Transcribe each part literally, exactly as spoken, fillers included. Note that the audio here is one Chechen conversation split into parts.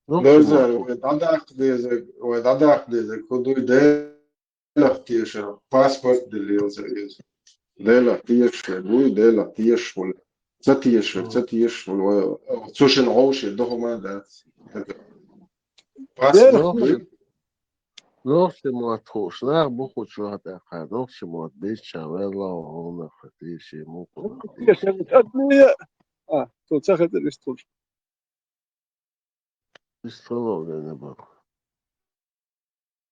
Дерза, вай дӀадаккха деза, вай дӀадаккха деза, хӀу дуй Делах тешар, паспорт дилла ца иза. Делах тешаш вуй, Делах тешаш вуй. Ца тешар, ца тешаш вуй. Цу шин гӀовше дохума дац. Паспорт Делах дуй. Нохчий мотт хууш нах бу хӀу чу хьатӀаккха, нохчий мотт дийцча, ваьлла ваха гӀовнах теший, мукъа нах. Тешар, адмия. А, то ца хетар иштта хуш. Психология не бах.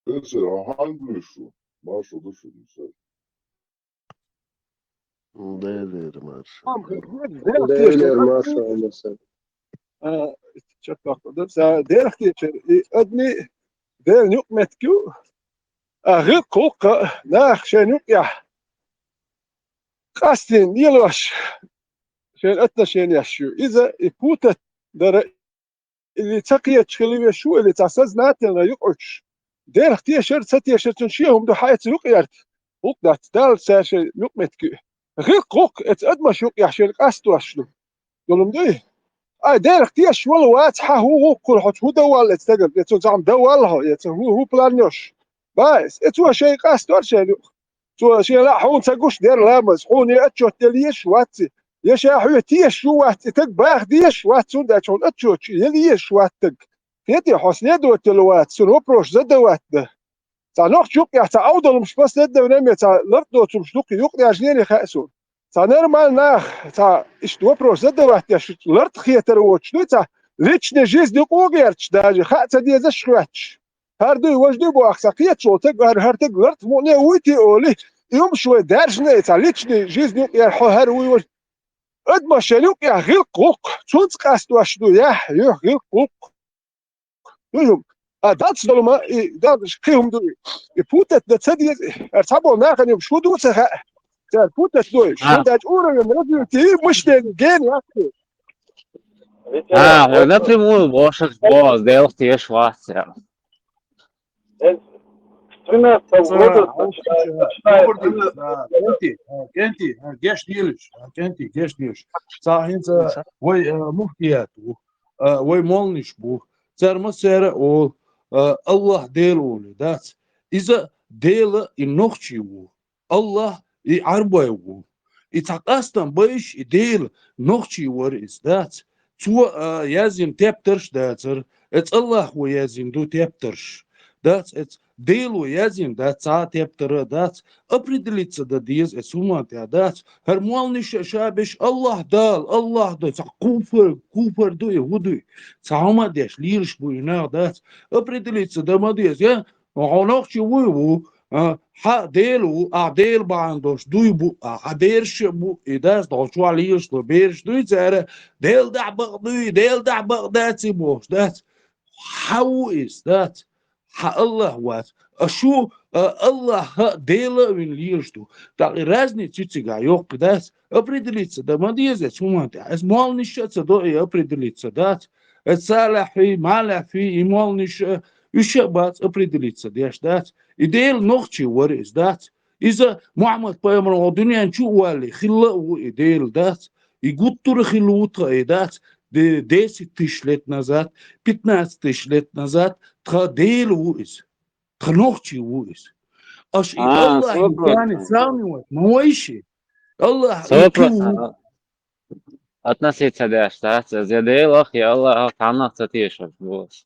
Эсер, а хьан дуй шу? Маршо ду шу, мисал. Делера маршо. Делера маршо, мисал. А, чаккхакъ да, са Делах тешар. И адми Делан юкъ меттиг ю. А гӀилкх гӀуллакх нах шайн юкъехь къастийна лелош, шайн отношенеш ю. Иза и путать дара или ца кхеташ хила веш ву, или цхьа сознательно юкъуьйтуш. Делах тешар, ца тешар, цунна шен хӀума ду, хьайца юкъ ярта. ГӀуллакх дац, Далла цаьрши юкъ меттиг ю. ГӀилкх гӀуллакх эца адамаш юкъехь шайна къастош ду. Долум дуй? Ай, Делах тешаш вала вац, хьан хӀу гӀуллакх хуьлу хьоца, хӀу дан валла эца стагана, эца цхьа дан валла хьо, эца хӀу, хӀу план йош. Баьс, эцо шайн къастор шайн юкъ. Цо шен лаьа хьуна ца гуш дера ламаз, хьуна я отчет яла езаш вац и, я ша хьоьга тешаш ву вац и, таг баха дезаш вац, цунна даьлча хьуна отчет яла езаш вац таг. Хетий, хьо следователь вац, цунна вопрос задавать дан. Цхьа нохча юкъехь цхьа Ӏовдалумаш последовнаме цхьа лартӀа доцурш ду-кх юкъ деш лене хаьа суна. Цхьа нормальный нах, цхьа иштта вопрос задавать деш, лартӀа хетар воцуш дуй, цхьа личный жизнь юкъа гӀерташ даже, хаа ца дезаш хӀоьтташ. ХӀара дуй, важа дуй боху, цхьа кхеташ волу таг, хӀара, хӀара таг лартӀа мукъане а вуй те олий, и хӀумаш вай даьржина, и цхьа личный жизнь юкъа яр хьо хӀара вуй важа. Адамаш шайн юкъехь гӀилкх гӀуллакх, цунца къастош ду, яхь, юьхь гӀилкх гӀуллакх. Ду хӀума. А дацдолума, и дагаш кхин хӀума ду. И путать дан ца деза, ара цхьаболу нахана юкъа шу ду ца хаьа. Цара путать ду, шу даьча уровень развития и мышления ген яц. А, хьо напрямую бошаш боху, Делах тешаш вац цара. С тринадцатого года начинает, начинает. Кенти, а, Кенти, а, геш дийлаш, а, Кенти, геш дийлаш. Ца хӀинца вай, а, муфтият ву, а, вай молланаш бу. Цара массара а олу, а, Аллах Дела олий, дац. Иза Дела и нохчий ву. Аллах и Ӏарбой ву. И цхьа къастам байш, и Дела нохчий вара иза, дац. Цо, а, яздина тептарш дацара. Эца Аллахо яздина ду тептарш. Дац, эца Дело яздина дац, цхьа а тептара дац. Определиться дан деза эца хӀуманна тӀехь, дац. ХӀара молланаш а ша беш Аллах Дала, Аллах Дала, цхьа куфар, куфар ду и, хӀу ду и? Цхьа хӀума деш, лелаш бу и нах, дац. Определиться дан ма деза, я? Хьо нохчи вуй ву, а, хьан Дела ву, ахь Дела бахьана долуш дуй бу, а, хьан бераш а бу, и дац, догӀу чохь лелаш долу бераш дуй цара, Дела дахь бакъ дуй, Дела дахь бакъ дац и бохуш, дац. Хьан ву иза, дац? Хьан Аллах вац. А шу, а, Аллах а, Дела а вина лелаш ду. ТӀаккха и разница ю цигахь йоккха, дац? Определиться дан ма деза эца хӀуманна тӀехь. Эца молланаш а ца до и определиться, дац? Эца салахьхьий, малахьхьий, и молланаш а, уьш а бац определиться деш, дац? И Дела нохчий вара иза, дац? Иза Мухьаммад-пайхамар гӀо дуьнен чу а валлий, хилла а ву и Дела, дац? И гуттара а хилла ву тхан и, дац? Де-, десять тысяч лет назад, пятнадцать тысяч лет назад тхан Дела ву иза. Тхан нохчий ву иза. Аша и Аллах и царни сравнивать ма вайши. Аллах и кхин ву. Относиться деш дац, я Делах, я Аллахах цхьаннах ца тешаш бу аса.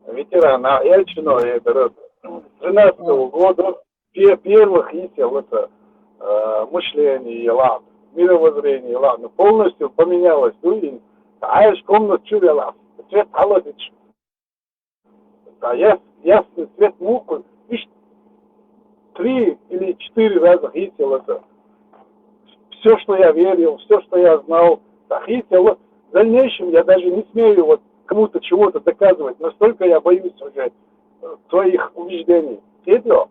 Ветеран, а, я чиновник, с тринадцатого года, пе-, первых, если вот, э, мышление, ладно, мировоззрение, ладно, полностью поменялось. Ну, и, а я ж комнат чур, я ладно, цвет холодный. Да, яс-, ясный цвет муху, ишт-, три или четыре раза хитил это. Все, что я верил, все, что я знал, да, хитил. В дальнейшем я даже не смею вот кому-то чего-то доказывать, настолько я боюсь уже, э, своих убеждений. Хитил.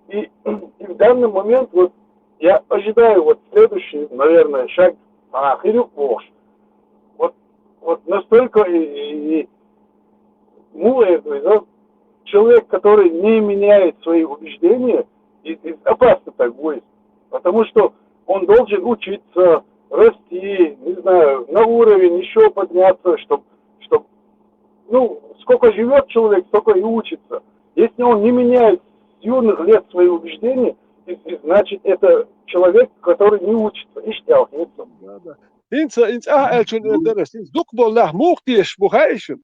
И, и в данный момент вот я ожидаю вот следующий, наверное, шаг, а, хирюк волш. Вот, вот настолько и, и, и мула, я говорю, да, человек, который не меняет свои убеждения, и, и опасно так будет. Потому что он должен учиться, расти, не знаю, на уровень еще подняться, чтобы, чтоб Ну, сколько живет человек, столько и учится. Если он не меняет с юных лет свои убеждения, и, и значит, это человек, который не учится. Иштта аьлла хетар. Да, да. ХӀинца, хӀинца ахьа аьллачун эр дара ас. ХӀинца дукха болу нах муха тешаш бу хаьий шуна?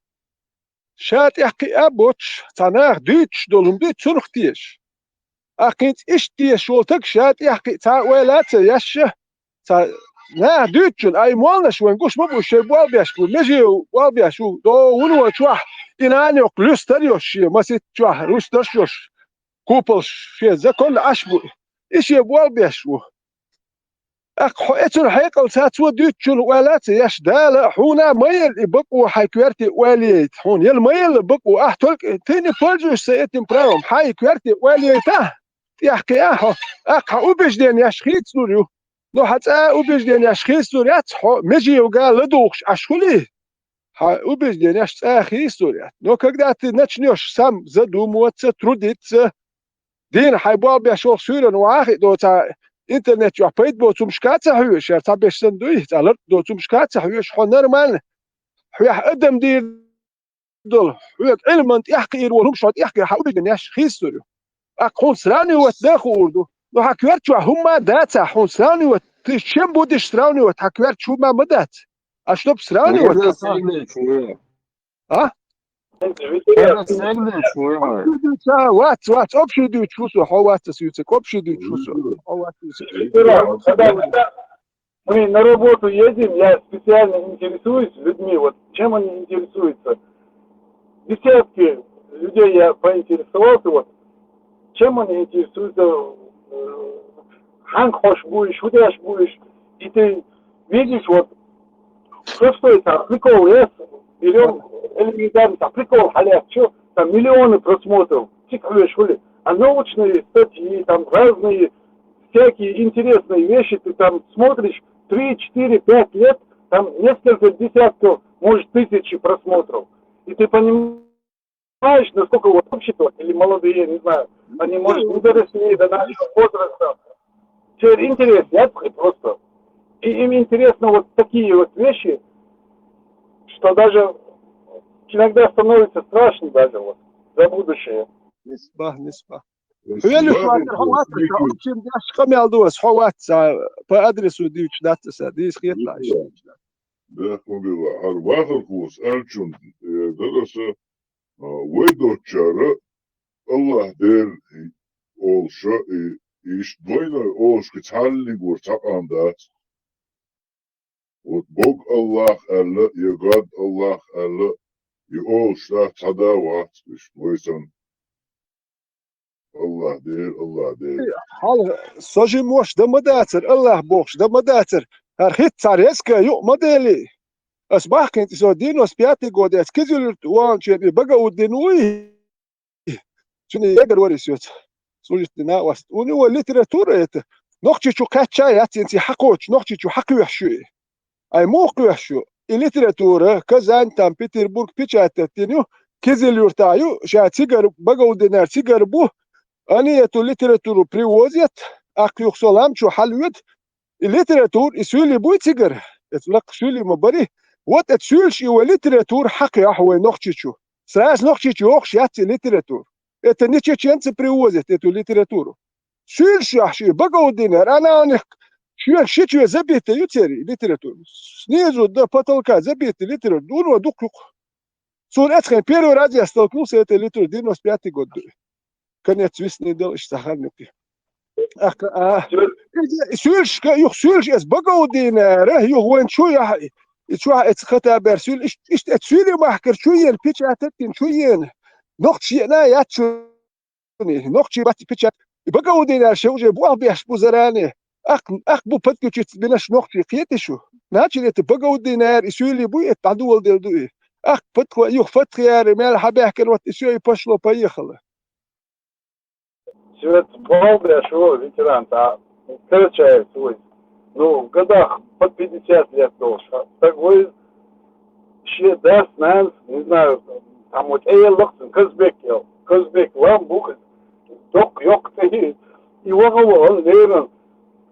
Ша тӀехь кхиа а боцуш, цхьа наха дуьйцуш долу хӀума дуьйцу цунах тешаш. Ахь хӀинца иштта тешаш волу стаг ша тӀехь кхиа цхьа а ойла а ца еш, ша цхьа наха дуьйцучунна, ай, молланаш вайн гуш ма бу, шайн болх беш бу, меже болх беш бу, догӀу вуно чохь, и нана йоккха луьстар йолуш шен, масийтта чохь луьстарш йолуш, куполаш шен законна Ӏаш бу, и шен болх беш бу. ТӀаккха хьо эцуьра хьекъал ца цо дуьйцучунна ойла а ца еш, Дала хьуна а ма елла и бакъо хьайн коьрте ойла яйта. Хьуна елла ма елла бакъо, ахь только ты не пользуешься этим правом, хьайн коьрте ойла яйта, тӀехь кхиа хьо, тӀаккха хьан убежденеш хийцалур ю. Но хьан цкъа а убежденеш хийцалур яц, хьо меже йогӀу ладугӀуш Ӏаш хуьлий? Хьан убежденеш цкъа а хийцалур яц. Но когда ты начнёшь сам задумываться, трудиться, дийна хьайн болх беш волу суьйранна вахахь а доцу, интернет чохь пайда боцу хӀумашка а ца хьоьжуш, шаьш цхьа беш санна дуй, цхьа лартӀа доцу хӀумашка а ца хьоьжуш, хьо нормально, хьоьх адам дийр долу, хьоьга Ӏилман тӀехь кхиир волу хӀумаш хьо тӀехь кхиар, хьан убежденеш хийцалур ю. ТӀаккха хьуна сравнивать дан хуур ду. Ну, хьан коьрта чохь хӀумма а дацахь, хьуна сравнивать, ты с чем будешь сравнивать, хьан коьрта чохь хӀумма а ма дац. А чтоб сравнивать. А? Общий дуьйцу, а, вац, вац, общий дуьйцуш ву со, хьо вац ас юьйцург, общий дуьйцуш ву со, хьо вац ас юьйцург. Когда мы на работу едем, я специально интересуюсь людьми, вот чем они интересуются. Десятки людей я поинтересовался, вот чем они интересуются, э, хьанга хьош буйш, хӀу деш буйш, и ты видишь, вот, простой там прикол, я берём элементарный там прикол, хьалаьцча, там миллионы просмотров, цик хьоьжуш хуьлу, а научные статьи, там разные всякие интересные вещи, ты там смотришь, три, четыре, пять лет, там несколько десятков, может, тысячи просмотров. И ты понимаешь, понимаешь, насколько вот общество, или молодые, не знаю, они, может, не доросли до нашего возраста. Все интерес, я просто. И им интересно вот такие вот вещи, что даже иногда становится страшно даже вот за будущее. Нисбах, нисбах. Хьоьлуш вацара, хьо вац аса, общем, деш къамел ду аса, хьо вац аса, по адресу дуьйцуш дац аса, дийца хеталахь. Бехк ма билла, хӀара вахархоша аьллачун, э, дара аса, а, вай доцчара Аллах дера олуша, и, и иштта вайна олушка цхьанниг вара цхьа къам дац. Вот Бог Аллах аьлла, я гад Аллах аьлла, и олуш нах цхьа да вац, иштта вай санна. Аллах дера, Аллах дера. Хьал, со жимош дан ма дацара, Аллах бохуш дан ма дацара. ХӀара хӀитта цхьа резко юкъ ма дели. Ас бахкинчу со девяносто пятый год эца Кизилюрт ваханчу и Багауддин вуй. Цуьнан егар вара и соьца. Служить дина васт. У него литература это. Нохчичу кхаьчча яц, цӀен цӀе хьакхочу, Нохчичу хьакхоьхьуш ю и. Ай, муха кхоьхьуш ю? И литература, Казань, там, Петербург печатать дина ю, Кизил-Юртахь ю, ша цигара, Багауддинера цигара бу, они эту литературу привозят, ахь юха со лам чу хьалвоьду, и литература, и суьйлий буй цигара? Эцу лакха суьйлий ма бари. Вот эцу суьйлаш и вай литература хьакхоьхьу вай Нохчичу. Сразу Нохчичу йохуш яц и литература. Это не чеченцы привозят эту литературу. Суьйлаш йохьуш и Багауддинера, ана у них шоьга ши чоь забита ю церан литература. Снизу до потолка забита литература. Дуно дукха юкъа. Суна эцхьайн первый раз я столкнулся с этой литературой, девяносто пятый год ду. Конец весны дал, иштта хан юкъа. Ахка, а. Суьйлашка, юха суьйлаш эс Багауддинера, юха вайн чу яхьа, и чохь эца хата бер суьйлаш, иш-, иштта эца суьйлий махкара чу йена, печатать дина чу йена. Нохчий еана яц чу Нохчий бац печать. И Багауддинера ше уже болх беш бу заране. Ахк, ахк бу подключиться бинарш нохчий, кхетий шу? Начали это Багауддинера, и суьйлий буй, это дӀадоладелла ду и. Ахк Патхо, юха Фатхьера, мел хьабаьхкина, вот и всё, и пошло-поехало. Свет, болх беш ву ветеран, а, Карачаевец вуй. Ну, в годах под пятьдесят лет должен. Так вы шен дас, нанас, не знаю, там вот Эйла лакхсан, Казбек ел. Казбек лам бу, доккха йоккха цӀе. И ваха ваха леран.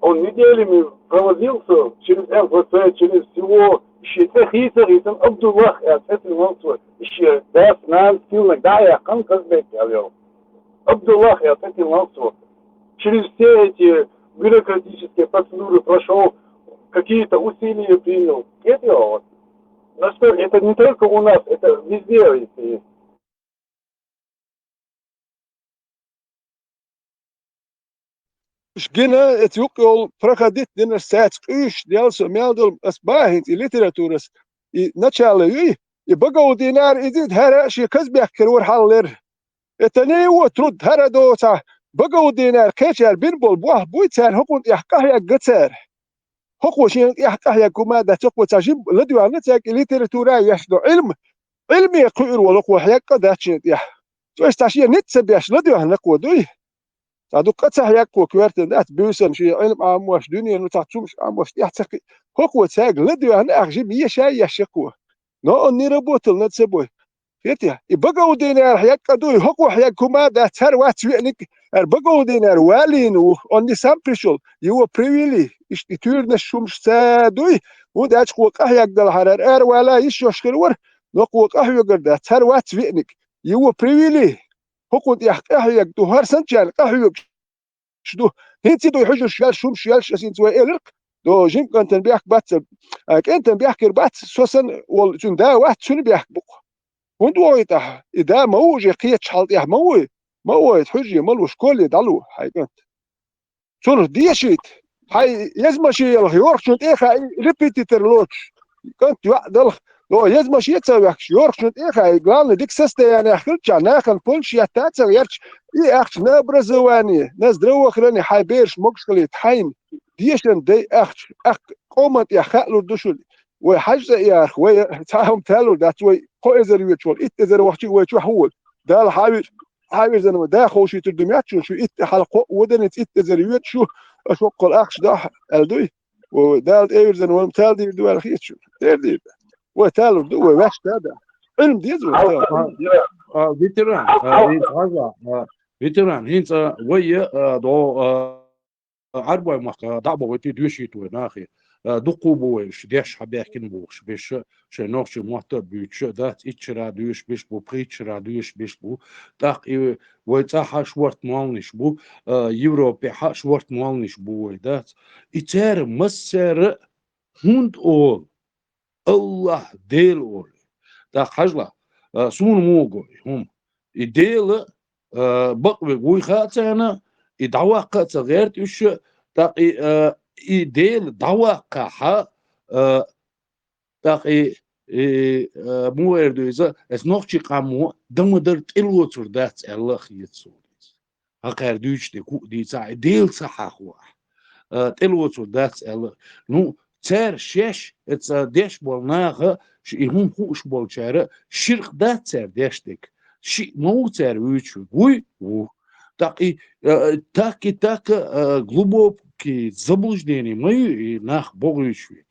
Он неделями провозился через МФЦ, через всего. Шен цӀе хийца хийцан, Абдуллах, я цӀе ца ван свой. Ещё, да, с нами сильно, да, я Хан Казбек, я вел. Абдуллах, я так и лансу. Через все эти бюрократические процедуры прошёл, какие-то усилия принял. Нет, я вот. На что это не только у нас, это везде, если есть. Уж гина, эца юкъ йолу проходить динарш цаьрца къуьйсуш дел со мел долу, ас бахьа хӀинца и литературас, и начало юй, и Багаудинара иза хӀара шен Казбекера вара хьаллера. Это не его труд, хӀара доцахь, Багаудинара кхечара бина болу бохь буй цара хӀокхунна тӀехь къахьегга цара. ХӀокхо шена тӀехь къахьегга хӀума дац, хӀокхо цхьа жима ладоьгӀна цаьрга и литература еш до Ӏилма. Ӏилме кхуьур волу хӀокхо хьегга дац шена тӀехь. Цо иштта шен ницкъ ца беш ладоьгӀна хӀокхо дуй. Цхьа дуккха а ца хьегга хӀокхо коьртана дац, буьйсанна шен Ӏилма Ӏамош, дуьненан цхьа цумаш Ӏамош тӀехь ца кхиъ. ХӀокхо цаьрга ладоьгӀна ах жима еш а еш хӀокхо. Но он не работал над собой. Хетий? И Багаудинара хьегга дуй, хӀокхо хьегга хӀума дац, хӀара вац веаниг, хӀара Багаудинара валийна ву, он не сам пришёл, его привели, иштта и туьйранаш хӀумаш ца дуй, хӀунда аьлча кхо къахьегна делахьара, хӀара ара вала йиш йолуш хир вара, но кхо къахьоьгур дац, хӀара вац веаниг, его привели, хӀокхунна тӀехь къахьоьгу ду, хӀара санначарна къахьоьгуш ду. ХӀинца дуй хьуьжарш йолуш, хӀумаш йолуш, ас хӀинца вай элира-кх, до жима кӀантана бехк бац, а, кӀентан бехкера бац, со санна волу цуьнан да вац, цуьнан бехк бу-кх. ХӀунда вохуьйту ахь? И да ма ву уже кхечу хьал тӀехь ма вуй? Ма вохуьйту, хьуьжаре ма луш, коле дӀалу хьайн кӀант. Цунах дешийта, хьайн еза машен ялх йорхачун тӀе а хаьий, репетитор лоцуш, кӀант йоӀ далх, но еза машен а ца ваьккхаш, йорхачун тӀе а хаьий, главное, дика состояниехь хилчахь, нахана помощь етта а ца гӀерташ, и ахча на образование, на здравоохранение, хьайн бераш могуш хилийта, хьайна дешан дай ахча, тӀаккха къоман тӀехь хаалур ду шуна. Вай хьаьжцӀа а ярх, вай цхьа а хӀума талур дац, вай кхо эзар йоьдуш волу, итт эзар вахча а вай чохь хӀун волу? Дала хьан вижа Хьан вирзина ван да ховшуьйтур ду моьтту шуна, шу итт хьалха кхоъ вон деррица итт эзар йоьду шу, аша хӀоккхул ахча дахьа аьлла дуй? О, Дала тӀе вирзина ван тал дийр ду аьлла хета шуна. Тера дийр ду. Вай талур ду, вай ваьш да да. Ӏилма деза вай тал. А, а, ветеран, а, хӀинца хьажа, а, ветеран, хӀинца вай, а, до, а, Ӏарбой махка дӀа а бохуьйтий, доьшийта вай нахе. А, дуккха а бу вай уьш деш хьан баьхкина бохуш, беша, шайн нохчийн мотт а буьйцуш а дац, итт шарахь доьшуш беш бу, пхийтта шарахь доьшуш беш бу. ТӀаккха и вай цӀа хьан шорта молланаш бу, а, Европе хьан шорта молланаш бу вай дац. И цара массара хӀунда олу? Аллахь Дела олу. ТӀаккха хьажалахь, а, суна муха го и хӀума? И Дела, а, бакъвиг вуй хаьа царна, и дӀаваккха а ца гӀерта уьш, тӀаккха и, а, и Дела дӀаваккхахь, а, тӀаккха и, и, а, муха эр ду иза, аса нохчийн къамо дан ма-дарра тӀелоцур дац аьлла а хета суна иза. ХӀокхара дуьйцуш дерг хӀуъа дийцахь, и Дела ца хьахо ахь, а, тӀелоцур дац аьлла. Ну, цара шаьш, эца деш болу наха, ш-, и хӀума хууш болчара, ширкъ дац цара деш дерг. Шиъ ма ву цара вуьйцуш верг. Вуй? Ву. ТӀаккха и, а, так и так, а, глубокий заблуждение ма ю и нах бохуьйтуш верг.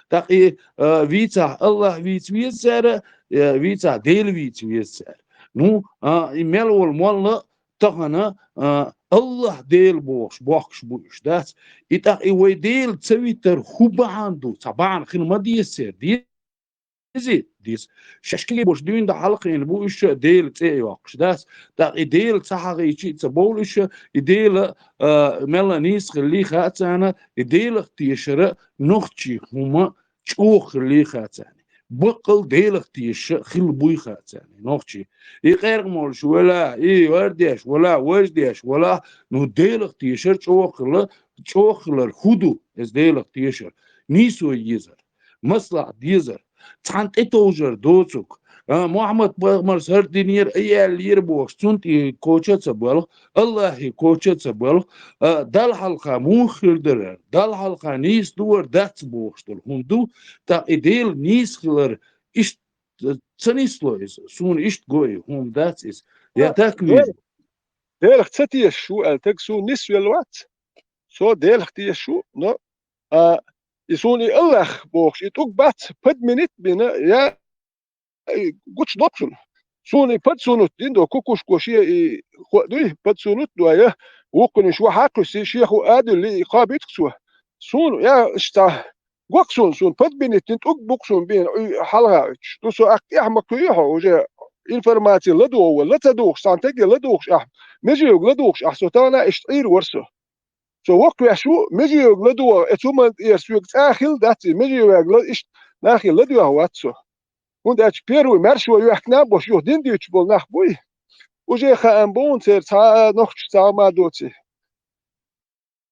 ТӀаккха и, а, вийцахь Аллахь вийца веза цара, а, вийцахь Дела вийца веза цара. Ну, а, и мел волу молла тахана, а, Аллахь Дела бохуш бохкуш бу уьш, дац? И тӀаккха и вай Дела ца витар хӀун бахьана ду? Цхьа бахьана хила ма деза церан, дезий? Деза. Шаьш кегий болуш дуьйна дан хьалакхийна бу уьш Делан цӀе а йоккхуш, дац? ТӀаккха и Дела ца хьахийча а ца бовлу уьш, и Дела, а, мелла нийса хиллий хаьа царна, и Делах тешара нохчийн хӀума чӀогӀа хиллий хаьа царна. Баккъал Делах тешаш хилла буй хаьа царна, нохчий. И къеркъа молуш вала, и вар деш вала, важ деш вала, ну, Делах тешар чӀогӀа хилла, чӀогӀа хилар хӀун ду, иза Делах тешар? Нийсо езар, маслахьат дезар, цхьаьна тӀетовжар доцург. А, Мухьаммад-пайхамарс хӀара динера, и аьллера бохуш, цунна тӀе коча а ца боьлху, Аллахье коча а ца боьлху, а, Далла хьалха муха хир дара, Далла хьалха нийса ду вара дац бохуш долу хӀума ду, тӀаккха и Дела нийса хилар иштта ца нисло иза. Суна иштта го и хӀума дац иза. Я так вижу. Делах ца тешаш ву аьлла, таг суна нисвелла вац. Со Делах тешаш ву, но, а, и суна и Аллах бохуш, и тӀуг бац, подменить бина, я и гучудоккху шуна. Суна и подсунуть дина до, кукушко шен и хо а дуй, подсунуть до я, вукхунаш ву хьакхуьссий, шен ху а дуьллий, и кхобуьйту цо. Суна, я, иштта, Гоксун сун подбинит дин тӀуг буксун бин хьалха уьтуш. Ду со акъ тӀехь ма куй хьо уже информация ладугӀу, ла ца дугӀуш, сан теге ладугӀуш ахь. Межевг ладугӀуш ахь со тана ишт Ӏийр вар со. Со вокх веш ву, межевг ладугӀу, э, цу ман тӀера соьг цӀа хилла дац, и межевг ла ишт нахе ладугӀу вац со. ХӀунда аьлча первый маьршо йоьхкина бош юха дин дуьйцуш болу нах буй. Уже хаам бу хӀун церан цхьа а нохчаш цхьа а ма доций.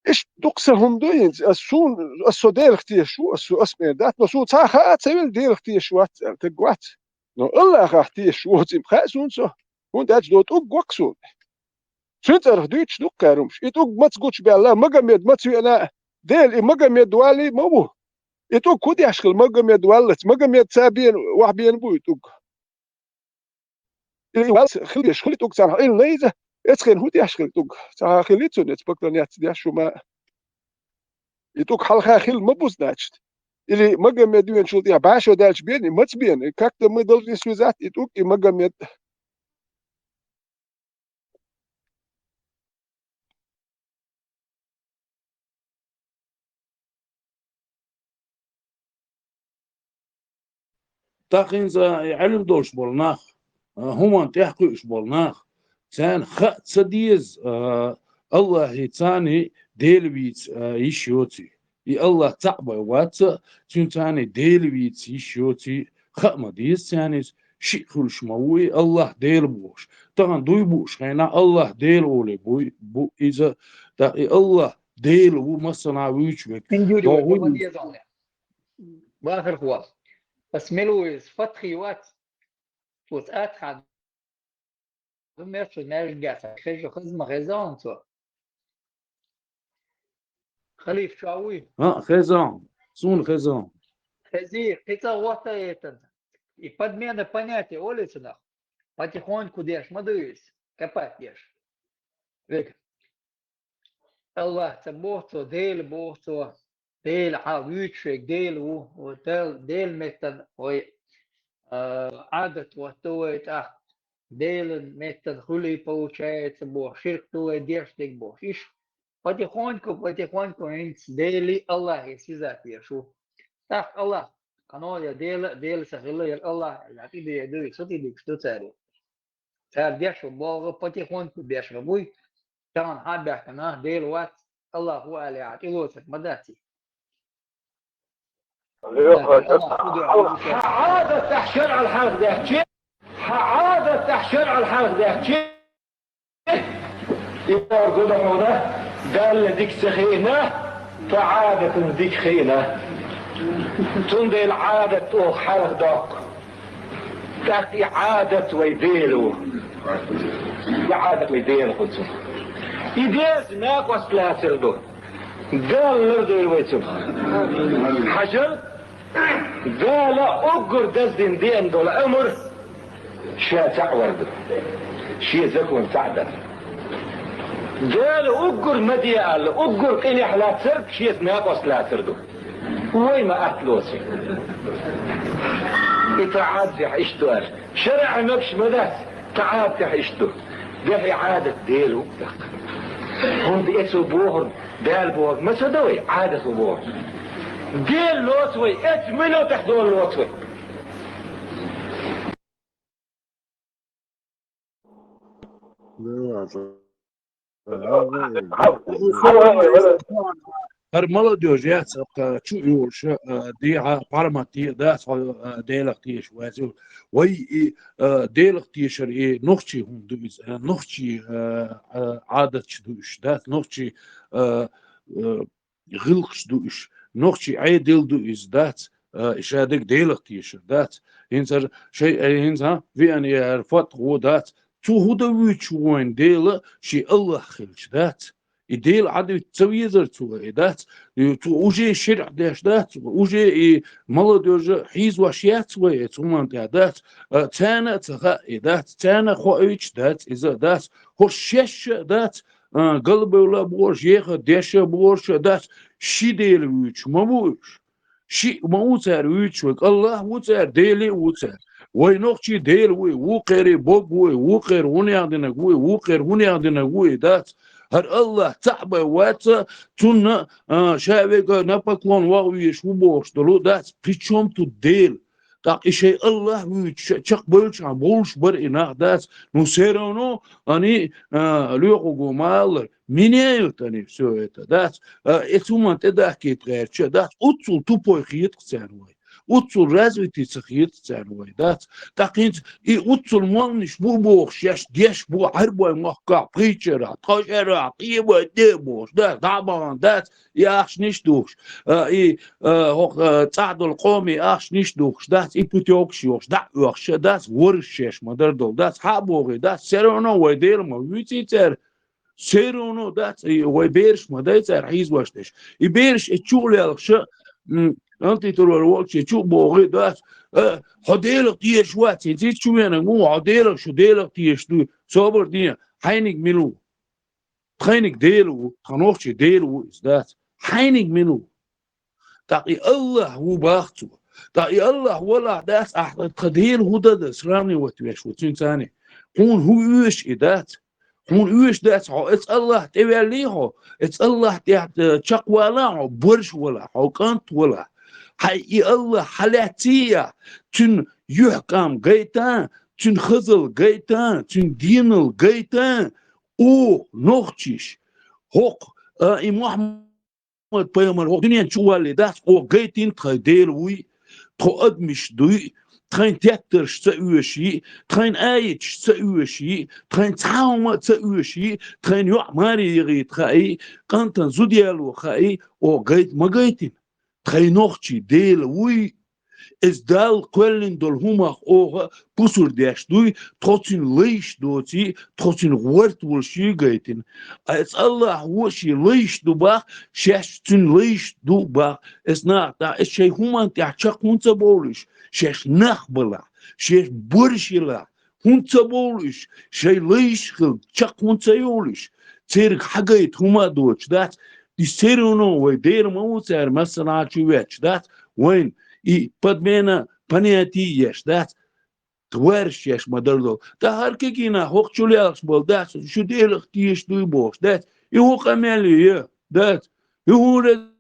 Иштта дукха сан хӀума ду хӀинца. Ас суна, ас со Делах тешаш ву, ас со ас мер дац, но суна цхьа а хаа ца велла Делах тешаш вац аьлла, таг вац. Но Аллахах тешаш воцийла хаьа суна со. ХӀунда аьлча до тӀуг вакха суна. Цуьнан цӀарах дуьйцуш ду кхаьрумаш. И тӀуг маца гучубаьлла, Магомед маца веана, Дела и Магомед валий ма ву. И тӀуг хӀун деш хила Магомед валлац? Магомед ца бена, вахь бена бу и тӀуг. И валлац хила деш, хила и тӀуг царна Ӏилла иза, эцхена хӀун деш хила тӀуг? Ца хила цунна эца поклоняться деш шу ма. И тӀуг хьалха хила ма бу, значит. Или Магомед веначул тӀехь бӀаьшо даьлча бена, и маца бена? И как-то мы должны связать и тӀуг, и Магомед. ТӀаккха хӀинца и Ӏилма долуш болу нах, а, хӀуманна тӀаьхьакхуьуш болу нах, царна хаа ца деза, а, Аллахьи царни Дела вийца, а, йиш йоций. И Аллахь цхьаъ бен вац а, цуьнан царни Дела вийца йиш йоций, хаа ма деза царна иза, шиъ хуьлуш ма ву и Аллахь Дела бохуш. Тахана дуй бууш хенахь Аллахь Дела олий буй, бу иза, тӀаккха и Аллахь Дела ву массанхьа вуьйцуш верг. Индюрий, догӀу ма вуй. Деза хьуна. Бахархо, ас мила ву иза, Фатхи вац. Цо цӀа а тхан. Ду мел цо маьждигехь хеза, хаза ма хеза хьуна цо. Халифа чу а вуй? ХӀаъ, хеза хьуна. Суна хеза хьуна. Хези, кхин цӀа гӀотта а этан. И подмена понятия олий цунах. Потихоньку деш ма ду иза. Копать деш. Вега. Аллахь ца боху цо, Дела боху цо, Дела хьан вуьйцуш верг Дела ву, вай Дел-, Делан меттан вай, а, Ӏадат хӀотто вай тӀаккха, Делан меттан хуьлий получается боху, ширк ду вай деш дерг боху. Иш потихоньку, потихоньку хӀинца Делий Аллахьий сиза теш ву. ТӀаккха Аллахь, кхано я Дела, Дела ца хилла, я Аллахь, я тӀе де ду, со тӀе дикаш ду цаьрга. Цара деш ву боху, потихоньку деш ву буй, тахана хьан баьхкина, Дела вац, Аллахь ву аьлла, тӀелоцург ма дац и. Хьан Ӏадатехь шарӀал хьалха даьхчи, хьан Ӏадатехь шарӀал хьалха даьхчи, и бохург ду хьуна, Далла дика ца хиъна, тхан Ӏадатана дика хиъна. Цундела Ӏадат оха хьалха доккху. ТӀаккха и Ӏадат вай Дела ву. И Ӏадат вай Дела хуьлу цунах. И деза накъост лацар ду. Дала лардойла вай цунах. Хьажал, Дала уггар даздина деана долу амр ша цхьаъ вар ду. Шен закон цхьаъ дар. Дала уггар ма де аьлла, уггар къинехь лацарг шеца накъост лацар ду. Вай ма атта лоцу. И тхан Ӏадатехь иштта ду аьлла. ШарӀехь мегаш ма дац, тхан Ӏадатехь иштта ду. Дехьа Ӏадат Дела ву тӀаккха. ХӀунда эцо бохург, Дала бохург ма ца до вай, Ӏадат ву бохург. Дела лоцу вай, эцу минотехь Дела лоцу вай. ХӀара молодёжь яц, а, чу йолуш, а, дехьа пармат де а дац, хьо, а, Делах теша вац. Вай и, а, Делах тешар и нохчий хӀума ду иза, а, нохчий, а, а, Ӏадаташ ду уьш, дац, нохчий, а, а, гӀиллакхаш ду уьш, нохчий Ӏедал ду иза, дац, а, и ша дерг Делах тешар, дац. ХӀинца шай, а, хӀинца, а, веана яр фатх ву, дац. Цо хӀун дан вуьйцуш ву вайна Дела, шен Аллах хилча, дац. И Дела Ӏадуьтта ца везар цо, и дац. И цо уже шарӀ деш, дац. Уже и молодёжь хьийзош яц вай, и цу хӀуманна тӀехь, дац. А, царна а ца хаьа, и дац. Царна а хоуьйтуш дац, иза а дац. ХӀорш шаьш а дац. А, галбевлла а бохуш, еха деш а бохуш а дац, ши Дела вуьйцуш ма бу уьш. Шиъ ма ву цара вуьйцуш верг, Аллах ву цара, Дела а ву цара. Вай нохчий Дела вуй, вукхерий Бог вуй, вукхерий хӀунех динарг вуй, вукхерий хӀунех динарг вуй, дац. ХӀара Аллахь цхьаъ бай вац, цунна, а, ша вега на поклон вагӀа везаш ву бохуш долу дац, при чём тут Дела? ТӀаккха и шайн Аллахь вуьйцуш, чекхбевллачхьана бовлуш бара и нах дац, ну, все равно они, а, лоьхуго ма аллара, меняют они всё это, дац, а, эцу хӀуманна тӀедахкийта гӀерташ, дац, уццул тупой хета-кх царна вай. Уццул развитый ца хета царна вай, дац. ТӀаккха хӀинца и уццул молниш бу бохуш, шаьш деш бу Ӏарбой махкахь, пхи шарахь, ткъа шарахь, кхебой де бохуш, дац, дӀа а бахана, дац, и ахчанаш а духуш, а, и, а, хӀокху, а, цӀахь долу къоман ахчанаш а духуш, дац, и путёвкаш а йохуш, дӀа а оьхуш, дац, ворхӀ шаьш ма-дарра долу, дац, хьа а бохий, дац, все равно вай Дела ма вуьйций цара, все равно, дац, и вай бераш ма дай цара хьийзош дерш. И бераш и чу а лелхаш, м, антитурор волчу чу а бохий, дац, э, хьо Делах тешаш вац, хӀинца иза чу венаг ву, хьо Делах, шу Делах тешаш дуй, собар де, хьайниг мила ву? Тхайниг Дела ву, тхан нохчий Дела ву иза, дац, хьайниг мила ву? ТӀаккха и Аллахь ву бах цо. ТӀаккха и Аллахь валахь, дац, ахь тхан Дела хӀун дан дан сравнивать веш ву цуьнца? Хьуна хӀун оьшу и, дац? Хьуна оьшу, дац, хьо эцу Аллахь тӀеваьллий хьо, эцу Аллахь тӀехь, э, чекхвала хьо, борш вала, хьо кӀант вала. Хьай и Аллахь хьалаьцций ахь, цуьнан юьхькӀам гайта, цуьнан хазал гайта, цуьнан денал гайта, о, нохчий, хӀокху, а, и Мухьаммад Мухьаммад-пайхамар хӀокху дуьнен чу валале, дац, оха гайтина тхайн Дела вуй, тхо адамаш дуй, тхайн теттарш ца оьший, тхайн аяташ ца оьший, тхайн цхьа а хӀума а ца оьший, тхайн йоӀ маре яхийта хаий, кӀантана зуда яло хаий, оха гайта ма гайтина. Тхайн нохчий Дела вуй, иза Далла кхоьллина долу хӀумах оха пусар деш дуй, тхо цуьнан лайш доций, тхо цуьнан гӀорта волуш юй гайтина. Ткъа эцу Аллахь ву шен лайш ду бах, шаьш цуьнан лайш ду бах. Эцу наха тӀехь, эцу шайн хӀуманна тӀехь чекх хӀунда ца бовлуш, шаьш нах балахь, шаьш борш елахь, хӀунда ца бовлу уьш, шайн лайш хила, чекх хӀунда ца йовлу уьш, церга хьагайта хӀума а доцуш дац, и все равно вай Дела ма ву цара массанхьа чу ветташ дац, вайна и подмена понятий еш дац, тварш еш ма-дарра долу. ТӀаккха хӀара кегий нах хӀокху чу лелхаш болу дац, шу Делах тешаш дуй бохуш дац, и хӀун къамел ю, дац, и хӀун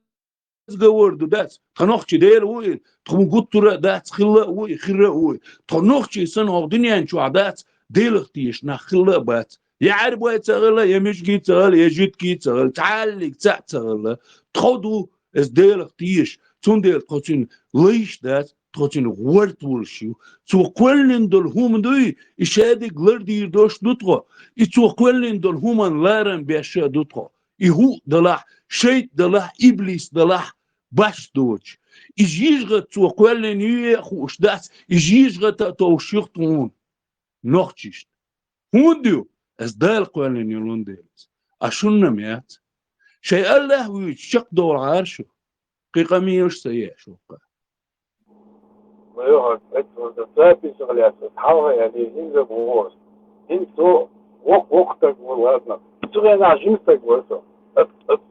разговор ду, дац? Тхан нохчий Дела ву и, тхо гуттара а дац, хилла а ву и, хирра а ву и. Тхо нохчий санна хӀокху дуьнен чохь дац, Делах тешаш нах хилла а бац. Я Ӏаьрбой ца хилла, я муьжгий ца хилла, я жуьгтий ца хилла, цхьаьллиг цхьаъ ца хилла. Тхо ду иза Делах тешаш, цундела тхо цуьнан лайш дац, тхо цуьнан гӀорта волуш ю. Цо кхоьллина долу хӀума дуй, и шадерг лардийр долуш ду тхо, и цо кхоьллина долу хӀуманна ларам беш а ду тхо. И хӀуъ далахь, шайтӀа далахь, иблис далахь, баш доцуш. И жижигӀат цо кхоьллина юй а хууш дац, и жижигӀат а товш ю-кх тхуна, нохчишна. ХӀунда ю? Аса Дала кхоьллина йолун дела. А шунна ма яц. Шайн Аллахь вуьйцуш чекхдовлахьара шу. Кхин къамелаш ца еш ву-кх. Ма йоӀ, это вот запись гӀалаьцна, хьалха яьлла, хӀинца боху. ХӀинца со вокх-вокх стаг ву, ладно. Цу хенахь жима стаг вара со. Ат, ат,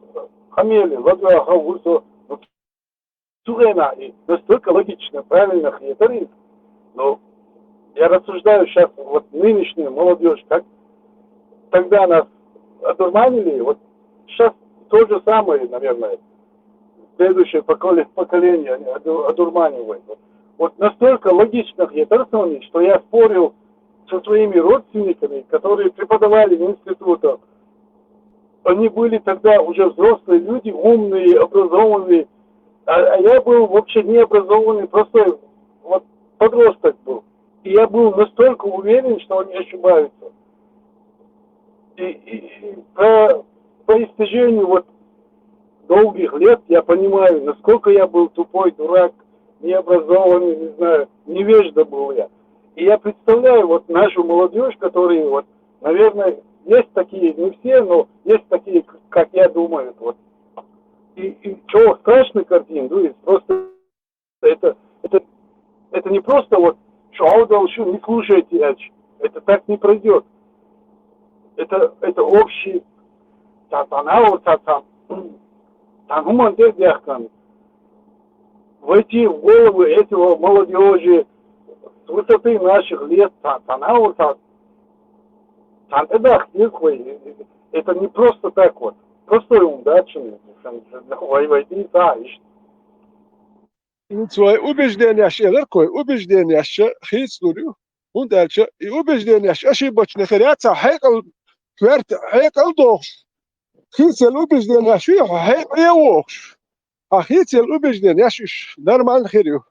къамеле, ладоьгӀна ву со. Ну, цу хенахь и настолько логично, правильно хетара иза. Но я рассуждаю щас, вот нынешнюю молодёжь, как тогда нас одурманили, вот щас то же самое, наверное, следующее поколе-, поколение они оду-, одурманивают. Вот, вот настолько логично хетара суна, что я спорил со своими родственниками, которые преподавали в институтах. Они были тогда уже взрослые люди, умные, образованные. А, а я был вообще необразованный, простой вот подросток был. И я был настолько уверен, что они ошибаются. И, и, и по, по истечению вот долгих лет я понимаю, насколько я был тупой дурак, необразованный, не знаю, невежда был я. И я представляю вот нашу молодёжь, которые вот, наверное, есть такие, не все, но есть такие, к-, как я, думают. Вот. И, и чё, страшная картина, то есть просто это, это, это не просто вот, что аудал, что не слушайте, это так не пройдёт. Это, это общий, та, та наур, та, та, та гуман дердяхкан. Войти в головы этого молодёжи с высоты наших лет, та, та наур, та, та, это да, хвой. Это не просто так вот. Простой ум, да, чинить. Вай, вай, ты, да, ишь. Цой убежденеш элар кой, убежденеш хийцлур ю. ХӀунда аьлча и убежденеш ошибочный хир яц, хьекъал, коьрта хьекъал дохуш. Хийцел убежденеш ю, хьекъале вохуш. А хийцел убежденеш уьш нормально хир ю.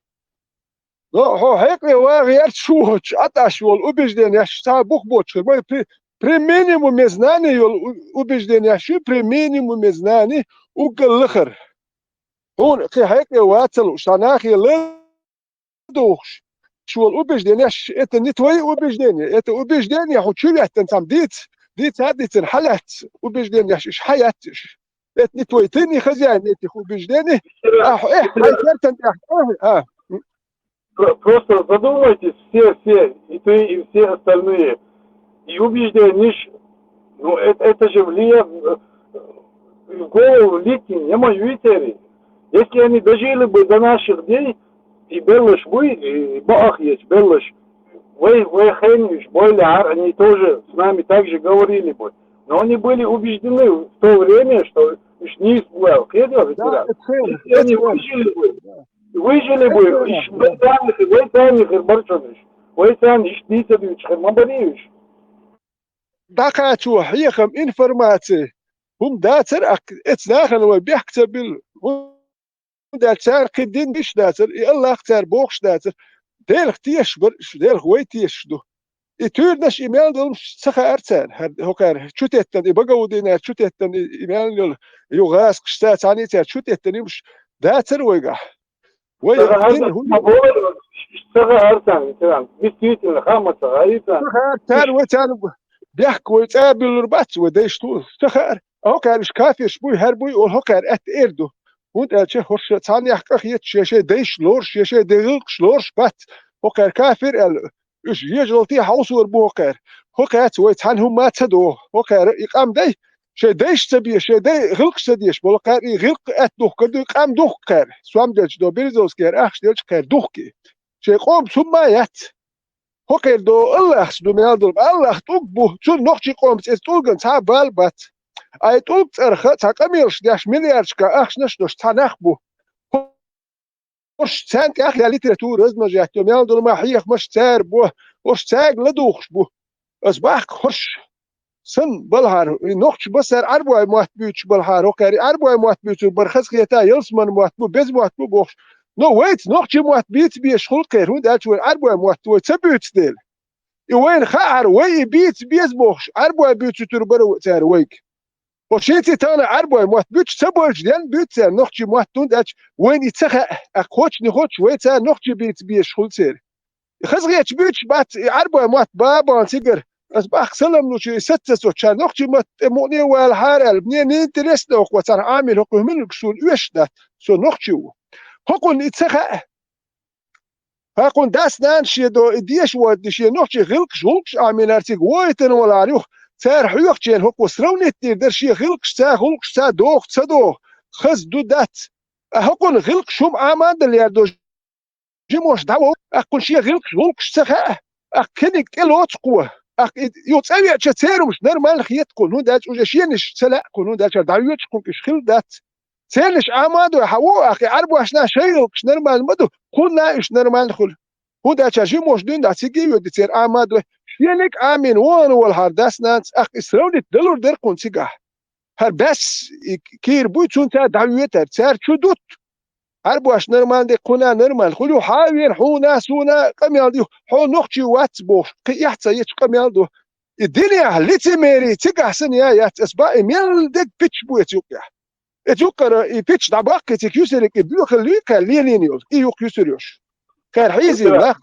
Но хьо хьекъале вагӀерча шу воцуш, атӀаш волу убежденеш цхьа бух боцуш хир. Вай при-, применимому знанию йолу у-, убежденеш ю, применимому знанию уггар лахара. Хьуна кхин хьекъале ваца лууш, цхьа нахе ладугӀуш, шу волу убежденеш, это не твои убеждения, это убеждения хьо чу лаьттан цхьамма дийца, дийца а дийцина, хьан лаьцна убежденеш, иш хьан яц иш? Это не твои, ты не хозяин этих убеждений, а хьо, э, хьайн кертан тӀехь, э, а. Про-, просто задумайтесь, все, все, и ты, и все остальные. И убежденеш, ну, это, это же влияет, э, в голову литин, я мою ветери. Если они дожили бы до наших дней, и беллаш бы, и бах есть, беллаш, вай, вай хениш, бойлар, они тоже с нами так же говорили бы. Но они были убеждены в то время, что уж не испугал. Да, это хен, если они выжили бы, выжили бы, иш вай царна хир, вай царна хир барчанаш. Вай царна иш дийца дуьйцуш хир ма барий уьш. ДӀакхачо хьехам, информаци, хӀума дацара, а эца нахана вай бехк ца билла. ХӀунда аьлча цара кхин дин диш дацара, и Аллах цара бохуш дацара. Делах тешаш бара, Делах вай тешаш ду. И туьйранаш, и мел долуш ца хаьара царна, хӀара хӀокхара чу теттан, и Багаудинара чу теттан, и, и мел йолу, ю гӀазкхашца цхьаьна цара чу теттан йолуш дацара вайгахь. Вай ца хаьара, хӀун ма боху, ца хаьара царна, ветеран. Действительно, хаа ма ца хаьара царна. Ца хаьара царна, вай царна бехк вай цӀа а буьллур бац, вай дайша тхуна. Ца хаьара. ХӀокхара уьш кафирш буй, хӀара буй, олу хӀокхара аьтта эр ду. ХӀунда аьлча хӀорш цхьаннех къахеташ, шен-шен дайшна лоруш, шен-шен дегӀилкхаш лоруш бац. ХӀокхара кафир аьлла, уьш вежаралти хьовсор бу хӀокхара. ХӀокхаьца вай цхьана хӀумма ца догӀу. ХӀокхара и къам дай, шайн дайша ца беш, шайн дай гӀилкхаш ца деш болу кхара, и гӀилкх аьтта духкур ду, и къам духку кхара. Сом делча до Березовскийра ахча делча кхара духку и. Шайн къомаца хӀумма а яц. ХӀокхера до Аллахьца ду мел долу. Аллахь тӀулг бу, цунна нохчийн къомаца эца тӀулган цхьа а бала бац. Ай тӀулг цӀарах цхьа къамелаш деш, миллиардашка ахчанаш а долуш цхьа нах бу. ХӀорш царна тӀехь я литература размножать йо, мел долу ма хьехамаш цара бо, хӀорш цаьрга ладугӀуш бу. Ас баккха хӀорш санна балахьара, и нохчий бац цара Ӏарбой мотт буьйцуш балахьара, хӀокхара и Ӏарбой мотт буьйцур бара хазахета ялсаман мотт бу, беза мотт бу бохуш. Но вайца нохчийн мотт бийца безаш хуьлу кхера, хӀунда аьлча вайн Ӏарбой мотт вай ца буьйцу дела. И вайна хаьара, вай и бийца беза бохуш, Ӏарбой буьйцуьйтур бара цара вайга. Хьо шеца тахана Ӏарбой мотт буьйцуш ца бовлча, ден буьйцу цара нохчийн мотт, хӀунда аьлча вайна и ца хаьа, а кхоччуш, вай цара нохчий бийца безаш хуьлу церан. Хазахеташ буьйцуш бац и Ӏарбой мотт бан-бан цигара. Ас баккха салам лучу и саца ца соцуш, нохчийн мотт тӀе мукъане а валахьара аьлла, мне не интересно, хӀокхо царна Ӏамийна хӀокху хӀуманиг суна оьшуш дац, со нохчи ву. ХӀокхунна и ца хаьа. ХӀокхунна дас-нанас шен до и деша вадди шен нохчийн гӀиллакхаш, гӀуллакхаш Ӏамийнарг цига вохуьйтур валахьара юха. Цара хьоьхучу хенахь хӀокхо сравнить дийр дара шен гӀиллакхашца, гӀуллакхашца, доху, ца доху, хаза ду, дац. А хӀокхунна гӀиллакхаш хӀума Ӏамадалла яр до жимош дӀаволу, аккхунна шен гӀиллакхаш, гӀуллакхаш ца хаьа, аккха кхиниг тӀелоцу кхо. Аккха и юха цӀа веача церумаш нормально хета кхунна, хӀунда аьлча уже шенаш ца лаьа кхунна, хӀунда аьлча дӀавоьдуш кхунна уьш хилла дац. Цернаш Ӏамадой хьан ву, аккха и Ӏарбошна шайн гӀиллакхаш нормально ма ду, кхунна а уьш нормально хуьлу. ХӀунда аьлча жимош дуьйна дахь цига а йоьду церан Ӏамадой, шениг а Ӏамийна вон валахьара дас-нанас, аккха и сравнить далур дара кхунна цигахь. ХӀара баьс и кийра буй, цунца дӀавоьду хӀара, цара чу дутт. Ӏарбош нормально де, кхунна нормально хуьлу, хьан а вена, хьуна а, суна а къамел ду, хьо нохчи вац бохуш, кхин эхь ца ечу къамел ду. И динехь лицемерие цигахь санна я яц, ас бан и мел дерг пич бу эца юккъехь. Эца юккъара и пич дӀабаккхи цига юсуриг, и боьхалла юй кхаьрна лелийна йолу, и юккъа юсур йолуш. Кхаьрна хьийзийла нах.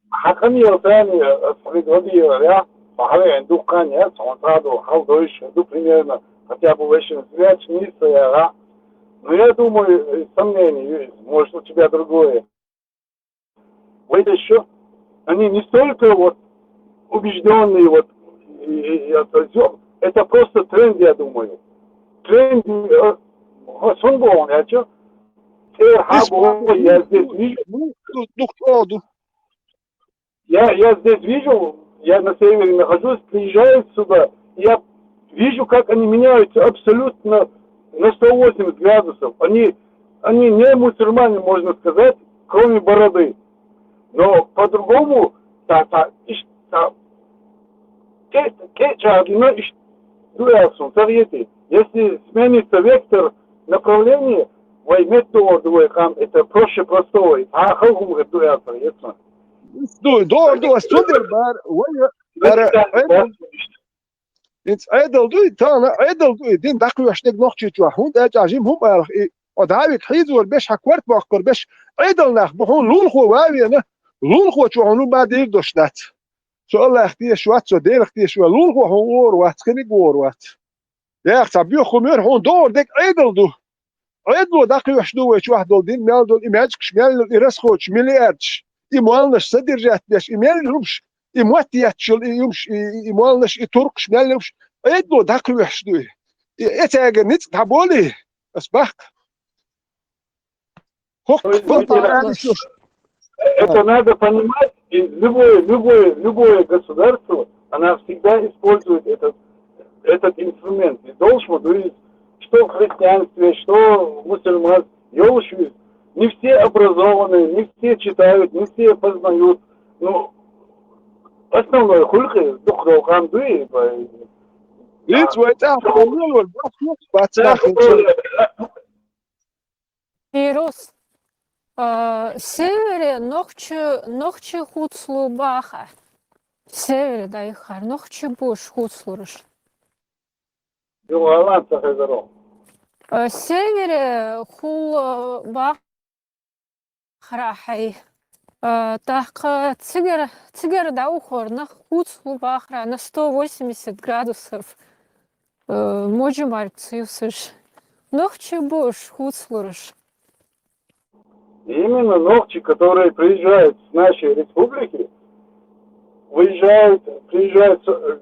Хьан къамел тани, ас хьоьга ладийгӀар, я? Хьан хьавеана дуккха хан яц, хьуна цхьа долу хьал дойуш ду примерно, хотя бы вешан связь нийса яра. Но я думаю, сомнение есть, может, у тебя другое. Вай ещё, они не столько вот убеждённые, вот, и, и, и это всё, это просто тренд, я думаю. Тренд, э, хо-, сон боху, я чё? Эр хабо, я здесь вижу. Ну, ну, ну, кто, ну? Я, я здесь вижу, я на севере нахожусь, приезжаю сюда, я Вижу, как они меняются абсолютно на сто восемьдесят градусов. Они, они не мусульмане, можно сказать, кроме бороды. Но по-другому, та, та, иш, та, ке, ке, ча, ну, иш, дуэсон, советы. Если сменится вектор направления, вай метту ордуэйхам, это проще простого. А халхум дуэсон, если. Дуй, дуй, дуй, сюдэр бар, вай, бар, вай. Инц Ӏедал дуй, тана Ӏедал дуй, дин дакхвеш дег нохчи чу, хун да ча жим хум арах и, о давик хизур беш, хакварт бахкар беш, Ӏедал нах бу хун лулхо вавена, лулхо чу хун ба дир дош дац. Со Аллах теш вац, со Делах теш ва, лулхо хун ор вац, кини гор вац. Яхца бюху мер хун дор дег Ӏедал ду. Ӏедло дакхвеш ду вай чу вахдол дин мел дол, и мячкш мел, и расходш миллиардш, и молнаш содержать деш, и мел рубш, и мотиятшил, и юмш, и, и, и молнаш, и туркш мел рубш. Ӏедло дакхвеш ду. И эцега ниц таболи, ас бахк. Хох, То есть, хох, это, это надо понимать, и любое, любое, любое государство, она всегда использует этот, этот инструмент. И должно, то есть, что в христианстве, что в мусульманстве, ёлшуй, не все образованные, не все читают, не все познают. Ну, основной хулхи, дух долган дуи, Лиц вайтах, Пирус, а, севере нохчи, нохчи хуцлу баха. Севере даихар, нохчи буш хуцлурыш. Югъалан цахезаро. Э, севере хул, э, бах-, храхай. Э, тахка цигар, цигар даухор нах хуцлу бахра на сто восемьдесят градусов. Э, моджи марк цюсыш. Нохчи буш хуцлурыш. Именно нохчи, которые приезжают с нашей республики, выезжают, приезжают с-, э,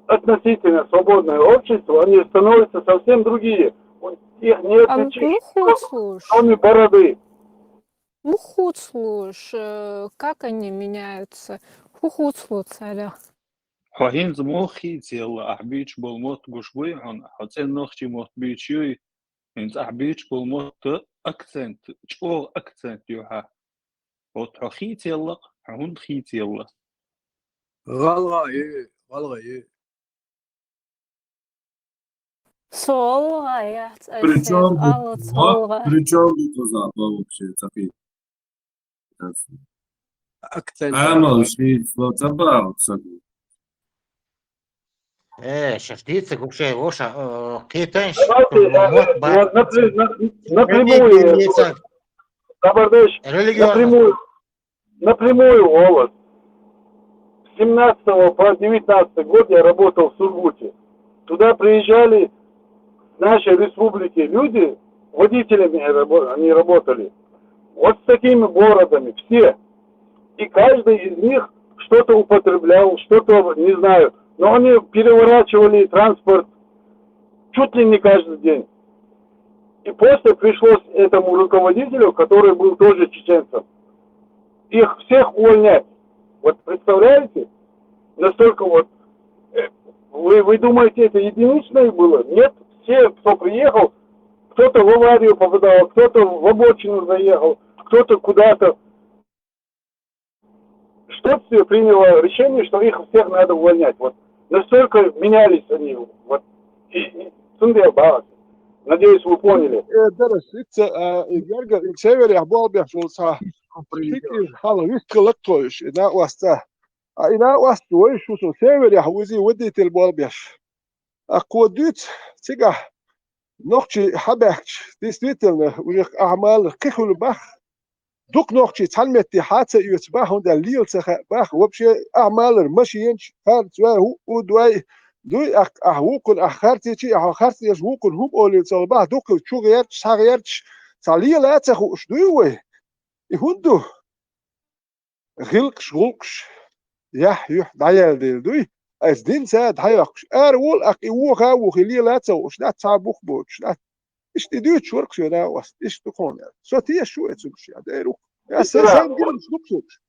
относительно свободное общество, они становятся совсем другие. У них нет А, отличий, ну, хуцлуш. Кроме бороды. Ну, хуцлуш, э, как они меняются? Ху хуцлу царя. Хо хинз мохи цела ахбич бол мот гуш буй хун, хо цен нохчи мот бич юй, хинз ахбич бол мот акцент, чо акцент юха. Вот хо хи цела, хун хи цела. Гъалгъа е, гъалгъа е. Солгъа яц. Причём тут, алла солгъа. Причём тут забыл вообще, цапи. Акцент. Амал ши, сло цаба, вот саку. Э, шафтица, гукше, воша, э, китайш, Давайте, э, вот, ба-, на-, напря-, на-, напрямую, Кабардеш, религиозно. Напрямую. Напрямую голос. С семнадцатого по девятнадцатый год я работал в Сургуте. Туда приезжали с нашей республики люди, водителями рабо-, они работали. Вот с такими бородами, все. И каждый из них что-то употреблял, что-то, не знаю, но они переворачивали транспорт чуть ли не каждый день. И после пришлось этому руководителю, который был тоже чеченцем, их всех увольнять. Вот представляете, настолько вот, э, вы, вы думаете, это единичное было? Нет, все, кто приехал, кто-то в аварию попадал, кто-то в обочину заехал, кто-то куда-то. Что все приняло решение, что их всех надо увольнять. Вот настолько менялись они. Вот. И, и, цундел баланс. Надеюсь, вы поняли. Э, дерес, итца, э, ярга, севере, болбяш, волца. Хала, вискалак тойш, и на уаста. А и на уаста, ой, шу со, севере, узи, водитель болбяш. А кодуц, цига, нохчи хабяхч, действительно, уже ахмал кихул бах. Дук нохчи цан метти хаца юц бах, хунда лил цаха бах, вообще ахмалар машинч, харц вай, ху, уд вай, дуй ах, ах вукун, ах харцичи, ах харцияш вукун, хум олил цал бах, дук чугъярч, сагъярч, ца лил аца хуш, дуй вай. И хунду. Гилкш, гулкш, яхь, юхь, даял дил дуй. Айс дин ца дхайвахш. Ар вол ах и вуха, вухи лила ца уш, на ца бух боч, на. Ишти дуй чурк сё на вас, ишти хон я. Со ти я шу эцугш я, дайрух. Я се Да. Сан гилкш, гулкш.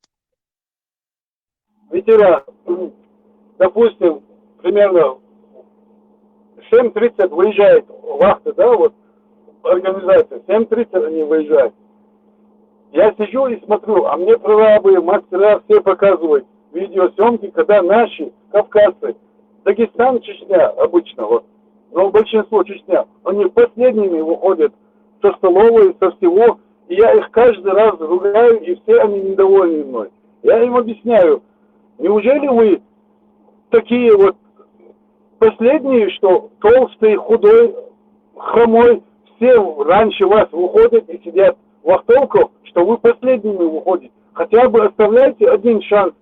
Ветеран, допустим, примерно семь тридцать выезжает вахта, да, вот организация, семь тридцать они выезжают. Я сижу и смотрю, а мне прорабы, мастера все показывают видеосъемки, когда наши, кавказцы, Дагестан, Чечня обычно, вот, но большинство Чечня, они последними выходят со столовой, со всего, и я их каждый раз ругаю, и все они недовольны мной. Я им объясняю, неужели вы такие вот последние, что толстый, худой, хромой, все раньше вас выходят и сидят в вахтовках, что вы последними выходите. Хотя бы оставляйте один шанс,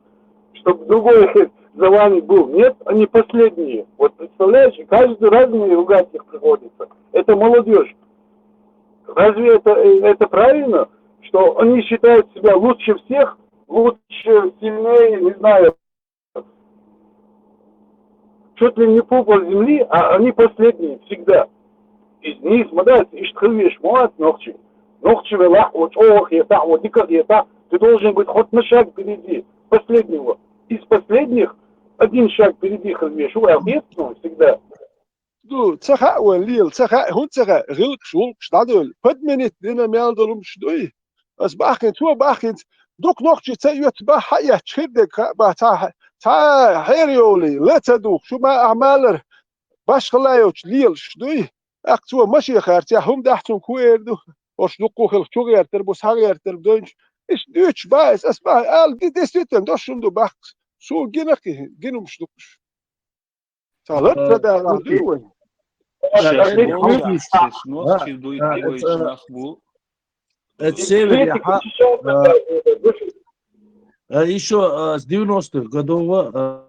чтобы другой за вами был. Нет, они последние. Вот представляешь, и каждый раз мне ругать их приходится. Это молодежь. Разве это, э, это правильно, что они считают себя лучше всех, лучше, сильнее, не знаю, чуть ли не пупа земли, а они последние всегда. Из них, смотрите, ишт хилвеш муат нохчи. Нохчи велах, вот овах етах, вот диках етах, ты должен быть хоть на шаг впереди последнего. Из последних один шаг впереди хилвеш, у всегда. Ну, ца хаьа вайн лела, ца хаьа, хӀунда ца хаьа, гӀиллакхаш, гӀулакхаш дӀадоьлла. Подменить дина мел долумаш дуй. Ас бахкин, цо бахкинца, дукха нохчий ца оьцу бахьа хьаэцча хир дег хаьа бах, цхьа, цхьа хьера йолий, ла ца духу, шу ма ахьа малар, башхала йоцуш лелаш дуй. ТӀаккха цо машехарца, хӀума дахьа цунга хӀун эр ду? Ош дуккха хилах чугӀертар бу, схьагӀертар бу дойнчу. Иштта дуьйцуш бахьа, ас бахьа, ала, ди-, действительно, дош хӀума ду бахкас. Цо гинах, гинумаш дукхуш. Ца лар ца дагӀа дуй вай. Шеш нохчий, шеш нохчий дуй, тӀе вайчу нах бу. Это севере, ха, а, а, еще а, с девяностых годов а,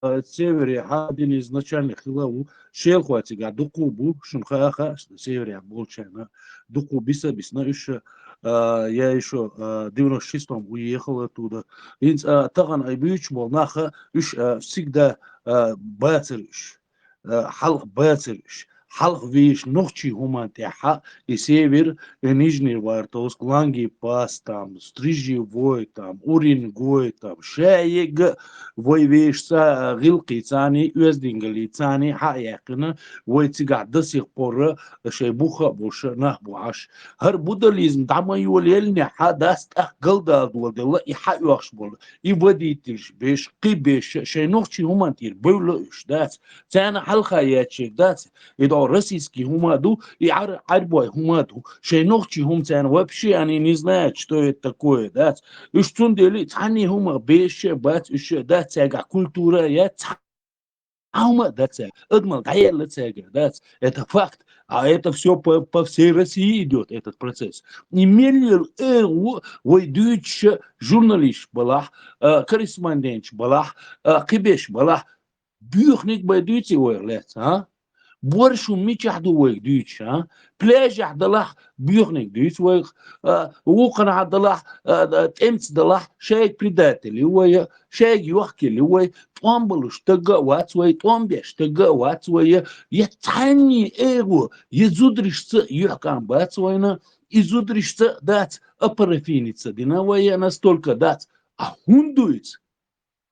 а, это севере, ха, один из начальных хилов, шелхуа цига дукху бу, шун ха, ха, севере болчана, дукху биса бисна, уьш, а, я еще а, девяносто шестом уехал оттуда. Инц, а, таган ай бюч бол, наха, уьш а, всегда а, бацар уьш. Э, хьалха бацар уьш. Хьалха веш нохчий хӀуман тӀехьа и север, и Нижний Вартовск, Лангепас там, Стрижевой там, Уренгой там, шайга вай вешца, э, гӀилкхий цани, оьздингали цани хьаяьккхина, вай цигахь до сих пор шай буха а буша нах бу Ӏаш. ХӀара будализм дӀа ма йолаеллехьа, дац тӀаккха галдалдоладелла и хьаоьхуш болу, и водительш беш, кхин беш, шай нохчий хӀуман тӀера бевлла уьш, дац. Царна хьалха яьччиг дац, и догӀу российский хӀума ду, и Ӏар-, Ӏарбой хӀума ду. Шайн нохчий хӀума царна вообще они не знают, что это такое, дац. Уьш цундели цхьанний хӀума бешаш бац, уьш дац, цаьргахь культура яц, цхьа хӀума а дац цаьрга. Адамал дӀаелла цаьрга, дац. Это факт. А это все по, по всей России идет, этот процесс. И меллел эгӀу вай дуьйцуша журналист балахь, а, корреспонденташ балахь, а, кхибеш балахь, боьхниг бай дуьйций вайх лаьцна, а? Боршу мичахь ду вайх дуьйцуш, а? Пляжехь далахь, боьхниг дуьйцу вайх, а, вукханахь далахь, а, а, тӀемца далахь, шайга предатель ю вай, шайга йохкелли вай, тӀом балуш тагга а вац вай, тӀом беш тагга а вац вай, я цхьанний эгӀо, я зударшца юьхькӀам бац вайна, и зударшца дац, а парафиница дина вай, я настолько дац, а хӀун дуйца?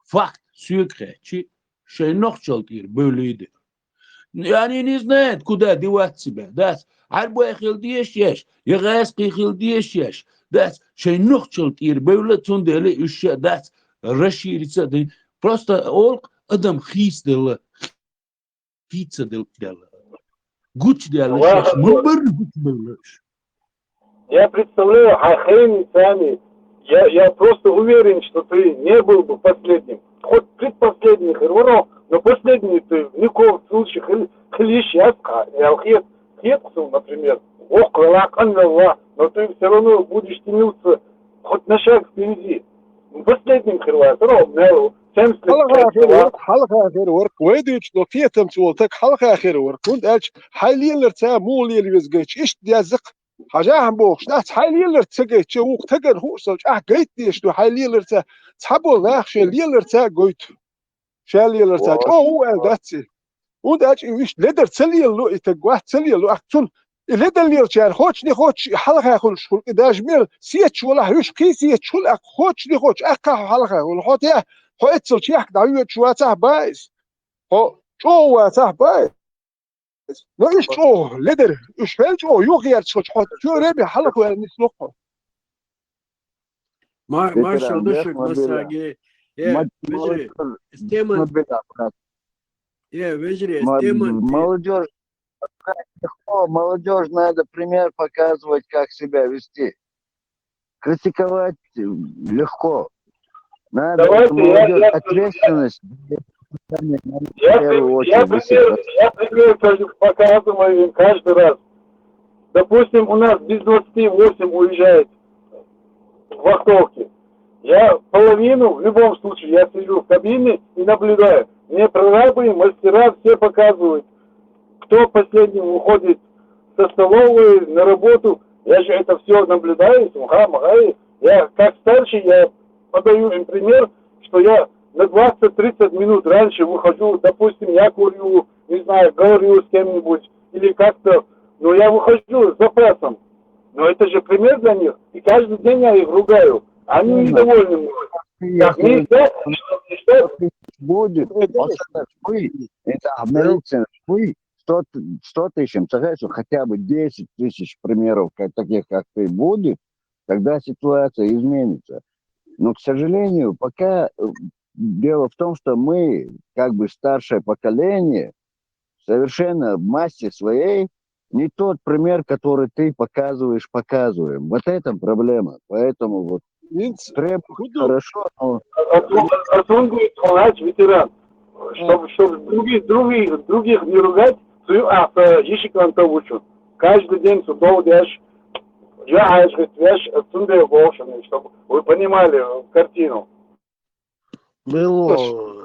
Факт, соьга хаьччи, шайн нохчал тӀера бевллий де. Они не знают, куда девать себя, дац. Ӏарбой хила дезаш еш, я гӀаьскхий хила дезаш еш, дац. Шайн нохчал тӀера бевлла, цундела уьш ша дац, расшириться а дин. Просто олкъ адам хийцаделла, хийцаделла. Гучаделла шаьш, ма барра гучабевлла уьш. Я представляю, хьайн хенацани, я, я просто уверен, что ты не был бы последним. Хоть предпоследний хир варо, но последний ты в никаком случае хил-, хила йиш яц хьа, я хет, хет хьуна, например, воккха велахь, къанвелла, но ты все равно будешь стремиться хоть на шаг впереди. Последним хир вац, ро, мел, семьдесят лет Хьалха хир хила. варх, хьалха хир варх, вай дуьйцу до кхетамца волу таг хьалха хир варх. ХӀунда аьлча хьайн леларца муха лела веза гайча, иштта деззакх, хьажахьа бохуш дац, хьайн леларца ца гайча, вукху тагана хууш ца чӀахь гайта дезаш ду, хьайн леларца цхьаболу нах шайн леларца а гойту. Шайн леларца чӀогӀа ву аьлла дац и. ХӀунда аьлча и вуьшта ледар ца лелало и таг вац, ца лелало ахь цунна. И ледар лелачара хоч не хоч хьалха хуьлуш хуьлу, и даже мел сеташ валахь вуьш кхин сеташ хуьлу, ахь хоч не хоч ахь хьалха хуьлу. Хьо те, хьо эццал чехка дӀавоьдуш вацахь баиз. Хьо чӀогӀа вацахь баиз. Ну, уьш чӀогӀа ледара, уьш хӀел чӀогӀа юхаерча хьо, хьо чу реби хьалха ваьнна нислоххо. Ма-, Маршал, ветеран, душик, бехк ма билла. Массаге. Э, ма-, вежарий, молодёжь, стеман. Ма билла, брат. Э, вежарий, ма-, стеман, молодёжь, легко, молодёжь надо пример показывать, как себя вести. Критиковать легко. Надо, давайте, это, я, молодёжь, я, ответственность. Я, в первую очередь, я пример, я пример покажу, показываю им каждый раз. Допустим, у нас без двадцати восемь уезжает вахтовки. Я половину, в любом случае, я сижу в кабине и наблюдаю. Мне прорабы, мастера все показывают, кто последним уходит со столовой на работу. Я же это все наблюдаю, сумха, махай. Я как старший, я подаю им пример, что я на двадцать-тридцать минут раньше выхожу, допустим, я курю, не знаю, говорю с кем-нибудь, или как-то, но я выхожу с запасом. Но это же пример для них. И каждый день я их ругаю. Они недовольны мной. Так нельзя, нельзя. Будет, вот это вы, это обновится, вы, сто, сто тысяч, м, согласен, хотя бы десять тысяч примеров, как, таких, как ты, будет, тогда ситуация изменится. Но, к сожалению, пока, э, дело в том, что мы, как бы, старшее поколение, совершенно в массе своей не тот пример, который ты показываешь, показываем. Вот в этом проблема. Поэтому вот требует хорошо, но... Артур, Артур говорит, он наш ветеран. Чтобы, чтобы других, других, других не ругать, свою, а, э, ишик антовучу. Каждый день судов дашь, я аж, говорит, дашь, отсюда больше, чтобы вы понимали, э, картину. Мело.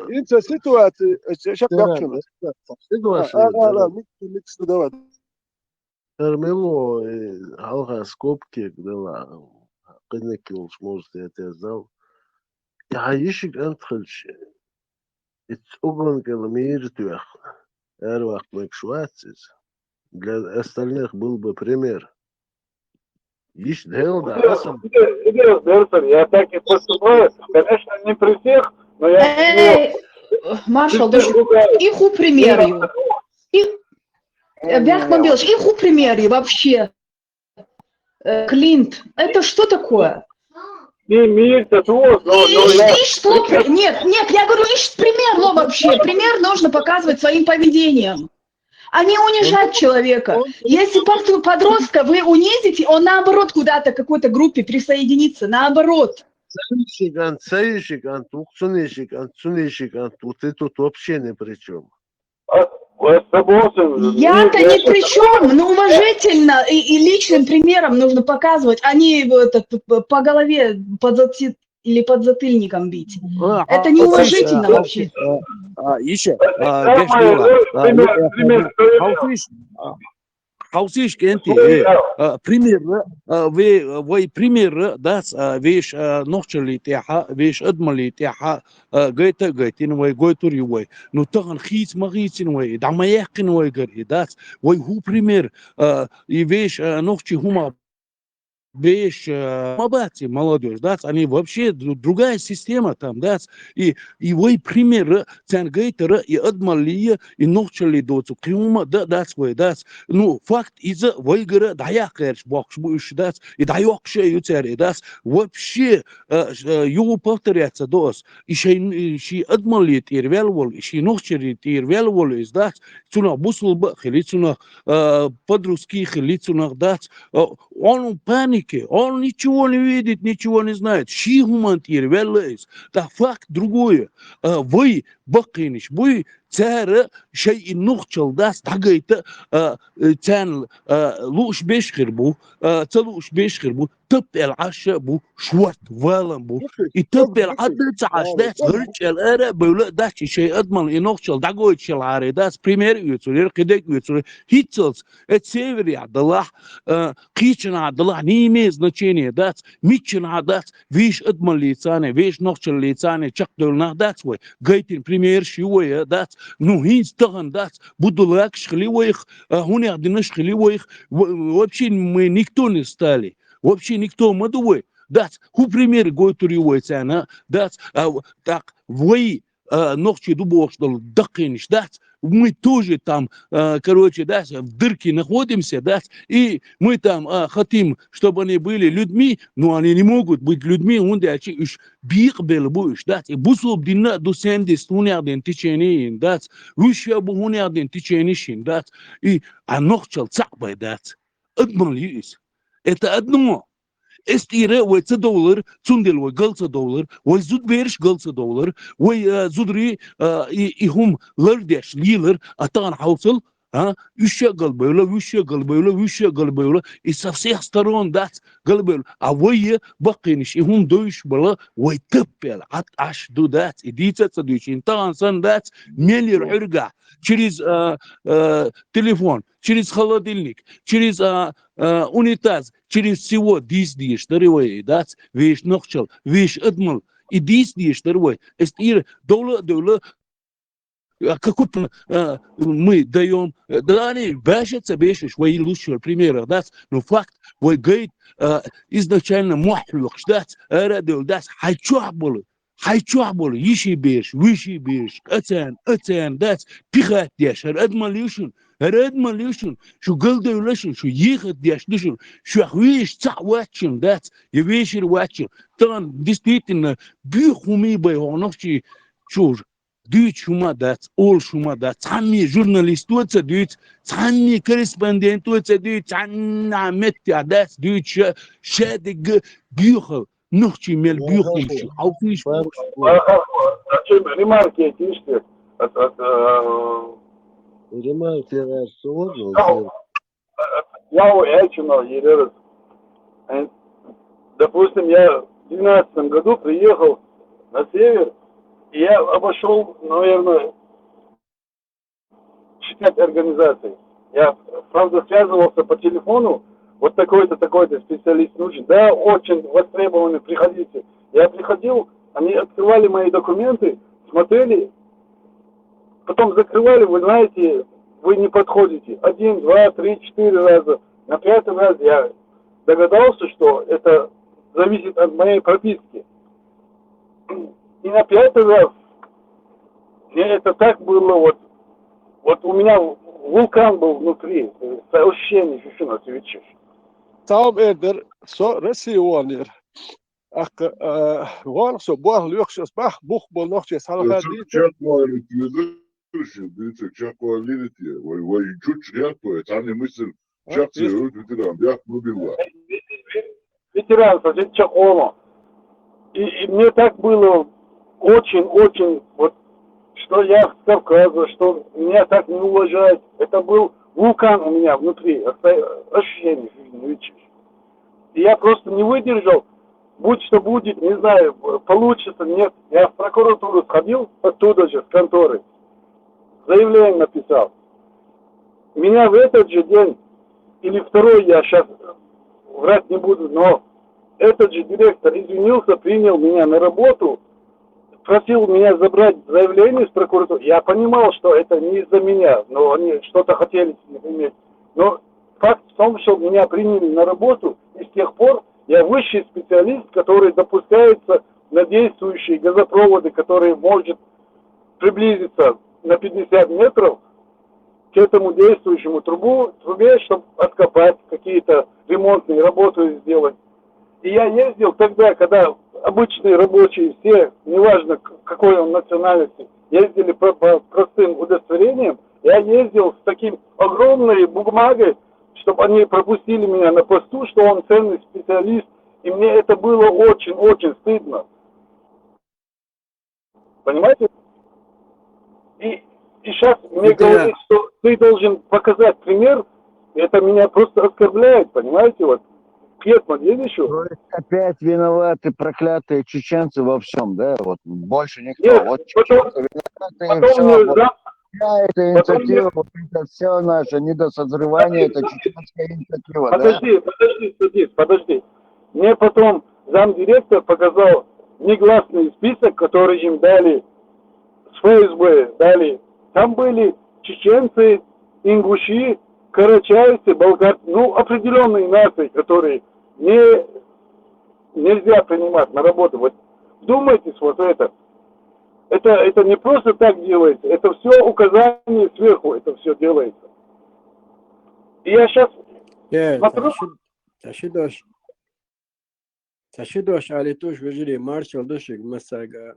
Инца ситуация, э, щас... Да, гапчуна. Да. Ситуация, а, а, да. Да, микс, микс, давай. Эр мело, э, хьалха скобки дала, къинак йолуш, может, я тебе знал. Я ишик антхалч, и цуган кел мир туях. Эр вахт мекш вацис. Для остальных был бы пример. Ишт дела, да, Идея, идея, идея, Берцер, я так и поступаю. Конечно, не при всех, но я... Эй, Маршал, ты же их у пример. И, э, Бяхман Белыч, их у пример вообще. Э, Клинт, это что такое? Не имеется того, но, но и, я... И что? Нет, нет, я говорю, ищет пример, но вообще. Пример нужно показывать своим поведением. А не унижать человека. Если подростка вы унизите, он наоборот куда-то, к какой-то группе присоединится, наоборот. Цаишикан, цаишикан, тук цунишикан, цунишикан, тут и тут вообще ни при чем. Я-то ни при чем, но уважительно и, и личным примером нужно показывать, а не, этот, по голове подзатыльником бить. Это неуважительно вообще. Иши, геш дела. Хьовсийша, кӀентий, пример, вай пример дац, вешан нохчаллий тӀехьа, вешан адамаллий тӀехьа гайта а гайтина вай, гойтур ю вай. Ну, тахана хийца ма хийцина вай, дӀа ма яьккхина вайгара и дац. Вай хӀун пример, и вешан нохчий хӀума беш, э, ма бац и молодёжь, дац, они вообще дру-, другая система там, дац, и, и вай пример, царна гайтара, и адамаллий, и нохчаллий доцу кхин хӀума да, дац вай, дац. Ну, факт, иза вайгара дӀаяккха гӀерташ бохкуш бу уьш, дац, и дӀайоккхуш а ю цара, и дац. Вообще, э, ш-, э, юха повторяться до ас. И шайн, и ший адамаллий тӀера вел волу, и ший нохчаллий тӀера вел волу иза, дац, цунах бусулба а хили, цунах, э, по-друзски хили, цунах, дац, э, он в панике, он ничего не видит, ничего не знает. Ший хӀуманна тӀера ваьлла иза. ТӀаккха факт другое. А, вай баккхийнаш буй, цара шайн и нохчалла дац дӀагайта, а, э, царна, а, лууш беш хир бу, а, ца лууш беш хир бу, таппел Ӏаш а бу, шорта валам бу. И таппел Ӏадда ца Ӏаш дац, гӀирчӀел ара а бевла а дац, и шайн адамалла и нохчалла дӀагойтуш ялхьара дац, пример оьцур яра, кхидерг оьцур яра. ХӀинццалц, э, северехь далахь, э, кхечанхьа далахь, не имеет значения, дац, миччанхьа дац, вешан адамаллица а, вешан нохчаллица а чекхдевлла нах дац вай. Гайтина примераш ю вай, э, дац. Ну, хӀинца тахана дац, будулакаш хили вайх, а, хӀунех динаш хили вайх, в-, вообще мы никто не стали. Вообще никто ма ду вай. Дац, хӀун пример гойтур ю вай царна, дац, а, в-, тӀаккха вай, а, нохчий ду бохуш долу даккхийнаш дац, Мы тоже там, э, короче, да, в дырке находимся, да, и мы там, э, хотим, чтобы они были людьми, но они не могут быть людьми, он дальше уж бик бел буш, да, и бусуб динна ду семьдесят хунях ден течение, да, уж я бу хунях ден течение шин, да, и а нохчал цак бай, да, адмал юис. Это одно. Эстира вай ца доллар, цундел вай гал ца доллар, вай зуд берш гал ца доллар, вай, э, зудри, э, и, и хум лардеш лилар, а таган хаусал, а, уж я гал бевла, уж я гал бевла, уж я гал бевла, и со всех сторон дац гал бевла. А вай е бакиниш, и хум дойш бала, вай теппел, ат аш ду дац, и дица ца дучин, таган сан дац, мелир хурга, через, э, э, телефон, через холодильник, через, а, а, унитаз, через всего дис диш даривай, дац, веш нохчал, веш адмал, и дис диш даривай. Эстира довла, довла, а, как будто, а, мы даём, э, да, они бешатся, бешишь, вай лучшего примера, дац, но факт, вай гайд, а, изначально муахлюкш, дац, эра дол, дац, хай чух было. Хай чух бол, йиши берш, виши берш, ацан, ацан, дац, пихат деш, хар адмал юшун, хар адмал юшун, шу гал девлашун, шу йихат деш душун, шу виш ца вачун, дац, я вешир вачун. Тан, действительно, бюхуми бай хонохчи чур, дюч хума дац, ол шума дац, цами журналист уца дюц, цами корреспондент уца дюц, цанна метя дац, дюч ша-, шадыг бюхал. Нухчи мел бюхумчи, алкыш. Зачем ремарки эти ишти? От, от, э, ремарки раз сложно. Я у Эльчина, Еререс. Э, допустим, я в двенадцатом году приехал на север, и я обошел, наверное, считать организации. Я, правда, связывался по телефону, вот такой-то, такой-то специалист нужен. Да, очень востребованный, приходите. Я приходил, они открывали мои документы, смотрели, потом закрывали, вы знаете, вы не подходите. Один, два, три, четыре раза. На пятый раз я догадался, что это зависит от моей прописки. И на пятый раз мне это так было, вот, вот у меня вулкан был внутри, э, ощущение, ещё на свечи. Таум эрдер, со Россия уанер. Ак, э, ван со бах лёхшес бах бух бол нохче салха дит. Чак валит юзер, дит чак валит, вай, вай, чуч ят, вай, тани мысль, чак се, ветеран, я, ну, била. Ветеран, садит чакома. И, и мне так было очень-очень, вот, что я с Кавказа, что меня так не уважают. Это был вулкан у меня внутри, оста-, ощущение жизни, видишь. И я просто не выдержал, будь что будет, не знаю, получится, нет. Я в прокуратуру сходил, оттуда же, с конторы, заявление написал. Меня в этот же день, или второй, я сейчас врать не буду, но этот же директор извинился, принял меня на работу, просил меня забрать заявление из прокуратуры. Я понимал, что это не из-за меня, но они что-то хотели с них иметь. Но факт в том, что меня приняли на работу, и с тех пор я высший специалист, который допускается на действующие газопроводы, которые может приблизиться на пятьдесят метров к этому действующему трубу, трубе, чтобы откопать какие-то ремонтные работы сделать. И я ездил тогда, когда обычные рабочие все, неважно к-, какой он национальности, ездили по, по простым удостоверениям, я ездил с таким огромной бумагой, чтобы они пропустили меня на посту, что он ценный специалист, и мне это было очень-очень стыдно. Понимаете? И, и сейчас мне говорят, что ты должен показать пример, это меня просто оскорбляет, понимаете, вот. Кет, вот видишь, то есть опять виноваты проклятые чеченцы во всем, да? Вот больше никто. Нет, вот потом, чеченцы виноваты, и потом всё, мне вот. Вся эта инициатива, вот это всё наше недосозревание, это чеченская инициатива, да? Подожди, подожди, подожди, подожди. Мне потом замдиректор показал негласный список, который им дали с ФСБ, дали. Там были чеченцы, ингуши, карачаевцы, болгар, ну, определённые нации, которые не, нельзя принимать на работу. Вот вдумайтесь вот в это. это, это не просто так делается, это все указание сверху, это все делается. И я сейчас Е, смотрю, ца ши, ца ши дош, ца ши дош али туш вежири маршал душиг масага.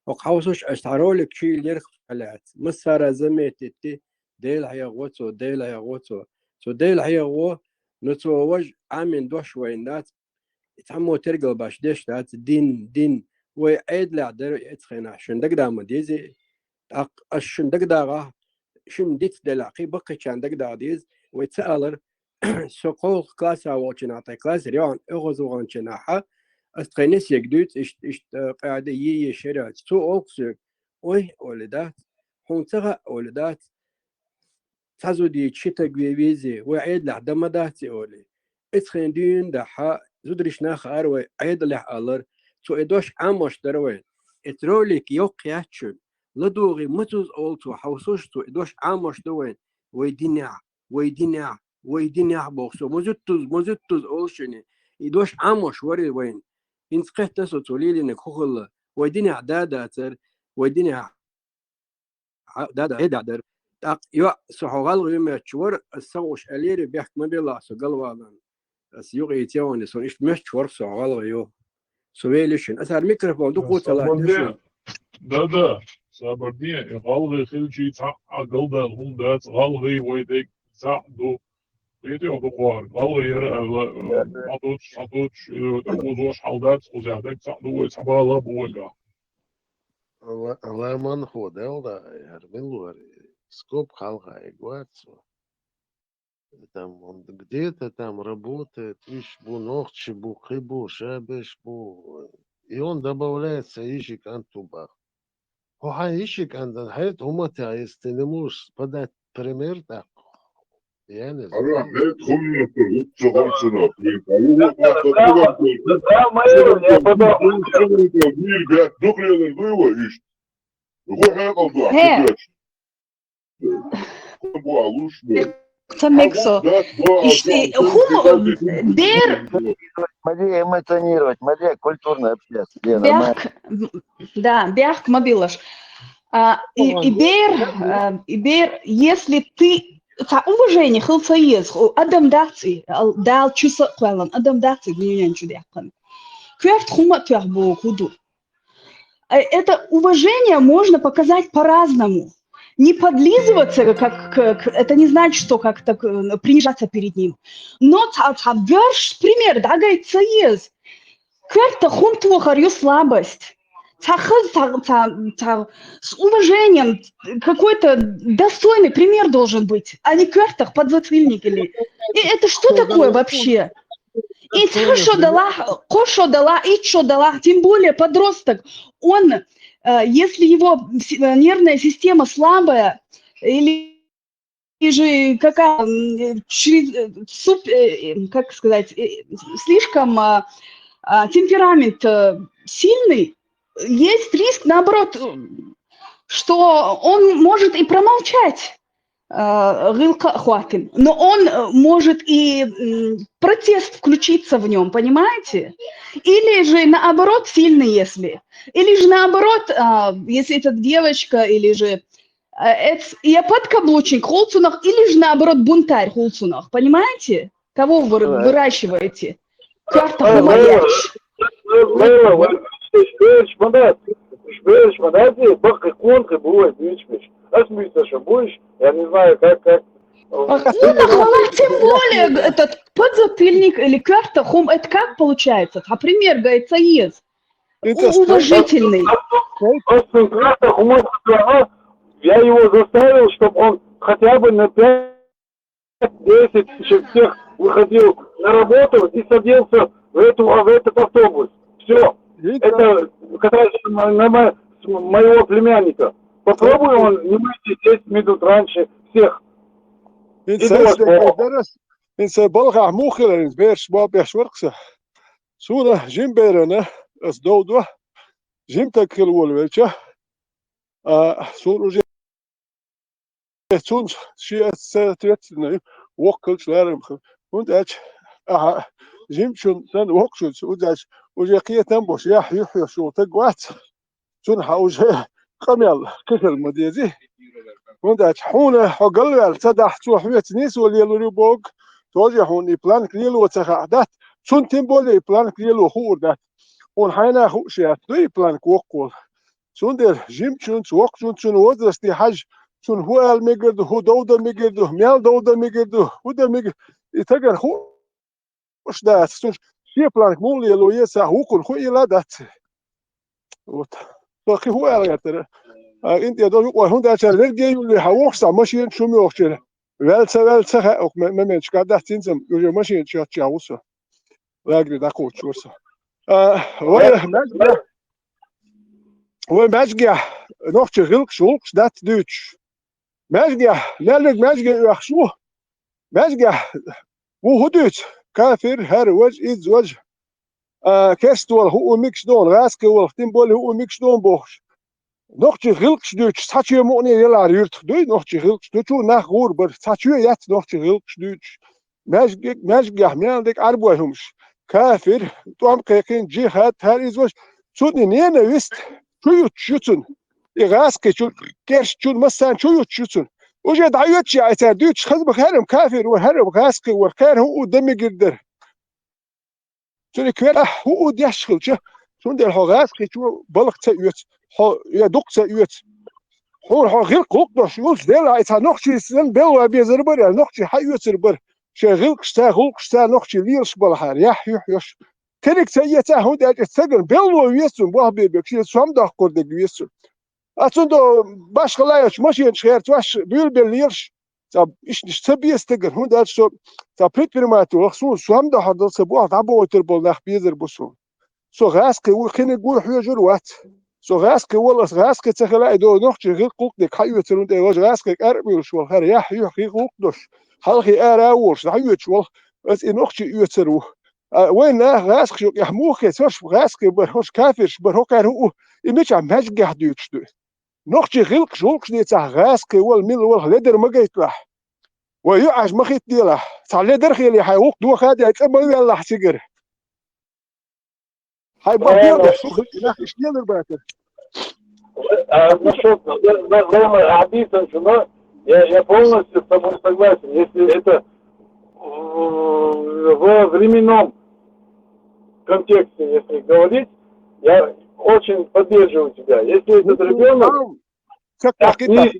Ок хавсуш аш та ролик чи лерх халят. Масара заметити, Дела хьегъо цо, Дела хьегъо цо. Цо Дела хьегъо, ну цо важ амин дош вайн дац. Ицхьаммо тергал баш деш дац, дин, дин. Вай Ӏедалехь дара эцхенахь шун дагадама дези. ТӀаккха аш шун дагадагӀа, шун диц делахь, кхи баккхичан дагадагӀа деза. Вай ца алар, со кхолх класса волчина, тхай класс рёгӀан эгӀоз вагӀанчинахьа, ас тхай несег дуьйц, ишт, ишт, э, къаьда йи, йи шеряч. Цо олх соьг, ой, оли дац, хьун ца хаьа, оли дац. Цхьа зуди читаг ве визи, вай Ӏедалехь дама дац и оли. Эцхен дуьйна дахьа, зудариш нах ар вай Ӏедалехь алар, цо и дош Ӏамош дар вай. Эц ролик йоккх яц шун. ЛадугӀи мацуз ол цо, хьовсуш цо, и дош Ӏамош ду вайн. Вай динехь, вай динехь, вай динехь боху со. Мазуттуз, мазуттуз ол шуни. И дош Ӏамош вари вайн. ХӀинца кхетта со цо лелийниг хӀу хилла. Вай динехь да дацар, вай динехь Хьа-, да, да, хьеда дар. ТӀаккха, йоӀ, со хьо гӀалгӀа ю моьттуш вара, ас ца гӀуш аллера, бехк ма белла со галвалан. Ас юкъе цевани, сон иштта моьттуш вара со хьо гӀалгӀа ю. Со велишин. Ас хӀара микрофон дукха ца лаьтташ. Да, да, сабар де, и гӀалгӀа хилчи цхьа а галдал хӀума дац, гӀалгӀа вай дег цхьа ду. Витий дукхар, гӀалгӀа яра аьлла, хьадуч, хьадуч, э, тӀаккха узош хьал дац, узех дег цхьа ду, вай цхьа бала бу вайга. Ла-, ламан хӀу дел да, яр мин лугӀар, скоб халха эгварцу. Там он где-то там работает, иш бу, нохчи бу, кхи бу, шабеш бу. И он добавляется иши кантубах. ХӀу хьайн иши кандан, хьайт хӀумата, если ты не можешь подать пример, так. Я не знаю. Ара, хӀед хӀуманатта, хӀуццу гӀалсанат, вай хьалугӀа хӀатта тугам кой, да, майра, я подумал. Вир бяхк дукхлелар дуй ва ишт? ГӀо хьекъал ду, Хе. Ахьа бу алуш бу. Ца мексо. Иш-, и, хӀума, бер. Смотри, эмоционировать, смотри, культурно общаться. Не, нормально. Бяхк, м, да, бяхк ма билаш. А, и, и бер, а, и бер, если ты, ца уважение хилла ца еза, ху-, адам дац и, ал-, Дала чу са кхоьллан, адам дац и дуьнен чу дехкан. Коьрта хӀума тоьхна боху хӀу ду. Э, это уважение можно показать по-разному. Не подлизываться, как, как, это не значит, что как-то, э, принижаться перед ним. Но ца, ца верш пример, да, говорит, ца еза. Коьрта хӀума тохар ю слабость. Ца хаз, ца, ца, ца, с уважением, какой-то достойный пример должен быть, а не коьртах подзатыльник или. И это что такое вообще? И ца шо далахь, кхо шо далахь, итт шо далахь, тем более подросток, он, э, если его си-, э, нервная система слабая, или же какая, м, э, чрез-, э, суп-, э, э, как сказать, э, слишком, а, а, темперамент, э, сильный, есть риск, наоборот, э, что он может и промолчать, э, гӀиллакх а хӀоттийна, но он, э, может и, м, протест включиться в нём, понимаете? Или же наоборот, сильный, если. Или же наоборот, а, если это девочка, или же, э, эц-, я подкаблучник хул цунах, или же наоборот, бунтарь хул цунах, понимаете? Кого вы выращиваете? Коьрта хӀума еш. Лейла, Лейла, иш бераш ма дац, иш бераш ма дац, баккхий конхий бу вай буьйцуш. Ас буьйцуш буьйцуш, я не знаю, как, как. Ну, так, тем более, этот подзатыльник или коьрта хӀума, это как получается? А пример, говорит, ца еза. Уважительный. Ас цунна коьрта хӀума ца тоьхна, я его заставил, чтоб он хотя бы на пять десять тысяч всех выходил на работу и садился в эту, в этот автобус. Всё. Это касается на, на мо-, с-, моего племянника. Попробуй он не выйти десять минут раньше всех. И ХӀинца ас догӀу. ХӀинца балхахь муха хилар, хӀинца бераш боху беш вара-кх со. Суна жима берана ас дов до, жима стаг хила волавелча, а, суна уже цунца шен аса ответственный воккхалчу ларам хила. ХӀунда аьлча ахьа жимачун санна воккхачуьнца, хӀунда аьлча уже кхетам а беш, яхь юьхь йолуш волу стаг вац. цунна хьан уже къамел кхихар ма дезий. ХӀунда аьлча хьуна хьо галваьлла ца дахь, цо хьоьца нийсо лелур ю боху, тоже хьуна и планка лело ца хаьа дац, цунна тем более и планка лело хуур дац. Хьуна хьайна хууш яц, ду и планка воккхаволу. Цундела жимачунца, воккхачунца цуьнан возрасте хьажа, цунна хӀун ала мегар ду, хӀун дов дан мегар ду, мел дов дан мегар ду, хӀун дан мегар, и стагана хууш дац, цунна шен планка муха лело еза, вукхунна хӀун ила дац. Вот. Со кхин хӀун ала гӀертара? А, ин тӀе долу юкъа, хӀунда аьлча лерге юллехь, воху схьа машина шума йохучуьра. Ваьлла ца ваьлла ца хаьа, окху ме-, моменташка дац, цинцам уже машина чоьттачехь ву со. Лагере дӀакхочуш вара со. А, вай, маьжга-, вай маьжгехь нохчийн гӀиллакхаш, гӀуллакхаш дац дуьйцуш. Маьжгехь, мел верг маьжге оьхуш ву. Маьжгехь ву хӀун дуьйцу? Кафир, хӀара важа, иза важа. А, керста волу хӀуъу мегаш ду, гӀазкхи волу тем более хӀуъу мегаш ду бохуш. Нохчийн гӀиллакхаш дуьйцуш, цхьа чоь мукъане ялахьара юьртах дуй, нохчийн гӀиллакхаш ду, чу нах гӀур бара, цхьа чоь яц нохчийн гӀиллакхаш дуьйцуш. Маьжгег-, маьжгехь мел дерг Ӏарбой хӀумаш. Кафир, тӀом кхайкхина, джихад, хӀара иза важа. Цунна и нена вист чу юттуш ю цунна. И гӀазкхи чу, керста чу, массарна чу юттуш ю цунна. Уже дӀайоьттуш яй цара дуьйцуш, хаза ма хаьрам кафир вара, хӀара гӀазкхи вара, кхара хӀуъу дан мегар дара. Цуьнан кхера хӀуъу деш хилча, цундела хьо гӀазкхичо балха ца оьцу, хьо я дукха ца оьцу. Хьуна хьо гӀиллакх-гӀуллакх долуш йолчу делахь, и цхьа нохчий санна белла безар бара, я нохчий хьаоьцур бара, шайн гӀиллакхашца, гӀуллакхашца нохчий лелаш балахьара, яхь юьхь йолуш. Кхериг ца эцахь, хӀунда аьлча цигара белло веза цунна, болх бе бегаш, шен сом доккхур дерг веза цунна. А цунна до башхалла йолчу машинаш херца ваш буьйлабелла лелаш, цхьа ишнаш ца беза стагана, хӀунда аьлча со цхьа предприниматель ваха, суна сом дохьур дала сан болх дӀабохуьйтур болу нах безар бу суна. Со гӀазкхи вуй, кхиниг вуй хьоьжур вац. Со гӀазкхи волу, ас гӀазкхи ца хила, и до нохчий гӀиллакх-гӀуллакх дерг хьаоьцур, хӀунда аьлча гӀазкхи кӀарабуьйлуш волу, хӀара яхь юьхь гӀиллакх-гӀуллакх долуш, хьалхе ара а волуш, дӀайоьдуш волу, ас и нохчий оьцур ву. А вайн наха гӀазкхаш юкъехь муха хеца, хӀорш гӀазкхий бара, хӀорш кафирш бара, хӀокхара хӀуъу, и мичахь маьжгехь дуьйцуш ду? Нохчий гӀиллакхаш, гӀуллакхаш дийцахь, гӀазкхий волу, мила волу ледар ма гайталахь. Вай юьӀаш ма хӀиттаделахь. Цхьа ледар хилий хьайн гӀуллакх доха а дай, цӀа ма ваьллахь цигара. Хьайн бакъ Правильно. Лелаш, шу хӀуъу нах иштта лелар бацара. А, насчёт, да, да, да, Абиса, но я, я полностью с тобой согласен. Если это в, во временном контексте, если говорить, я очень поддерживаю тебя. Если этот ребёнок, там, как так, так, не так.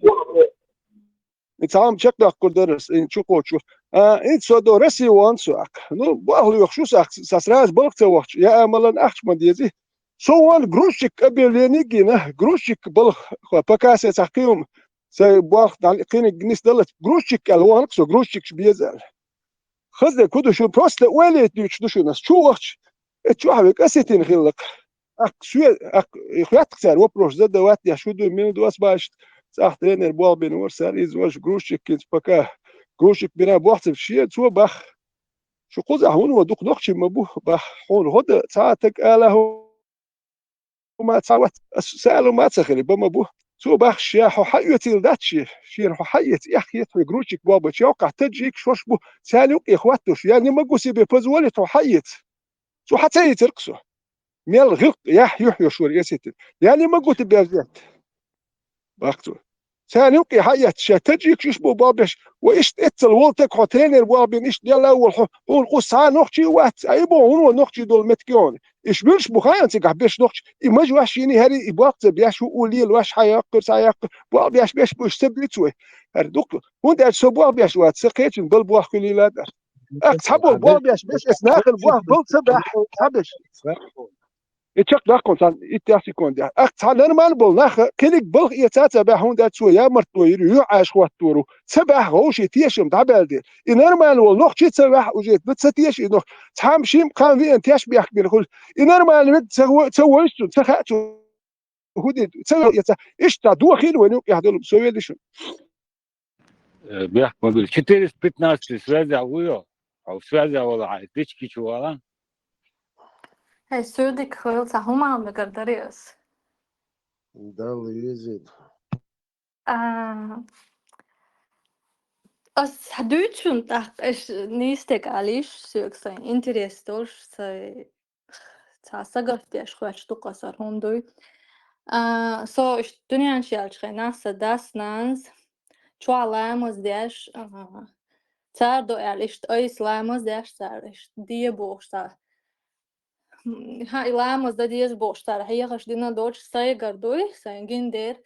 И цхьа хӀума чекхдоккхур дара ас, и чу кхочуш. А, и со до Россия вон со акх. Ну, бахлоьхуш ву сах, са сразу балха ца вахча, я амалан ахча ма дезий. Со вон грузчик объявление гина, грузчик балха, хо, пока се цхьа кхин хӀума, са болх дӀа кхиниг нисдалац, грузчик аьлла вон со, грузчикаш беза аьлла. Хаза дерг хӀун ду шуна, просто ойлийта дуьйцуш ду шуна ас, чу вахча, э, чохь ве касетина хиллакх. Акх, соь, акх, и хӀоьттах цара вопрос задавать деш, хӀун ду, мила ду ас башта, цӀахь тренер болх бина вара сара, иза важа грузчиккинца пока, грузчик бина бохцам шен, цо бах. Шу кхузахь вуно дукха нохчий ма бу, бах, хьуна хӀода цхьа а таг ала хӀу ма цхьа вац, ас сало ма ца хили, ба ма бу. Цо бах ша хьо хьаоьцийла дац шен, шена хьо хьаэца, эхь хета хьоьга грузчик болх бан, чевкхахь таджикаш хӀорш бу, царна юкъе хӀоттош, я не могу себе позволить хьо хьаэца. Цо хьа ца ийцаркх со. Мел гӀиллакх яхь юьхь йолуш вара эситина. Я не могу тебя взять. Бах цо. Царна юкъе хьаэцча, ша таджикаш уьш бу болх беш, ва иштта эццал волу таг хьо тренер болх бина, иштта делла а волу хьо, хьуна кху схьа а нохчий вац, ай бо хьуна ван нохчий долу меттиг йогӀуна. Иштта муьлш бу хаьа цигахь берш нохчий, и мажа ваш йина, хӀара и болх ца беш, хӀу уллийла ваш хьан яккхира, цхьа яккхира, болх беш беш бу, иштта ца буьйцу вай. ХӀара дукха, хӀунда аьлча со болх беш вац, сан кхечун бала болх хуьлийла а тӀара. Акх цхьа бо-, болх беш беш, эцу нахана болх бала ца баьхьа, цхьа беш. И чекхдаккхун цхьана итт секунд яхь. Акх цхьа нормально болу нах, кхиниг балха эца а ца баьхьа, хӀунда аьлча цо ямартло йира, юьхьӀаьш хӀоттор ву. Ца баьхьа вовшийн тешам дӀабаьлла дела. И нормально волу нохчий ца ваьхьа уже, ца теша и нох. Цхьамма шимма кхам веана теш бехк бина хуьлу. И нормально вег ца во-, ца войсу цунна, ца хаьа цо. ХӀун дийр ду? Ца вел эца. Иштта дохийла вайн юкъехь долу, со велли шуна. Э, бехк ма била. Четыреста пятнадцать связь а вуйо? Хьо связь а вала хьан, дичкичу вала? Хьай, суьдик хила ца хӀума мегар дари ас. Далла езийла. А, ас дуьйцун тӀаккха, аш нийса тек алиш, соьга сайн интерес долуш, сайн цхьа сагатдеш хӀоьттуш ду-кх ас хӀара хӀума дуй. А, со иштта дуьнен чу яьлча хенахь сан дас-нанас чохь ламаз деш, а, цара до аьлла, иштта айса ламаз деш цара, иштта де бохуш цара. М, хьан и ламаз дан деза бохуш цара хьехаш дина доцуш сайгара дуй, сайн гина дера,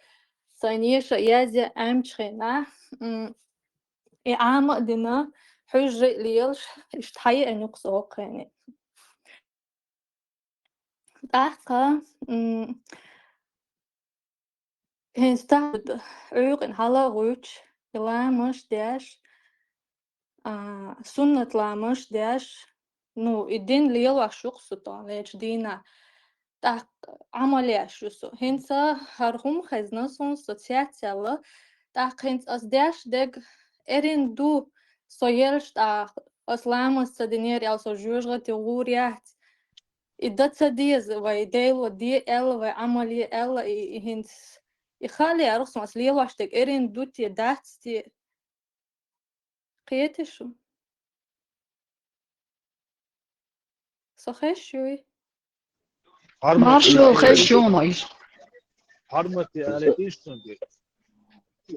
сайн еша язъян Ӏемчу хенахь, м, и Ӏама а дина, хьуьжжа а лелаш, иштта хьаеана ю-кх со хӀокху хене. ТӀаккха, м, хӀинца тахана Ӏуьйкъина хьала а гӀуьттуш, и ламазаш деш, а, суннат ламазаш деш, ну, и дин лелош ю-кх со тахана лечу дийнахь. ТӀаккха Ӏамал еш ю со. ХӀинца хӀара хӀума хезна суна, со цецъяьлла. ТӀаккха хӀинца ас деш дерг эрна ду, со елча тӀаккха, ас ламаз ца динера аьлла, со жоьжахати гӀур яц. И дан ца деза, вай Дело де аьлла, вай Ӏамал е аьлла, и, и хӀинца, и хаа лаьара суна, ас лелош дерг эрна ду те, дац те. Кхетий шу? Со хезаш юй? Маршо хезаш ю ма иш. Хьармате аьлла иштта ду.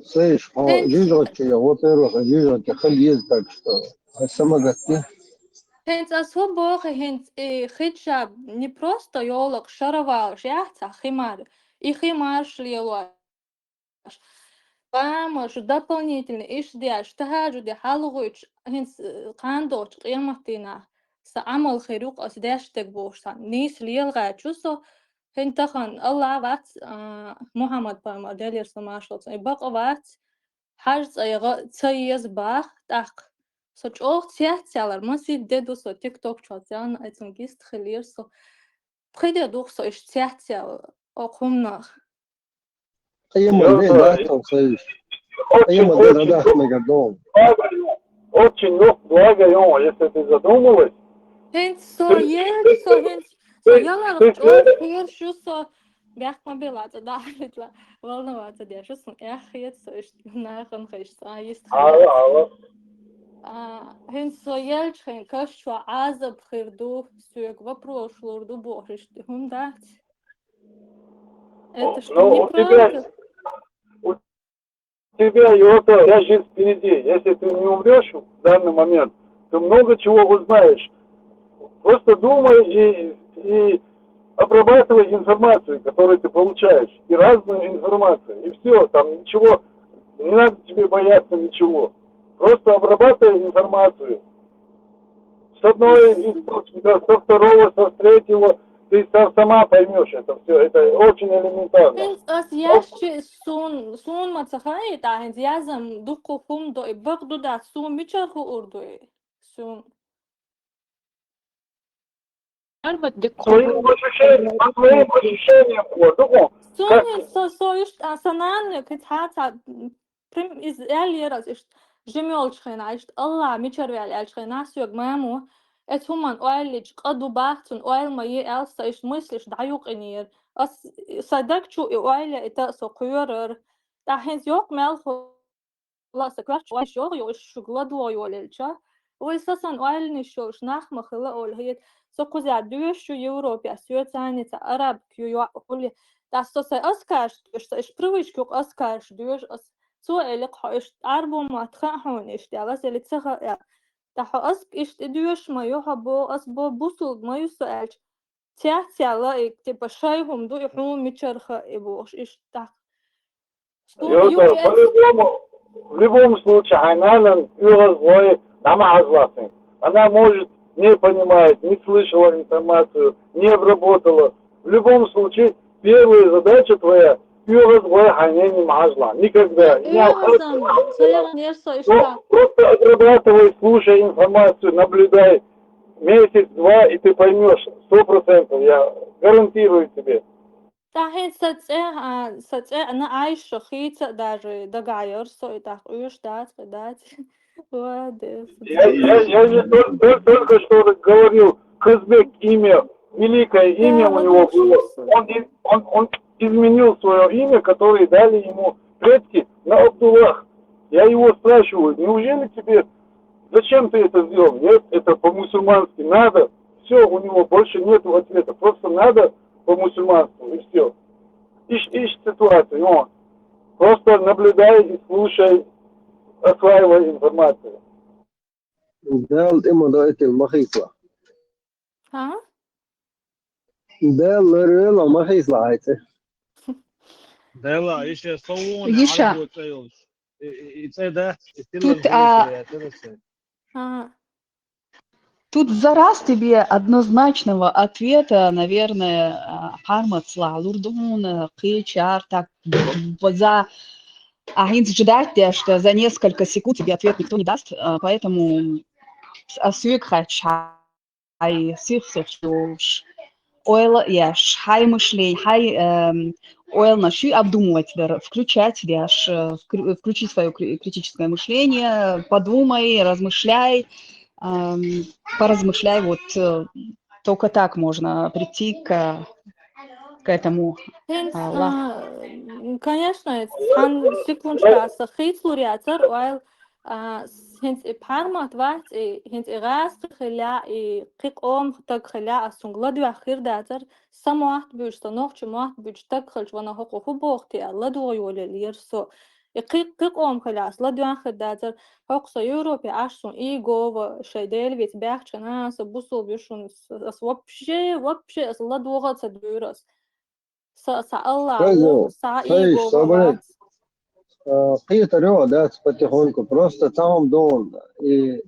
Слышь, хьо Эй. Жижигӏатчу я, во-первых, жижигӏатчу хила еза, так что, а сама гатте. ХӀинца ас хӀун боху, хӀинца и хиджаб не просто йолу шаровараш яц, а химар. И химарш лелош. Ламазаш дополнительно иш деш, тахьажуде хьалагӀуьйтуш, хӀинца, э, кхана долчу къематдийнахь сан Ӏамал хир ю-кх ас деш дерг бохуш цхьаьна нийса лелагӀаьтташ ю со, хӀинца тахана Аллах вац, а, Мухьаммад пайхамар, Делера салам-маршалла цунна, и бакъ вац, хьажа цӀе гӀа ца еза баха, тӀаккха со чӀогӀа цецъяьллера, масийтта де ду со, тикток чохь цӀенна, айцунна гиста хилира со. Пхи де ду-кх со иштта цецъяьлла окху хӀуманах. Къемат де дац хьо, Саиш. Очень, Къемат де очень дац лёг-, мегар догӀу. Благо, очень лёг-, благо, если ты задумалась. ХӀинца со Ты, ел, ты, со ты, хӀинца, со ты, яларх ты чӀогӀа кхераш ю со, бехк ма била цӀа дахьийтла, волноваться деш ю, сан эхь хета со иштта нахана хезаш, цкъа йист Ала, хета. Ала. А, хӀинца со елча хен каш чохь Ӏазап хир ду, соьга вопрос лур ду бохуш иштта хӀума дац. Это что, Ну, у тебя, неправда? У тебя, Йота, вся жизнь впереди. Если ты не умрёшь в данный момент, ты много чего узнаешь. Просто думай и, и обрабатывай информацию, которую ты получаешь, и разную информацию, и всё, там ничего, не надо тебе бояться ничего. Просто обрабатывай информацию. С одного источника, со второго, со третьего, ты са-, сама поймёшь это всё. Это очень элементарно. ХӀинца ас яьшчи сун, сун ма ца хаьа, тӀаккха хӀинца язам дуккха хӀума до и, бакъ ду дац, сун мичара хуур ду и? Сун. Арбат дикка По твоим ощущениям, по твоим ощущениям, вот, ну, Сун как со, со иштта, а, сан нана кхин цхьа, цхьа, м, прям из аьллера ас иштта, жима йолчу хенахь, иштта Аллах мичара ваьлла аьллачу хенахь соьга мамо, эцу хӀуманна ойла йича къа ду бах, цунна ойла ма е аьлла, сан иштта мысль иштта дӀаюкъинера. Ас, сан даг чу и ойла яйта а со кхоьрара. ТӀаккха хӀинца йоккха мел хӀу- Ла сан коьртачу ойш йогӀу, йогӀу шуьга ладогӀа йолаелча. Вай са сан ойланаш йолуш нах ма хила олу хӀета. Со кхуза доьшуш ю Европе, соьца цхьаьна арабка ю йоӀ хуьлу. ТӀаккха со сайн аскарш доьшу, сан иштта привычка ю-кх аскарш доьшу ас. Цо элира-кх хьо иштта Ӏарбо мотт хаьа хьуна иштта аьлла, ас элира ца хаьа аьлла. ТӀаккха хьо аска иштта и доьшуш ма ю хьо боху, ас боху бусулба ма ю со аьлча. Цецъяьлла и, типа, шай хӀума ду и хьуна мичара хаьа и бохуш, иштта тӀаккха. Студио Йота, эц- по-любому, в любом случае, хьайн нанан оьгӀаз гӀой дӀа ма хьажалахь. Она, может, не понимает, не слышала информацию, не обработала. В любом случае, первая задача твоя, оьгӀаз гӀой хьайн нене ма хьажалахь. Никогда. Э, оьгӀазан, со яханера со иштта. Просто обрабатывай, слушай информацию, наблюдай. Месяц-два, и ты поймёшь, сто процентов, я гарантирую тебе. ТӀаккха хӀинца сан цӀе, а, сан цӀе а, Айша хийца а даже дагахь яра со, и тӀаккха оьшуш дац, кхин дац. Ва, Дела, сан Я, цӀе. я, я же только, только, только что говорил, Казбек имя, великое имя Да, у него было. Возвращайся. Он, из- он, он изменил своё имя, которое дали ему предки, на Абдуллах. Я его спрашиваю, неужели тебе, зачем ты это сделал? Нет, это по-мусульмански надо. Всё, у него больше нету ответа. Просто надо по-мусульмански, и всё. Иш, иш ситуация, он. Просто наблюдай и слушай, осваивай информацию. Дала тӀема дойтина ма хийцалахь. А? Дала ларвелахь ма хийцалахь хьайн цӀи. Дела, иша со вуна Иша. Ӏарбо цӀе йолуш. И, и, и цӀе дац, и Тут, тиллан а, гуйта яцара сан. А. Тут за раз тебе однозначного ответа, наверное, а, Пармат, ца лур ду хьуна, кхечара так, б-, б-, за, а, хӀинца ждать деш, что за несколько секунд тебе ответ никто не даст, а, поэтому с-, а, соьга хаьттича, хьайн сих-сих йолуш, ойла а еш, хьайн мышление, хьайн, эм, ойланаш обдумывать дар, включать деш, э, вкру-, включи своё кри-, критическое мышление, подумай, размышляй, эм, поразмышляй, вот, э, только так можно прийти к, к этому, ХӀинца, а, лах. А, конечно, цхьана секундашкахь сан хийцалур яцара, ойл, а, с-, хӀинца и Пармат вац, и хӀинца и гӀазкхи хилла, и кхин къомах стаг хилла, ас цуьнга ладоьгӀна хир дацара, сан мотт буьйцуш, сан нохчийн мотт буьйцуш стаг хилча, ванах, хӀокхо хӀун боху те аьлла, ладоьгӀна йолаелира со. И кхин, кхин къомах хилла, ас ладоьгӀна хир дацара, хӀокху сан Европе Ӏаш суна Иегова, шайн Дела виц баьхча хенахь, аса бусулба ю шуна, ас вообще, вообще ас ладогӀа а ца дуьйра ас. Са, сан Аллах Хаза, ву, сан хай, Иегова собрать. Вац. А, кхетар йо, дац потихоньку, просто цхьа хӀума ду хьуна. И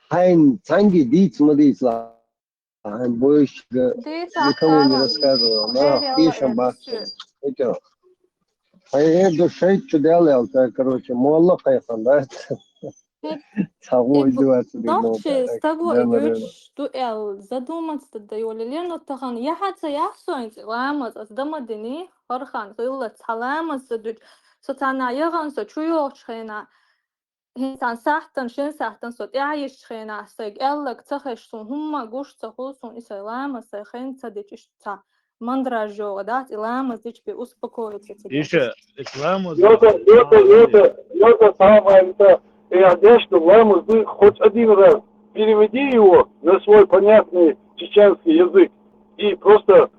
хьайна цхьаьнгге дийца ма дийцалахь, хьайна бовзуьйтуш, Дийца никому не ахча рассказывай, нах, Дела тешам бац. Хьайн эр ду шайтта чу даьлла аьлла, короче, молла кхайкхина дац. Цхьа гӀо И бу-, издеваться дина нохчийн стаг ву и дуьйцуш ду аьлла, задуматься дан йолаелира, но тахана яхьа ца яхьа со хӀинца ламаз, ас дан ма диний, хӀара хан хилла цхьа ламаз ца дуьтуш, со цхьанхьа яхана со чу йогӀучу хенахь, хӀинца цхьана сахьтана, шина сахьтана со тӀаьхьа йисчу хенахь, сайга аьлларг ца хезаш, суна хӀумма а гуш ца хуьлу, суна и сайн ламаз сайн хенахь ца дича, иштта цхьа мандраж йогӀу дац, и ламаз дича бен успокоиться ца деш. Иша, и ламаз Йота, йота, йота, йота, самое это, я деш ду ламаз дуй хоть один раз. Переведи его на свой понятный чеченский язык. И просто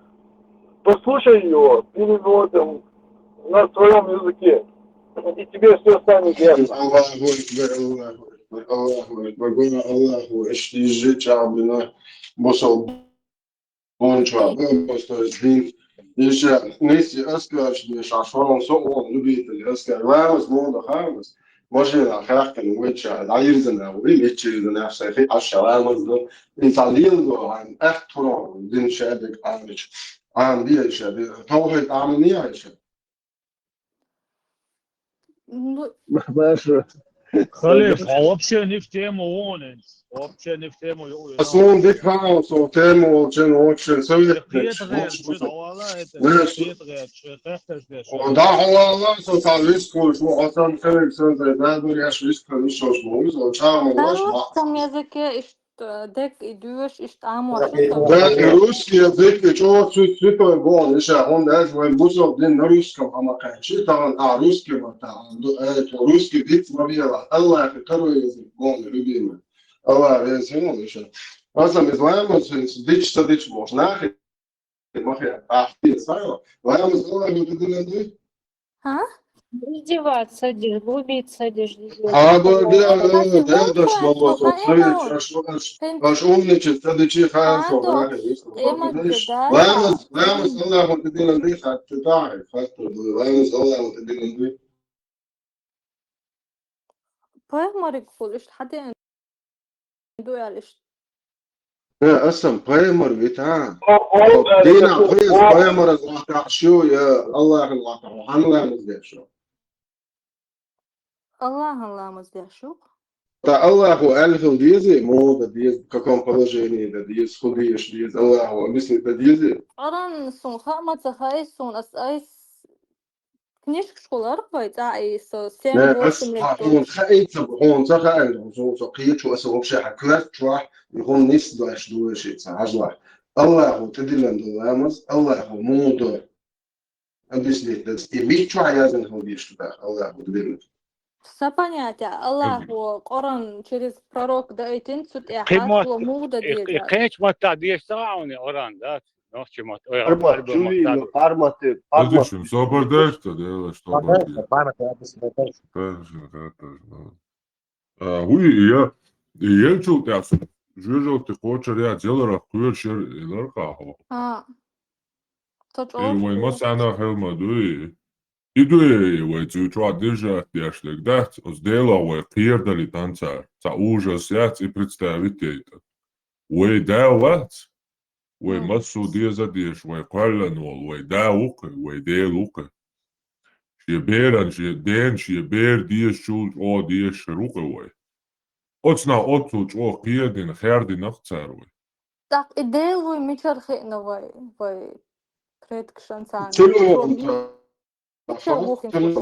послушай его переводом на своем языке. И тебе все станет ясно. Аллаху акбар, Аллаху акбар, Аллаху акбар. Гора Аллаху, эшти жи чабина босол. Бончва, бо просто дин. Иша, нисси аскарш деш, а шолом со он любитель аскар. Ламаз муна хамаз. Машина хахкан вича, дайрзана, ви мечирзана, шайхи аша ламаз до. Инсан лил до, ан ахтуро, дин шадик амич. Ан диа шади. Тавхид амни аша. Ну, Маша. Халиф, а вообще не в тему он. Вообще не в тему. Аслун дик хаал, со тему волчен, вообще совет. Хет гэр, чё, давала это, Знаешь, хет гэр, чё, как ты ждёшь? О, да, хала, со там рискуешь, ну, а сам человек, сам, да, да, ну, я ж рискую, ну, что ж, ну, он чам, он Да, в русском языке иш-, э, дек и дуьш, иш тамош, Да, и русский язык, и чё, цу-, цветой бон, и ща, он даже, вай, бусов день на русском, а макай, читал, а, русский, вот, а, ду-, э, это, русский вид смотрела, Аллах, и второй язык, бон, любимый. Аллах, я извинил, и ща. Просто мы знаем, вот, дичь, дичь, можно, нахер. Махе, а, ты, Саева? Ваямыз Аллах, мы придумаем, да? А? Издеваться деш, глумиться деш. А, бо, бо, бо, бо, да, да, шло, вот, смотри, шло, шло, шло, умничать, следующий, хорошо, Андо, да, конечно, Эмма, понимаешь? Да, Ваямыз, да. Ваямыз Аллах, мы придумаем, да, хат, ты, да, хат, ваямыз Аллах, мы придумаем, да. Пайхамаригахула иштта хьадеана ду аьлла иштта. Э, асан пайхамар вита? О, о, О, э, дина это, хуйз о. Пайхамараз лахтахь шу, я Аллахын лахтахь, хьан ламаз деш шу? Аллахын ламаз деш шу? Та Аллаху аль хил дези, мода дез, в каком положении да дез, худеш дез, Аллаху объяснить да дези. Аран сун хама ца хай сун ас айс Книжкаш хулар вай цӀа а ийса, семь-восемь лет. Хьуна хаийца, хьуна ца хаийна, хьуна со кхечу аса вообще хьан коьрта чохь, и хьуна нисса дош ду вешица, хьажлахь. Аллаху тӀедиллина ду ламаз, Аллаху муха до. Объяснить дац. И миччохь яздан хила деш ду даха, Аллаху тӀедиллина. Са понятие, Аллаху Къуран через пророк даийтина, цу тӀехь хьацо муха дан деза. Кхечу маттахь деш ца хаьа хьуна Къуран, да? Нохчий мат, ой, Парма, Парма чули, мат, Парма, Парма. Подожди, собар дашь, да, делаешь, собар. Парма, Парма, Парма. Конечно, конечно. А, хуй, я, я чул тясу. Жужал ты хочешь, я делал, а куер шер, и ларка, хо. А. То И вай чё? Масана хелма дуй. И дуй, вай цу чё держать, я шлег, да? Оз дела вай кирдали танцар. Ца ужас, я и представить это. Вай да вац. Вай массу деза деш, вай каллан вол, вай да укы, вай дел укы. Ши беран, ши ден, ши бер деш чул, о деш рукы вай. Оцна оцу чё кирдин, хердин ахцар вай. Так, и дел вай мичар хитна вай, вай предкшан сан. Чего? Собарнин,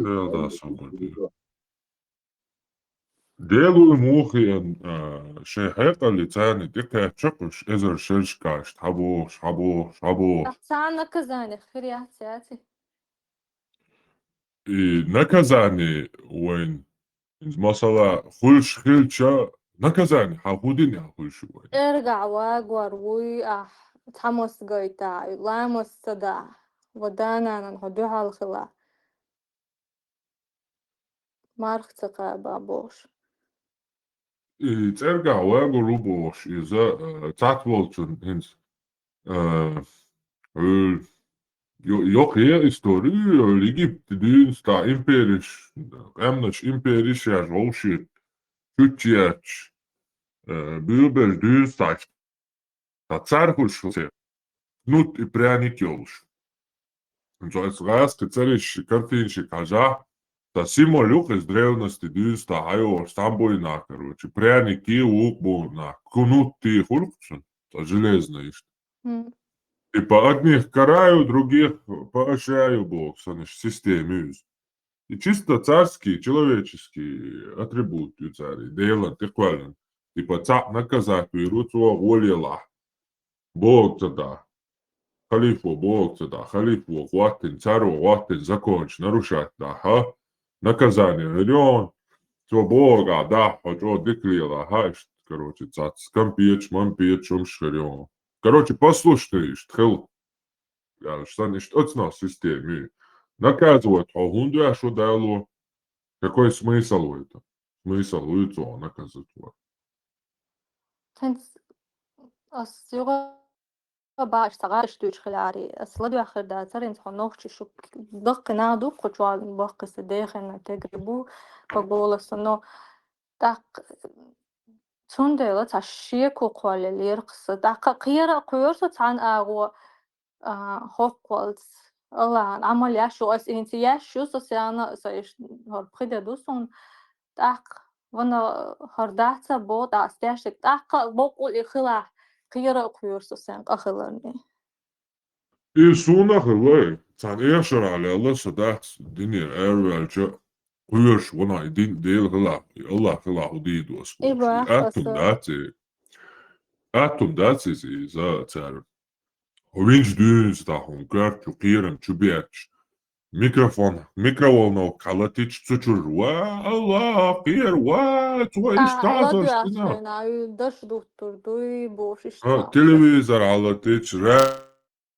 Элла, собарнин. Делу мухи, а, шей хьекъали цани тикхачакъуш, эзар шерш кашт, хабо, хабо, хабо. Цан наказание хиряц, яци. И наказание вайн, инз масала, хулш хилча, наказание, ха худин я хулш вайн. Эрга вагвар вуй, а, тамас гайта, ламас сада, вадананан хо духал хила. Марх ца каба бош. И церга вагу рубош, и за, э, цат волчун, инз, э, ул, ё-, ёк е историю, Египет дюнста империш, эмнач империш я жолшит, чучияч, э, бюбер дюнста Та цархуш хилсе. Кнут и пряник йолуш. Цо эс гӀаьс кхин цариш картинчик хьажа. Та символ юкъ из древности дуьйцу, та хьайогӀуш цхьамбойна, короче, пряники вукъ бохна. Кнут ти хуркхучун, та железный иштта. Мгм. Типа одних караю, других поощряю боху, санаш система юьзу. И чисто царский, человеческий атрибут ю цари, Делан тӀекхоьллина. Типа, цхьаъ наказать вийр ву цо гӀолелахь. Бога ца дахь. Халифо бога ца дахь. Халифо гӀоттина, царо гӀоттина, законаш нарушать дахь, а? Наказание вийр ю, цо бога дахь, хьо чӀогӀа дика лелахь, а? Иштта, короче, цац, кампеташ, мампеташ, хӀумаш хир ю. Короче, послушный иштта хила. Аьлча, сан иштта оцунах система ю. Наказывать хьо хӀунда веш ву Дало? Какой смысл в этом? Смысл вуй цо наказывать вар? ХӀинца ас юха баш ца гӀаш дуьйцу хилари, ас ладоьгӀна хир дацара, хӀинца хьо нохчи шу даккхий нах ду, кху чохь баккхий сан дехина тегри бу, по голосу, но тӀаккха цундела цхьа шеко кхоллаелира-кх сан. ТӀаккха кхера а кхоьру со цхьана агӀо, а, хӀокхуьлца. Аллахьан Ӏамал еш ю, ас хӀинца еш ю, со сена а, со иштта хӀара пхи де ду суна. ТӀаккха вана хӀара дац а боху, тӀаккха ас деш дерг, тӀаккха а боккъал и хилахь, кхера а кхоьру со сен къа хиларна. И суна а хилла, цхьана эшарахь лелла со дац динера араваьлча, кхоьруш вана и дин Дела хилахь, и Аллах хилахь хӀу дийду ас И бохуш. И бах аттун аса. Дац и. Аттун дац иза, иза цара. Хьо винчу дуьйна ста хьуна коьрта чу кхерам чу бетташ. Микрофон, микроволновка хьалатича цу чуьра. Ва, Аллах, кхера, ва, цо А, иштта ладоьгӀна хьина. Хьина, а, уьйла даш дуттур дуй, бохуш иштта А, хьалатича. Телевизор хьалатича,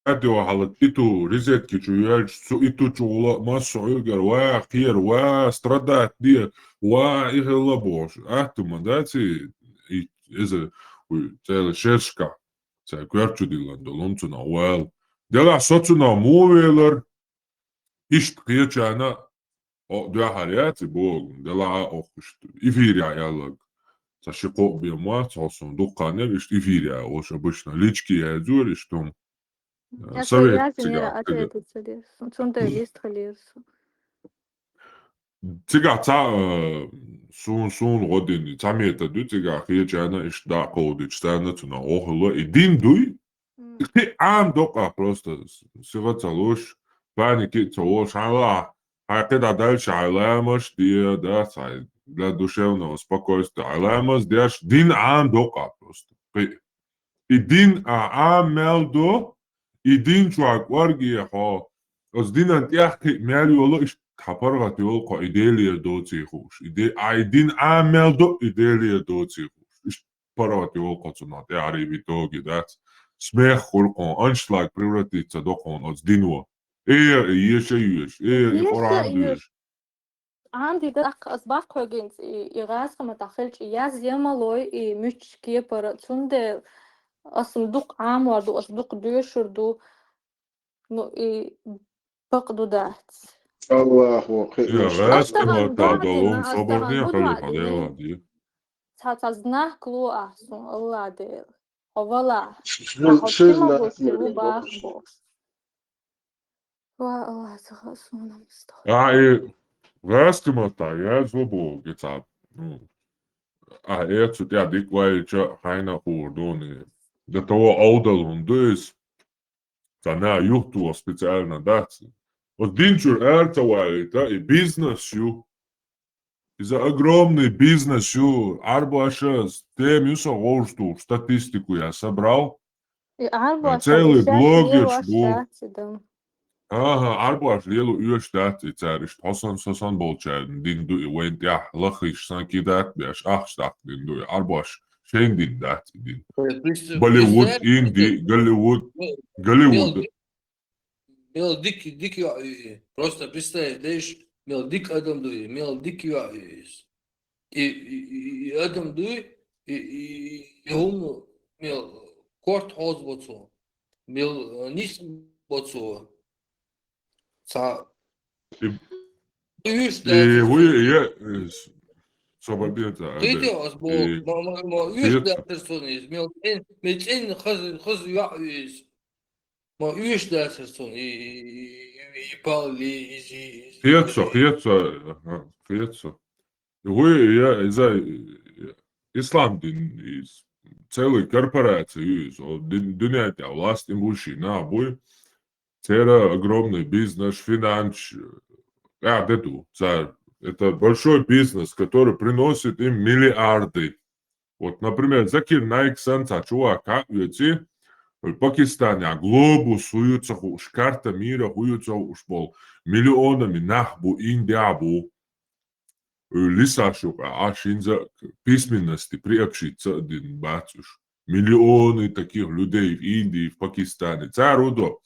радио хьалатича, иту, розетки чу йоьлча, цу иту чу гӀула, массо а Ӏуьйгара, ва, кхера, ва, страдать де, ва, и хилла бохуш. Атта ма дац и, и, иза, уй, цӀела шершка. Цара коьрта чу диллина долу хӀума цунах вала. Делахь со цунах муха велара, иштта кхечарна, о, дуьхьал яц и боху, делахь а оха иштта эфирехь ялларг. Ца ши-кхоъ бен ма, цхьа суна дуккха нер, иштта эфирехь, оша обычно лички яздора, иштта хӀума. Я советский ца яздинера цигахь, ответ ца деза. Цундела лист хилира со. Цигахь цхьа, э, сун-, суна гӀо дина, цхьа метод ду цигахь, кхечарна иштта дӀа а кховдича, царна цунах гӀо хилла, и дин дуй, М. и кхин Ӏама докъа просто, сиха ца луш, паники а ца волуш, хьайла, хьайн кхидӀа дальше хьайн ламаш де, да, цхьа для душевного спокойствия хьайн ламаз деш, дин Ӏама докъа просто. Кхин. И дин а Ӏама мел до, и дин чохь кӀорге хьо, оцу динан тӀехь кхин мел йолу иштта Хьан паргӀат йолу кхо и Делера доций хууш. И де-, а и дин Ӏаммел до и Делера доций хууш. Иштта паргӀат йолу кхо цунах тӀаьхьарий в итоге дац. Смех хуьлу кхуна, аншлаг превратиться до кхуна оцу дино. Э, еша йоьш, э, и Къуръан доьш. Анди даккха ас баккхойгинца и, и гӀазкхаматахь хилча, яз ямалой и муьтча кепара, цундела ас дукха Ӏамор ду, ас дукха доьшур ду. Ну, и бакъ ду дац. Аллаху кхиъна. Астаган дадина, астаган гуд ваъ дина. Цхьа, цхьа знак ло ахь суна, Алла Дела. Хьо вала. Хьо ши знак ло бахбо. Ва Алла, ца хаьа суна муста. А, и гӀазкхаматахь яздо боху гицхьа. Ну, а, э, цу тӀехь дика ваьлча, хьайна хуур ду, не. До того Ӏовдал хӀума ду иза. Цхьа наха юхту специально дац. Оцу дин чуьра ара ца валийта, и бизнес ю. Иза огромный бизнес ю. Ӏарбоша тема ю со гӀовш тухуш, статистику я собрал. И Ӏарбоша целый блогерш бу. Ага, Ӏарбоша лело оьшуш дац и цара иштта хьо сан, со сан болчарна дин ду и вайн тӀехь лахийш сан кидат беш, ахча даккха дин ду и Ӏарбоша. Шайн дин дац и дин. Болливуд, Инди, Голливуд, Голливуд. Мел дик, дик йоӀ ю иза. Просто представь, деш, мел дик адам ду иза, мел дик йоӀ ю иза. И, и, и, и адам дуй, и, и, и хӀума мел корта хьоза бо цо, мел, э, нисбо цо. Цхьа. И, уьш и, дац, уй, я, э, с-, собабета, кхетий, ас боху, ма, ма, ма, уьш дац цунна иза, мел цӀен-, мел цӀенна хаза, хаза йоӀ ю иза. Ма уьш дацара цунна и, и, и, и палли, и зи, и зи. Хецо, хецо, аха, хецо. ХӀу я, иза, ислам дин, из, целый корпорация ю иза, о, ду-, дуьнен тӀехь власть им бу ший нах буй. Церан огромный бизнес, финанс, э, де ду, цара. Это большой бизнес, который приносит им миллиарды. Вот, например, Закир Найк санна цхьа чувак хьаоьци, Пакистанехь глобус хӀу ю ца хууш, карта мира хӀу ю ца хууш болу, миллионами нах бу, Индия бу. Лисаш юкъа, а шинза письменности приобщиться а дина бац уьш. Миллионы таких людей в Индии, в Пакистане. Цара хӀу до?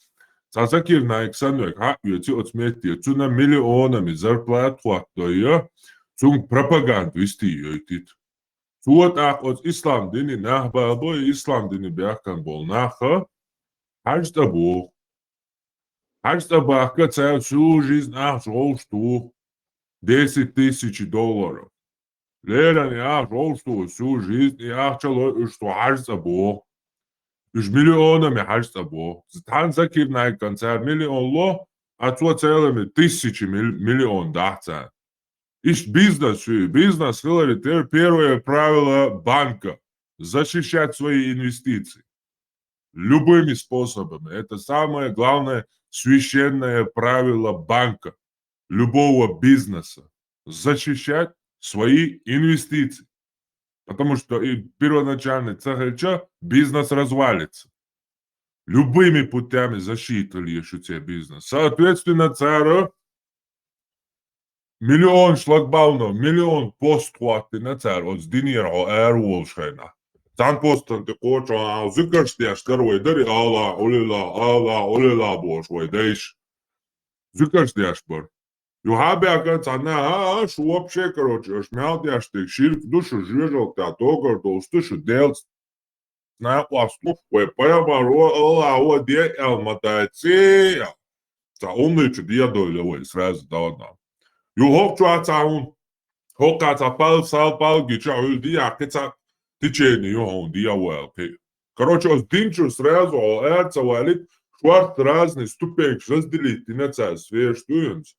Цхьа Закир Найк санна верг хьаоьци оцу метте, цунна миллионами зарплата хӀоттадойя, цунга пропаганда вистий йойтит. Цо тӀаккха оцу ислам дини нах бала бо, и ислам дини бехкан болу наха хьаьжцӀа боху. ХьаьжцӀа бахка цара всю жизнь ахча гӀовш туху, десять тысяч долларов. Леррина и ахча гӀовш туху всю жизнь, и ахча лой уьш цу хьаьжцӀа боху. Уьш миллионами хьаьжцӀа боху. Цхьана Закир Найкан цара миллион ло, а цо целыми тысячи мил-, миллион дахьа цара. Иштта бизнес ю, бизнес хиларе тер-, первое правило банка — защищать свои инвестиции. Любыми способами. Это самое главное священное правило банка, любого бизнеса. Защищать свои инвестиции. Потому что и первоначально ца хилча, бизнес развалится. Любыми путями защита лешу церан бизнес. Соответственно, цара миллион шлагбаумов, миллион пост хӀоттийна цара оцу динера хьо ара волуш хенахь. Цхьана постан тӀе кхочу а зуькарш деш дара вай дари, Алла, Улила, Алла, Улила бохуш вай дайша. Зуькарш деш бара. Юха а баьхкина цхьанна, а, а, шу вообще, короче, аша мел деш дерг ширк ду, шу жоьжалла тӀехь догар долуш ду, шу Делаца накъост ду, вай пайхамар ву, Аллах ву, де аьлла ма дац, цхьа умнича дедовлла вай сразу давно. Ю хӀокху чохь цхьа хӀун, хӀокху цхьа пал, сал пал гича хьуьлда яхкхи цхьа течение ю хьуна дегӀ ваьлла кхин. Короче, оцу дин чуьра сразу хьо ара ца валийта, шорта разные ступенькаш разделить дина цара, сфераш ду хӀинца.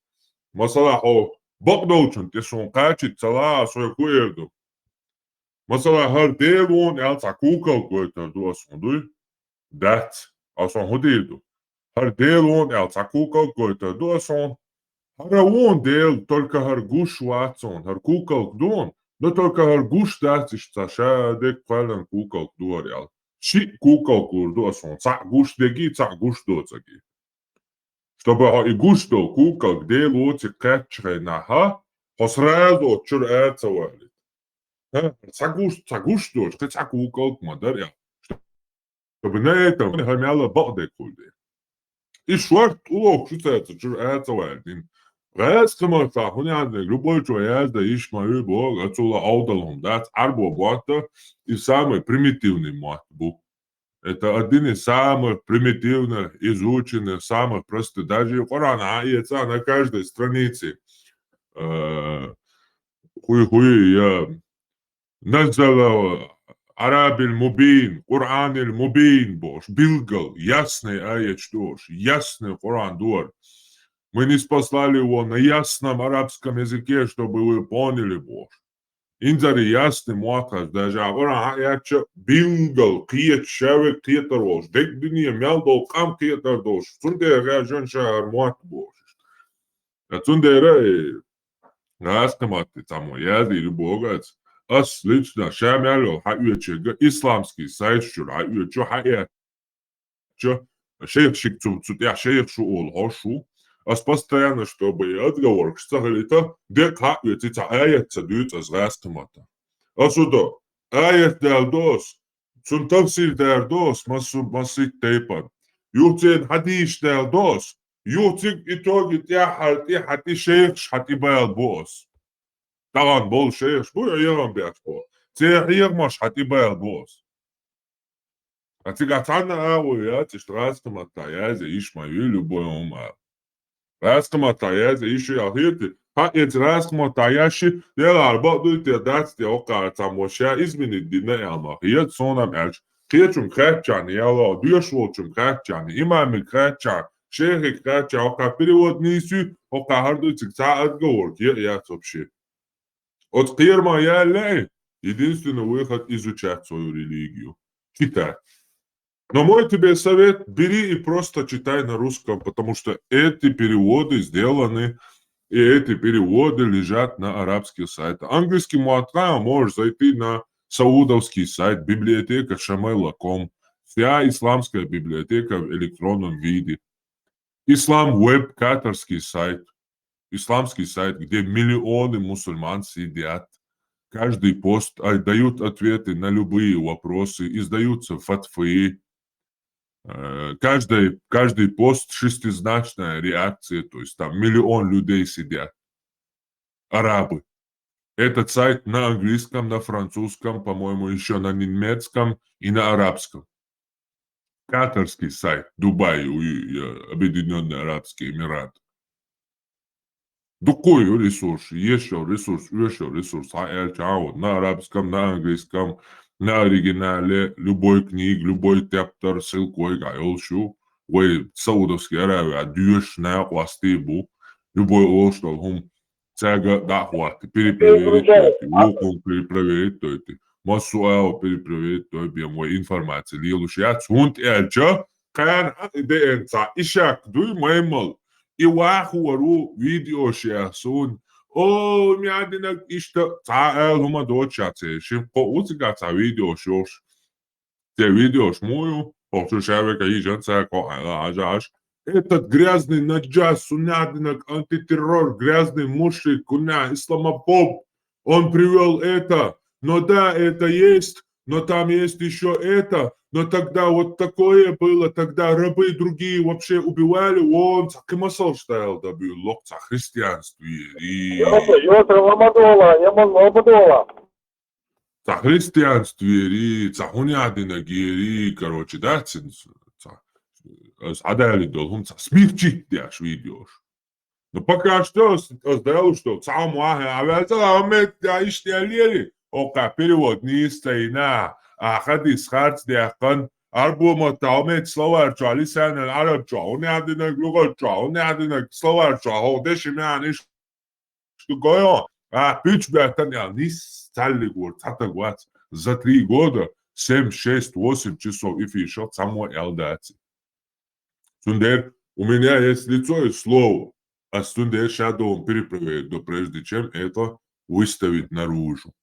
Масала, хьо бакъдолчун тӀе суна кхачийта ца лаха, ас хьоьга хӀу эр ду. Масала, хӀара Дела вон аьлла цхьа кукалг гойтур ду ас хьуна, дуй? Дац. Ас хьуна хӀу дийр ду? ХӀара Дела вон аьлла цхьа кукалг гойтур ду ас хьуна. ХӀара вон Дела, только хӀара гуш вац хьуна, хӀара кукалг ду хьуна, но только хӀара гуш дац, иштта цхьа ша дерг кхоьллина кукалг ду хӀара аьлла. Шиъ кукалг лур ду ас хьуна, цхьаъ гуш дерг, цхьаъ гуш доцург. Тобе хьо и гуш долу кукалг Дело ци кхаьччахьа нахьа, хьо сразу оцу чуьра ара ца валийта. Ха? Ца гуш, ца гуш долуш, кхин цхьа кукалг ма дара я. Чтобы на этом хьо мелла бакъдерг хуьлу дела. И шорта уллохуш ю цаьрца чуьра ара ца валийта. ГӀазкхамахтахь хӀун яздерг, любой чо язда йиш ма ю боху, ацула Ӏовдал хӀума дац, Ӏарбо мотта, и самый примитивный мотт бу. Это один из самых примитивных, изученных, самых простых. Даже и Къуръан а эца на каждой странице. Э, хуй-хуй, я наззала Арабил мубин, Къуръанил мубин, бош, билгал, ясный аят, что ж, ясный Къуръан дуар. Мы ниспослали его на ясном арабском языке, чтобы вы поняли, бош. Инзаре ясный мотт хьажа, даже а Къуръан хьаэцча, билгал кхеташ, ша век кхетар волуш, дерг дуьне мел долу къам кхетар долуш, цундела жан шахьар мотт бохуш. Ткъа цундела, э, гӀазкхаматти цхьаммо язйийр ю боху ас, ас лично ша мел йолу хьаоьцуш ерг исламский сайт чуьра хьаоьцуш ю, хьаэц- ча, шайх шик цу, цу тӀехь шайх шу олу хьо шу. Ас постоянно, чтобы и отговоркаш ца хилийта, декъа хьаоьци, цхьа аят ца дуьйцу ас гӀазкхаматта. Ас у до, аят даьлла до ас, цунна тафсир даьлла до ас, массу-, масситта тайпана. Юха церан хьадийш даьлла до ас, юха цига итоге тӀаьххьара тӀе хьан тӀе шайхаш хьан тӀе бала бо ас. Тахана болу шайхаш бу, хьехам беш бо. Церан хьехамаш хьан тӀе бала бо ас. А цигахь цхьанна а агӀо яц, иштта гӀазкхаматта язъе йиш ма ю, любой хӀума ала. ГӀазкхаматта язъе йиш ю аьлла хета, хьан эца гӀазкхаматта яьшши, делахьара бакъ дуй те, дац те, хӀокхара цхьаммо ша изменить дина аьлла ма хета, суна-м аьлча, кхечунга хаьттачарна, яло, доьшуш волчунга хаьттачарна, имамига хаьттачарна, шайхига хаьттачарна, хӀокхара перевод нийса ю, хӀокхара хӀара дуй, цига цхьа а отговорка е а яц вообще. Оцу кхерама яьлла а, единственный выход — изучать свою религию. Читай. Но мой тебе совет: бери и просто читай на русском, потому что эти переводы сделаны, и эти переводы лежат на арабских сайтах. Английский мотт хьа, можешь зайти на саудовский сайт, библиотека шамайла ком. Вся исламская библиотека в электронном виде. Ислам Веб, катарский сайт. Исламский сайт, где миллионы мусульман сидят. Каждый пост, а, дают ответы на любые вопросы, издаются фатвы. Э, каждый, каждый пост — шестизначная реакция, то есть там миллион людей сидят. Арабы. Этот сайт на английском, на французском, по-моему, ещё на немецком и на арабском. Катарский сайт, Дубай, у, э, Объединённые Арабские Эмираты. Дуккхой ю ресурс, ешо ресурс, уьшо ресурс, хьан аьлча, а вот на арабском, на английском, на оригинале, любой книга, любой тептар, ссылка вайга йолуш ю, вай Саудовский Аравия доьшуш накъостий бу, любой олуш долу хӀума. Цаьрга дӀа а хӀотта, перепроверить дойти, вукхунна перепроверить дойти, массо а перепроверить дой бен вай информация лелуш яц, хӀунда аьлча, кхана а и деана цхьа ишак дуй маймал, и вахор ву видеош яхь суна, о, мя динаг иштта цхьа а ала хӀума доцуш яц, шин кхо у цигахь цхьа видеош йолуш. Те видеош муй ю, хӀокху ша века йижан цара кхоъ Ӏайла Ӏажаш. Этот грязный наджас, суннятинаг антитеррор, грязный мушрик, кунна исламофоб. Он привёл это. Но да, это есть, но там есть ещё это. Но тогда вот такое было, тогда рабы другие вообще убивали. Вон, ца кхин масал штайл да буьйлу, локх ца христианство ери. Йоса, йоса, ламадола, яман ламадола. Ца христианство ери, ца хӀун яхьдинаг ери, короче, да, цин, ца, ас хьадалийна долу хӀума ца смягчить деш видеош. Ну, пока что ас, ас далуш долу, цхьа хӀума вахьа, а ваьлла, а метта иштта лели, окха перевод нийса ца йина, а хадис харц дехкан, арбо матта, а метта словарь чохь, лисанал араб чохь, хӀун яхьдинаг лугат чохь, хӀун яхьдинаг словарь чохь, хӀо деши меан иш Шу гойо, а, пуьч баьттан аьлла, нис цхьаллиг вара, цхьа таг вац. За три года семь, шесть, восемь часов эфир шо цхьаммо аьлла дац. Цундела у меня есть лицо и слово. Ас цундела ша догӀун перепроверить до, прежде чем это выставить наружу.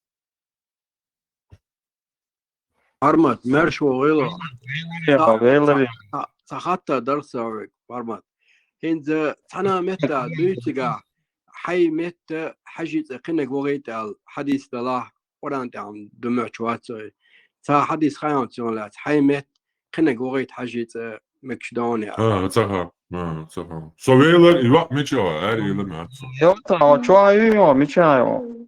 Пармат, маршо гӀело. Гелари, гелари. Ца хатта дарса век, Пармат. ХӀинца цхьана метта дуй цигахь, хьай метта хьажий цӀа кхинаг вогӀийта аьлла хьадис далахь, Къуръан тӀехь ду моьттуш вац вай. Цхьа хьадис хаам цунах лаьцна, хьай метта кхинаг вогӀийта хьажий цӀа мегаш ду аьнна. А, ца ха, а, ца ха. Со велар и ваъ мича ва, ари ила ма ца. Йо, та, о, чё, ю, ю, мича ю?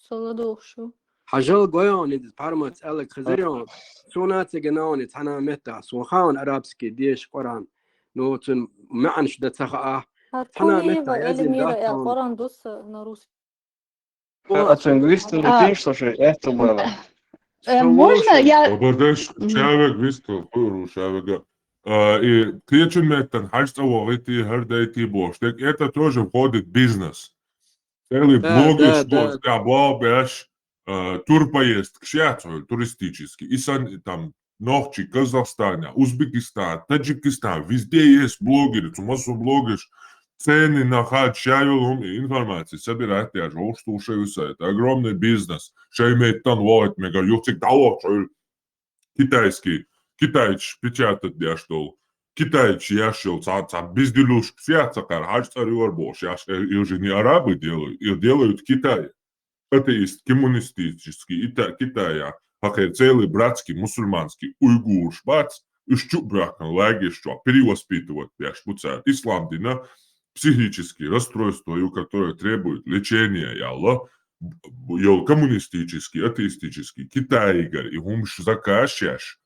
Сала дохшу. Хьажал гой аьнна, иза пармац аьлла хезар аьнна. Суна ца гина аьнна, цхьана метта. Сона хаам арабский деш Къуръан. Ну, цун маьӀна шу дан ца хаа. Цхьана метта язин Эльмира, дат аьнна. Къуръан дус на русский. А, а цун гуистал А. Тиеш, слушай, это было. Э, можно я Бардаш, Мгм. Шавег вистал, Куру Шавега. А, и кхечун меттан хьаж цӀа вогӀийта, хӀара дайта бохуш. Так это тоже входит в бизнес. Цели Да, блогер, да, что да. Тебя бал беш, а, турпоездка, сейчас, туристический. И сан, там, Нохчий, Казахстане, Узбекистан, Таджикистан, везде есть блогеры, цу массо блогерш, цены на хьаж, шайолум и информация собирать деш, вовш слушаю сайт. Огромный бизнес. Шай меттан вогӀийта мегар, юхциг дӀавохчуьйту. Китайский, китайцаш печатать деш долу. Китайцаш еш йолу, цхьа, цхьа безделушка, шаьш ца кхара, хьаж цӀа юьр бохуш, еш, э, их же не арабы делают, их делают в Китае. Атеист, коммунистический, ита-, Китая, хӀокхеран целый братский, мусульманский, уйгурш бац, уьш чу а боьхкина лагерш чохь перевоспитывать деш бу цара. Ислам дина психические расстройства, ю, которые требуют лечения, яла, б-, б-, йолу коммунистический, атеистический, Китайгара, и хӀумаш заказ еш,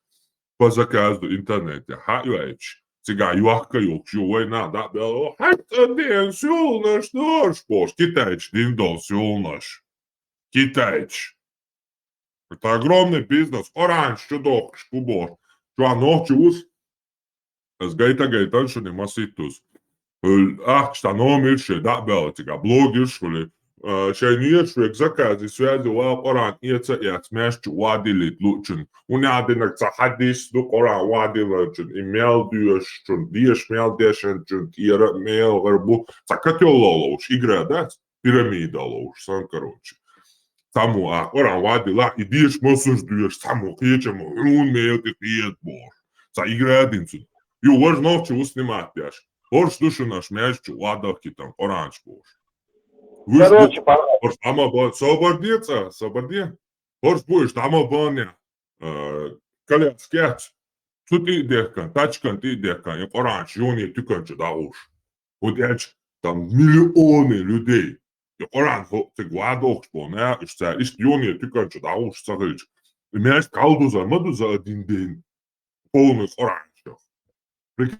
по заказу интернете, хьа а йойтуш, цигахь йохка йолчу, ю, вай нах дӀа а баьлла, хьаьта ден сюлнаш дорш бохуш, китайчу дин долу сюлнаш. Китайчу. Это огромный бизнес. Оранж, что дохуш, кубош. Чуа нохчи вус? Аз гайта-гайтан шуни маситтус. Ахча ца номер ши, да, бела цига, блогерш хули. А, шайн еш век заказы, связи, ва Къуран эца эц, меш чу вадилит лучун. Уни адинак ца хадис ду Къуран вадилачун, и мел дуешчун, деш мел дешанчун, тера мел гъарбу, ца катёллаловш, игра, да? Пирамида ловш сан, короче. Цхьаммо а Къуръан вадила, и деш мосуш доьш, цхьаммо кхечаммо хьуна мел тӀе кхета бохуш. Цхьа игра динцун. Ю, важа нохчи ву снимать деш. ХӀорш ду шуна аш маьждиг чу вадахкитан Къуръанчу бохуш. Короче, по- ХӀорш дӀа ма бан, собар де цӀа, собар де. ХӀорш бу иш дӀа ма бан, э, коляска яц. Цу тӀе а дехкан, тачкан тӀе а дехкан, и Къуръанчу юне туьканчу дӀагӀуш. ХӀунда аьлча там миллионы людей. И Къуръан хӀо-, цига вадохуш болу, а, уьш цара иштта юне туьканчу дӀагӀуш ца хилча. И маьждиг кхалдузар ма ду за один день. Полный Къуръанчех. Прикинь,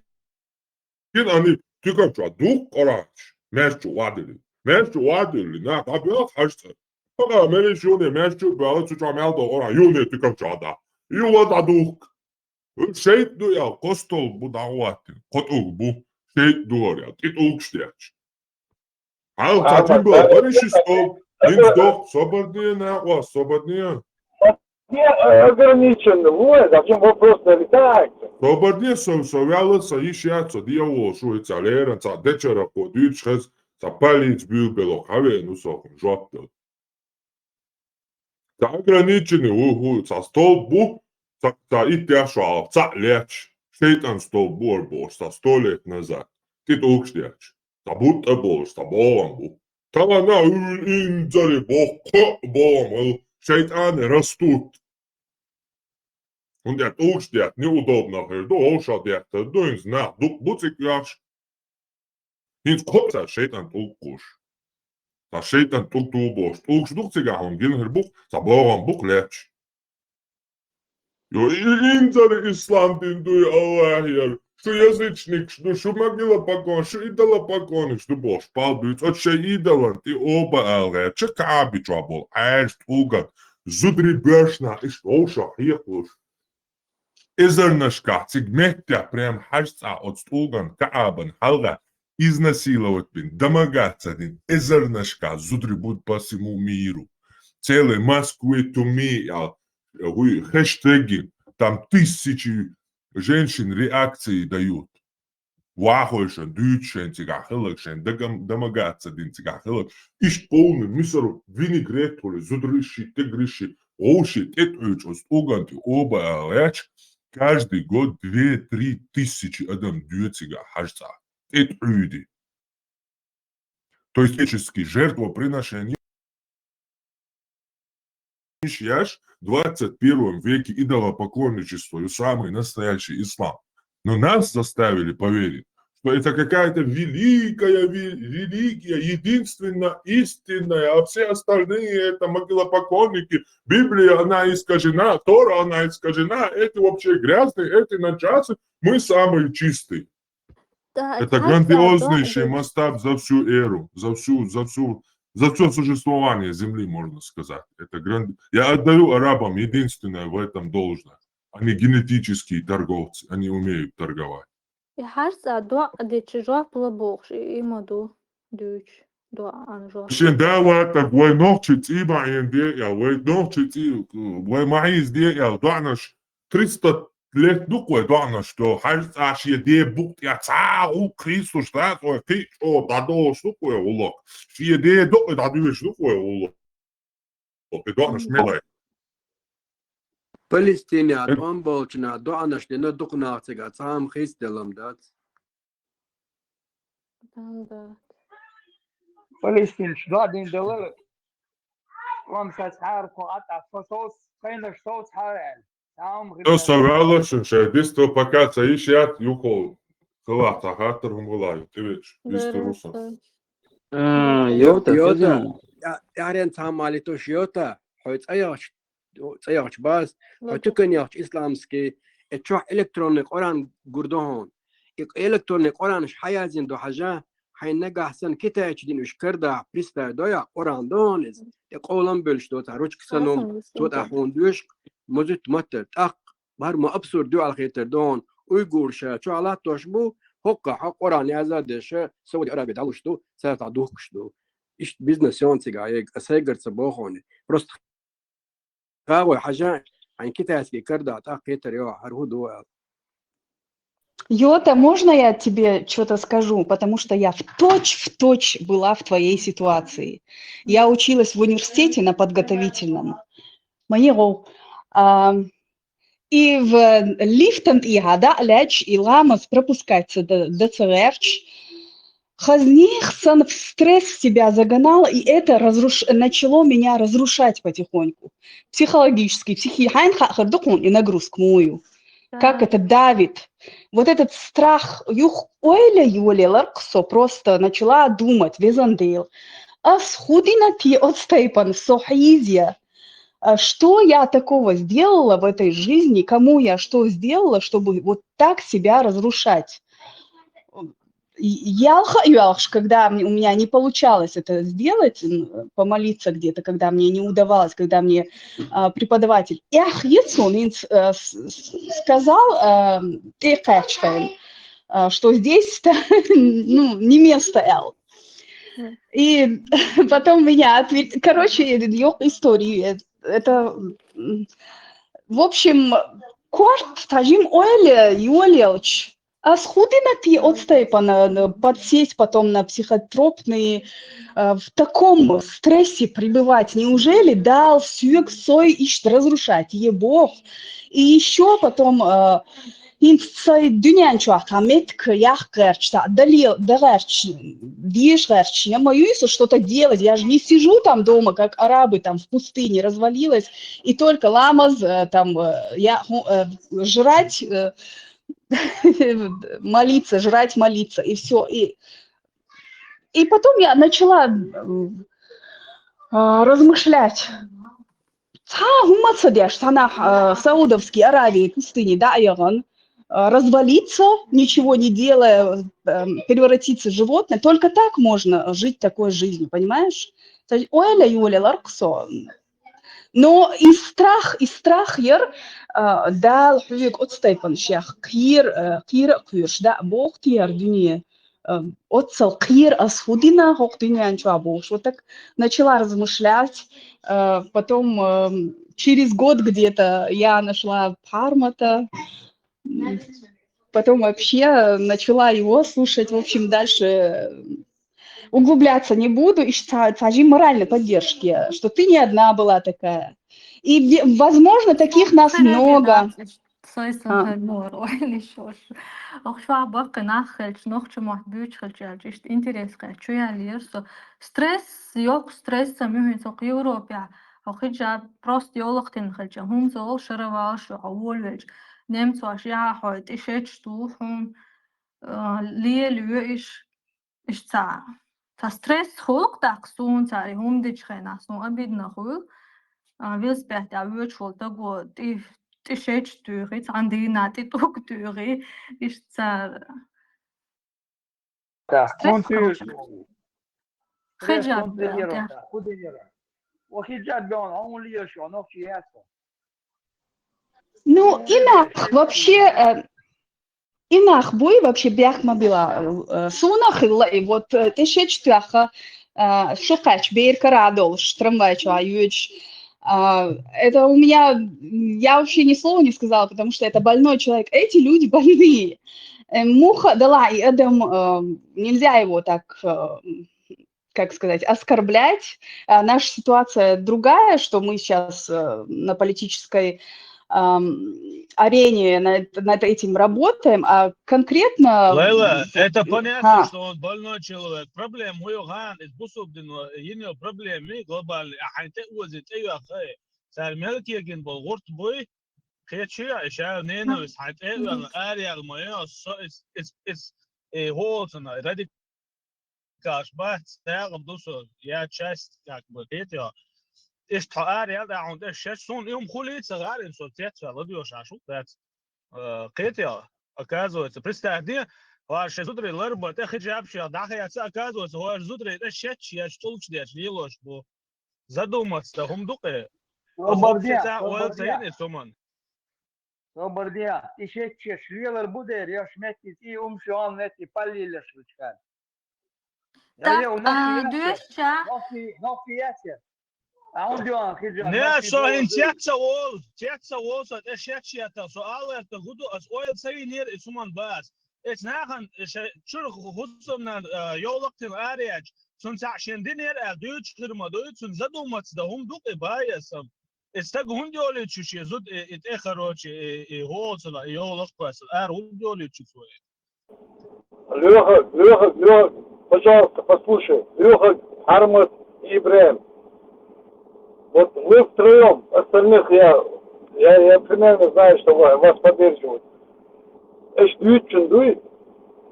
они туьканчу духку Къуръанчу, маьждиг чу вадили. Маьждиг чу вадили, нах дӀабоьлху хьажцӀа. Хьо мелиш юне маьждиг чу а боьлла, цу чохь мел до Къуръан, юне туьканчу дӀа. Юла дӀадухку. ХӀуьнга шайтӀа ду аьлла, кхо столб бу дӀагӀаттина, кхо тӀулг бу, шайтӀа ду хӀара аьлла, тӀе тӀулгаш детташ. Хьалха цхьа жимбала бариш и столб, хӀинца дохку, собар де, накъост, собар де. Не, э, ограничен, вот, а в чём вопрос, нарицается. Собар де, со, со вяла, со йиш яц, со дегӀ волуш ву, и ца леран, цхьа дечара кхо дуьйцуш хеза, цхьа полиц буьйлабело, хьавеана ву со хӀума жоп дала. Цхьа ограниченный ву, ву, цхьа столб бу, цхьа, цхьа итт яхь шо хьалха, цхьаъ лаьтташ, шайтӀан столб бу хӀара бохуш, цхьа сто лет назад, тӀе тӀулгаш детташ, цхьа бутт а болуш, цхьа богӀам бу. Тахана хӀуьлла инзаре боху, кхоъ богӀам хила, шайтӀаны растут. ХӀунда аьлча тӀулгаш детта неудобно хир ду, вовшах деттар ду, хӀинца нах дукха бу цига оьхуш. ХӀинца кхоъ цхьа шайтӀан тӀулг кхуш. Цхьа шайтӀан тӀулг ту бохуш. ТӀулгаш ду-кх цигахь хьуна гина хир бу-кх, цхьа богӀам бу-кх лаьтташ. Йо, и, и инзаре ислам дин дуй, Аллах яр. Шу язычникаш ду, шу могила поклон, шу идола поклонникаш ду бохуш. Пал буьйцу, оцу шайн идолан тӀе оба ала гӀерташ, Каъби чохь болу Ӏаьржа тӀулган, зударий боьршнах иштта вовшах хьекхалуш. Эзарнашкахь цига меттехь прям хьажцӀа оцу тӀулган Каъбан хьалха изнасиловать бина, домогаться дина эзарнашкахь зударий бу по всему миру. Целый Москвы to me, а, хуй, хэштеги, там тысячи женщин реакции дают. Вахойшан дуьйцу шайн цигахь хилларг, шайн дагам-, домогаться дина цигахь хилларг. Иштта полный мусор, винегрет хуьлу, зударий ши, тигрий ши, вовший тӀетӀуьйчу оцу тӀулган тӀе оба ала гӀерташ, каждый год две-три тысячи адам доьду цигахь хьажцӀа. тӀетӀуьйди. То есть этнические жертвоприношения, яш, в двадцать первом веке идолопоклонничество и самый настоящий ислам. Но нас заставили поверить, что это какая-то великая ви- религия, единственная, истинная, а все остальные это могилопоклонники. Библия, она искажена, Тора, она искажена, эти вообще грязные, эти наджасы, мы самые чистые. Да, Это грандиознейший масштаб за всю эру, за всю, за всю, за все существование Земли, можно сказать. Это гранд... Я отдаю арабам единственное в этом должное. Они генетические торговцы, они умеют торговать. И хьарца доӀа дечи жоп лабохш, и ма ду, дүүч, доӀа ан жоп. Шен давата вай нохчи цӀиба ин де я, вай нохчи цӀи, вай маиз де я, доӀнаш триста лет дукъой доӀнаш до, хьарца шен де букъ я, ца гу кхисуш да, кой кхи чо да до штукой улок. Шен де дукъой да дүүш дукъой улок. Окей, доӀнаш мелай. Палестине тӀом болчна доӀнаш дина дукъ нахцига цам хис делам дац. Там да. Палестинч, да, дин делала. Вам сейчас харко ата, фосос, хайнаш сос харен. Там Всё, собралось, шедистро, пока цаишят, юхо, хылата хатыр хумгылай, тивич, вистер русон. А, йота, Йота. хазина. Ярен цамали туш йота. Хой цаягч, цаягч бас. Хой Ладно. тукан ягч исламский. Э чох электронный Коран гурдохон. И электронный Коран ш хаязин до хажа. Хай нагахсан китайч дин уш карда, пристай доя Коран дохон из. Э колам бөлш дота, ручка санум, Аслан, тота Аслан. Хун дюш, музит матер, так, бар ма абсурд дю алхетер дон, уйгур ша, чо ала тош бу, хокка, хок Коран яза деша, Сауди Арабия далуш ду, сарта духкш ду. Иш бизнес ён цига, э, сайгар ца бохони. Просто хагой хажа, ан китайский карда, так хетер ё, хар ху ду. Йота, можно я тебе что-то скажу? Потому что я в точь в точь была в твоей ситуации. Я училась в университете на подготовительном. Моего. А, и в лифтан и гада ляч и ламас пропускать до, до церевч. Хазнех сан в стресс себя загнал, и это разруш... начало меня разрушать потихоньку. Психологически, психи... хайн ха-, хардукун и нагрузку мою. Как это давит. Вот этот страх, юх ойля юле ларксо, просто начала думать, везандейл. Ас худина ти отстайпан сохизия. А что я такого сделала в этой жизни, кому я что сделала, чтобы вот так себя разрушать? И- Ялха юалхш, когда мне- у меня не получалось это сделать, м, помолиться где-то, когда мне не удавалось, когда мне а, преподаватель, эх, Ицун, ин с- э, с- с- сказал, э, ты, Качкин, э, что здесь ну, не место Л. И потом меня ответ... Короче, йок истории. Это, м, в общем, корт тажим ойле, юлелч. Ас худина ти отстайпана, э, подсесть потом на психотропные, э, в таком стрессе пребывать. Неужели дал сюек сой ищет разрушать? Е бог. И еще потом э, инцай дюнянчуа хаметк ях герч, та дали да герч, диш герч, я мою что-то делать, я же не сижу там дома, как арабы там в пустыне развалилась, и только ламаз э, там э, я ху- э, жрать, э, молиться, жрать, молиться, и все. И, и потом я начала м, а, размышлять. Ца гумаца деш, сана а, Саудовской Аравии пустыни, да, яган, а, развалиться, ничего не делая, эм, превратиться в животное. Только так можно жить такой жизнью, понимаешь? То есть, ойля юле ларксо. Но и страх, и страх ер, а, дал хуик отстайпан шех, кир, э, кир кюрш, да, бог тияр дюне. Э, Отсал кир ас худина, хок дюне анчуа бог. Вот так начала размышлять. Э, Потом эм, через год где-то я нашла Пармата. М, Потом вообще начала его слушать. В общем, дальше углубляться не буду. И цажи моральной поддержки, что ты не одна была такая. И, ве- возможно, таких нас много. Сой сан хӀара мугӀар ойла йиш йолуш. Оха чохь баккхий нах хилча, нохчийн мотт буьйцуш хилча аьлча, иштта интерес кхетта чу яьллера со. Стресс, йоккха стресс ца муьхьи цо Европехь. Хьо хиджаб просто йовлакх тина хилча, хӀума ца олу шаравалаш ю хьо волавелча. Немцоша яхьа хьой, тӀе шедаш ду хьуна, а, лела йоьуш. Иштта цхьа, цхьа стресс хуьлу-кх тӀаккха суна цара и хӀума дечу хенахь, суна обидно хуьлу. А, велосипед тӀехь воьдуш волу стаго тӀе, тӀе шедаш туьйхи, цхьана дийнахь тӀе тӀулг туьйхи. Иштта цара. Так, стресс хӀун туьйхи? Хиджаб, хӀун тӀе дера, так, хӀун тӀе дера? Ва хиджаб бен, хьо хӀун лелаш ю, нохчи яц хьо? Ну, и нах вообще, э, и нах буй вообще бехк ма била, э, суна хилла, и вот, э, тӀе шедаш тоьхна, э, шу кхаьчча, бер кара а долуш, трамвай чохь йоьдуш. А, это у меня, м, я вообще ни слова не сказала, потому что это больной человек. Эти люди больные. Э, муха, да ла, и адам, э, нельзя его так, э, как сказать, оскорблять. А, наша ситуация другая, что мы сейчас, э, на политической, ам, арене над, над этим работаем, а конкретно, Лейла, м, это понятно, а, что он больной человек. Проблема хӀун ю, хан, иза бусулба дино йина йолу проблема ю глобальный, а хьайн тӀе озий, тӀе йоьхна. Цара мел кегийна болу гӀурт буй, кхечу а, и ша ненависть хьайн тӀе а оьхна, араяьлла ма ю, со, иза, иза, иза, э, хӀолцана, радик- каш бац, дакъа ду со, я часть, как бы, кхетий хьо. Иштта хьо ара ял тӀе хьуна тӀе шедаш, суна и хӀума хуьлий ца гӀар, и со цецваьлла ладоьгӀуш Ӏаш ву дац. Э, кхетий хьо, оказывается, представь, де, хьо шайн зударий ларбан тӀе хиджаб шех дӀахаьцна, оказывается, хьо шайн зударий тӀе шедаш, я тӀулгаш деш лелош бу. Задуматься дан хӀума ду-кх. Собар де, собар де. Ойла ца йина и суман. Собар де, и шедаш лелар бу дера, я шметти, и умшуан метти паллилеш вичкан. Так, а, доьшча? Нохчи, нохчи яц я. А он дюан хиджа. Не, со хӀинца цец ца волу, цец ца волу со, тӀе шедаш еттал, со аларта гу ду, ас ойла ца йинера и суман бац. Эцу нахана, ша, чуьра хӀусамнан, а, йовлакх тина ара яьча, цунна цхьаъ шен динера аьлла дуьйцуш хир ма дуй, цунна задуматься дан хӀума ду-кх и баьсса. И стаг хӀунда йолуьйту шу шен зуда и, и тӀе, короче, и, и хӀоцана, и йовлакх кхоьссина, ара хӀунда йолуьйту шу цо и? Лёха, Лёха, Лёха, пожалуйста, послушай. Лёха, Армат и Ибраим. Вот вы втроем, остальных я, я, я примерно знаю, что ва-, вас поддерживают. Эш дуьйцучун дуй,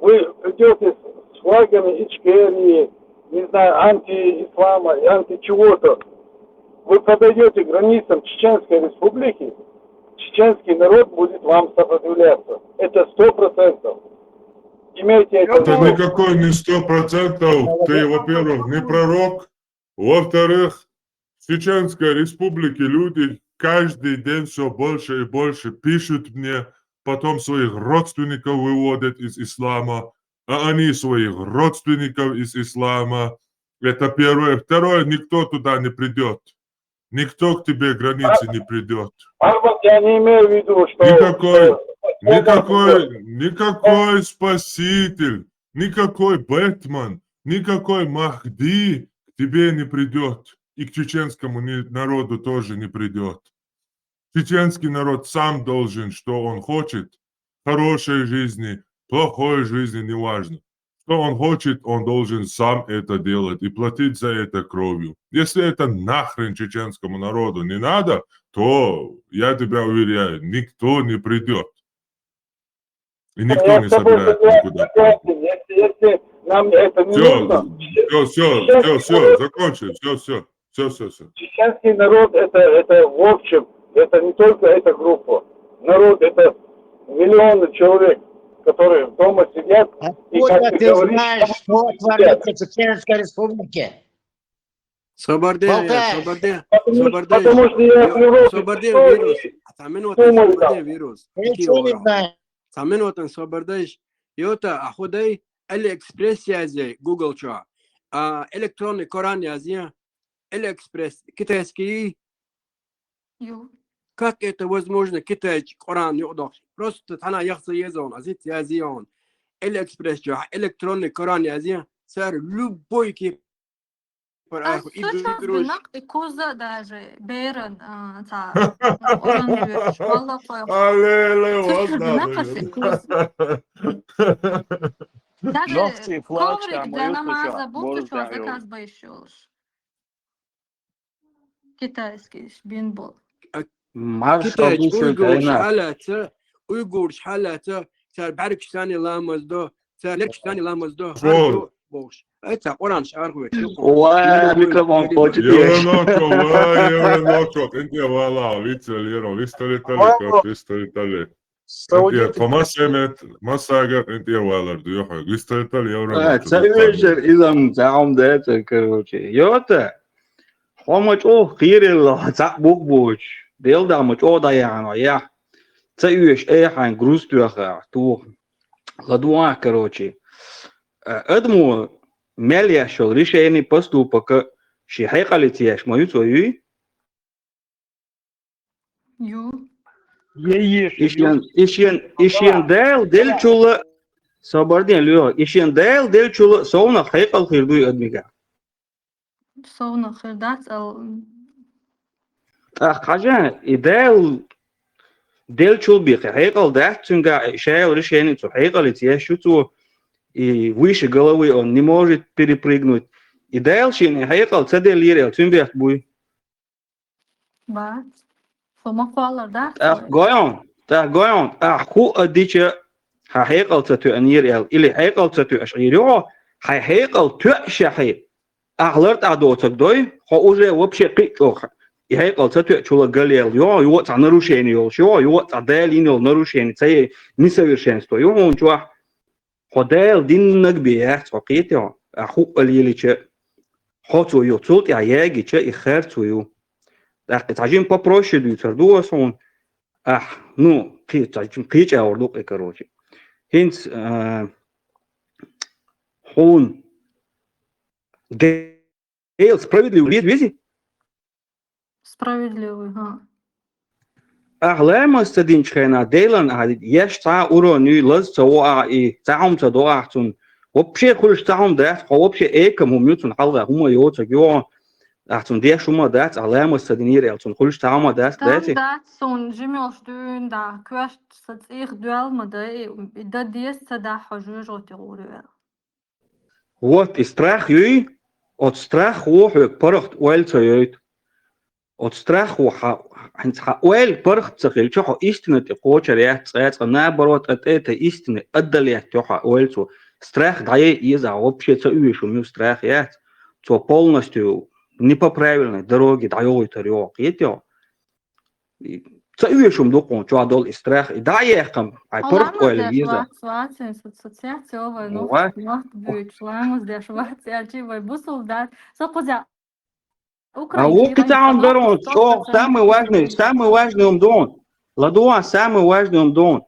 вы придёте с флагами Ичкерии, не знаю, антиислама и анти чего-то. Вы подойдёте к границам Чеченской Республики, чеченский народ будет вам сопротивляться. Это сто процентов. Имейте это в виду. Это никакой не сто процентов. Ты, во-первых, не пророк. Во-вторых, в Чеченской Республике люди каждый день всё больше и больше пишут мне, потом своих родственников выводят из ислама, а они своих родственников из ислама. Это первое. Второе, никто туда не придёт. Никто к тебе границы не придёт. Армат, я не имею в виду, что... Никакой, что никакой, никакой спаситель, никакой Бэтмен, никакой Махди к тебе не придёт. И к чеченскому ни-, народу тоже не придёт. Чеченский народ сам должен, что он хочет, хорошей жизни, плохой жизни, неважно. Что он хочет, он должен сам это делать и платить за это кровью. Если это нахрен чеченскому народу не надо, то, я тебя уверяю, никто не придёт. И никто не собирается никуда. Если, если нам это не нужно, всё, всё, всё, всё, всё, закончили, всё, всё. Всё, всё, всё. Чеченский народ это, это в общем, это не только эта группа. Народ это миллионы человек, которые дома сидят и, как ты говоришь, знаешь, что творится в Чеченской Республике? Собар де, Собар де, Собар де. Потому что я в Европе. Собар де, вирус. Цхьа минута, Собар де, вирус. Ты ничего не знаешь. Цхьа минута, Собар де. Йота, а хӀу дай, Алиэкспресс язъяй Google чу. А, электронный Коран язъяй. Алиэкспресс, китайский. Ю. Как это возможно, китайский Коран юкъадоккхуш? Просто тхьана яхца езон, азит язъяй он. Алиэкспресс чу, электронный Коран язъяй. Цара любой ки- Пара Ас и су чу дурус. Бинакъ и куза даже беран, а, ца, оранжевый, школа кой. Алле, алле, Су чу вот бинакъ надо. и куза. Даже Ногти флача, коврик для моё намаза суча, бухтуча боздаё. Заказ байшулш. Китайский бинбол. Марш Китайч, обучил уйгурш дайна. Хьалаца, уйгурш Хьалаца, цар бӀаргаш санни ламаз до, цар лечаш санни ламаз до, Школа. хьарду бохш. Ай, ца Къуран шарх веч. Ва, микрофон хочет. Евроночо, ва, Евроночо, къинтӀера вала, вицел, Евро, вистали тали, Ва, кот, вистали тали. Саудиев КъинтӀера, Тома Семет, Масага, къинтӀера валар дуй хьо, вистали тали, А, Евроночо. ца уьшер изам, ца хьум децар, короче. Йота, хьо ма чӀо хирелла, ца бух боч. Дел да ма чӀо да яно, я. Ца уьш, э, хьайн груз тёха, ту. Ладуа, короче. Э, Адмо мел яшол решение поступака ши хьекъалица яш ма ю цо юй? Ю. Еш, Ишен, ишен, ишен дел, делчула, собарден лё, ишен дел, делчула, совна хьекъал хир дуй адмига. Совна хир дац ал. ТӀаккха хьажа, и дел, делчул бихе, хьекъал дац цуьнга, шайл решение цу хьекъалица яш ю цо, и выше головы он не может перепрыгнуть. И дел шин, и хьекъал ца деллира, цуьн бехк буй. Бац. Фу ма кхоллар дац. ТӀаккха гойон, тӀаккха гойон, ахь хӀу а дича, хьан хьекъал ца тоьъанера аьлла, или хьекъал ца тоьъаш Ӏийр йо, хьайн хьекъал тоьъ шахьи, ахь лартӀа доцаг дой, хьо уже вообще кхиъ чӀогӀа. И хьекъал ца тоьъачула галел йо, йо цхьа нарушение йолуш йо, йо цхьа Дала йина йолу нарушение, ца е несовершенство ю хьуна чохь. Хьо Дала диннаг бен яц хьо кхетий хьо, а хӀуъа лелича, хьо цо ю, цул тӀаьхьа ягича и харцо ю. ТӀаккха цхьа жима попроще дуьйцур ду аса хьуна, ахь, ну, кхи-, цхьа жима кхечӀагӀур ду кхе, короче. ХӀинца, а, хьуна Дела справедливый вези, вези? Справедливый, ха. Ахь ламаз ца динчу хенахь, Делан ахь еш цхьа а урон юй, лаз ца во ахь и, цхьа хӀума ца до ахь цунна. Вообще хуьлуш цхьа хӀума дац, хьо вообще экам хӀума ю цунна хьалха, хӀума йоцург йо. Ахь цунна деш хӀума дац, ахь ламаз ца динера аьлла, цунна хуьлуш цхьа хӀума дац, Там дац и? Дац, цунна жимелш дуьйна да, коьрташ ца цӀийх доьлла ма дай, и дан деза ца дахь хьо жоьжахати гӀур ю аьлла. Вот и страх юй, оцу страх ву хьоьга паргӀат ойла ца йойту. Оцу страх ву хьан, хьан, хьан ойла паргӀат ца хилча, хьо истина тӀе кхочар яц, цкъа, цкъа наоборот, а тӀе а тӀе истина аддал яц хьо хьан ойла цо. Страх дӀае а еза, вообще ца оьшу ю страх яц. Цо полностью не по правильной дороге дӀайогӀуьйтур йо, кхетий хьо? И ца оьшу ю дукха чохь долу и страх, и дӀа а яьккхам, ай паргӀат ойла еза. Ассоциация вай, ну, Ва? вахт буьйчу, ламаз деш вац, аьлчи вай бусул дац. Со кхуза А ву кхин цхьа хӀума дара хьуна, чӀогӀа самый важный, самый важный хӀума ду хьуна. ЛадугӀа, самый важный хӀума ду хьуна.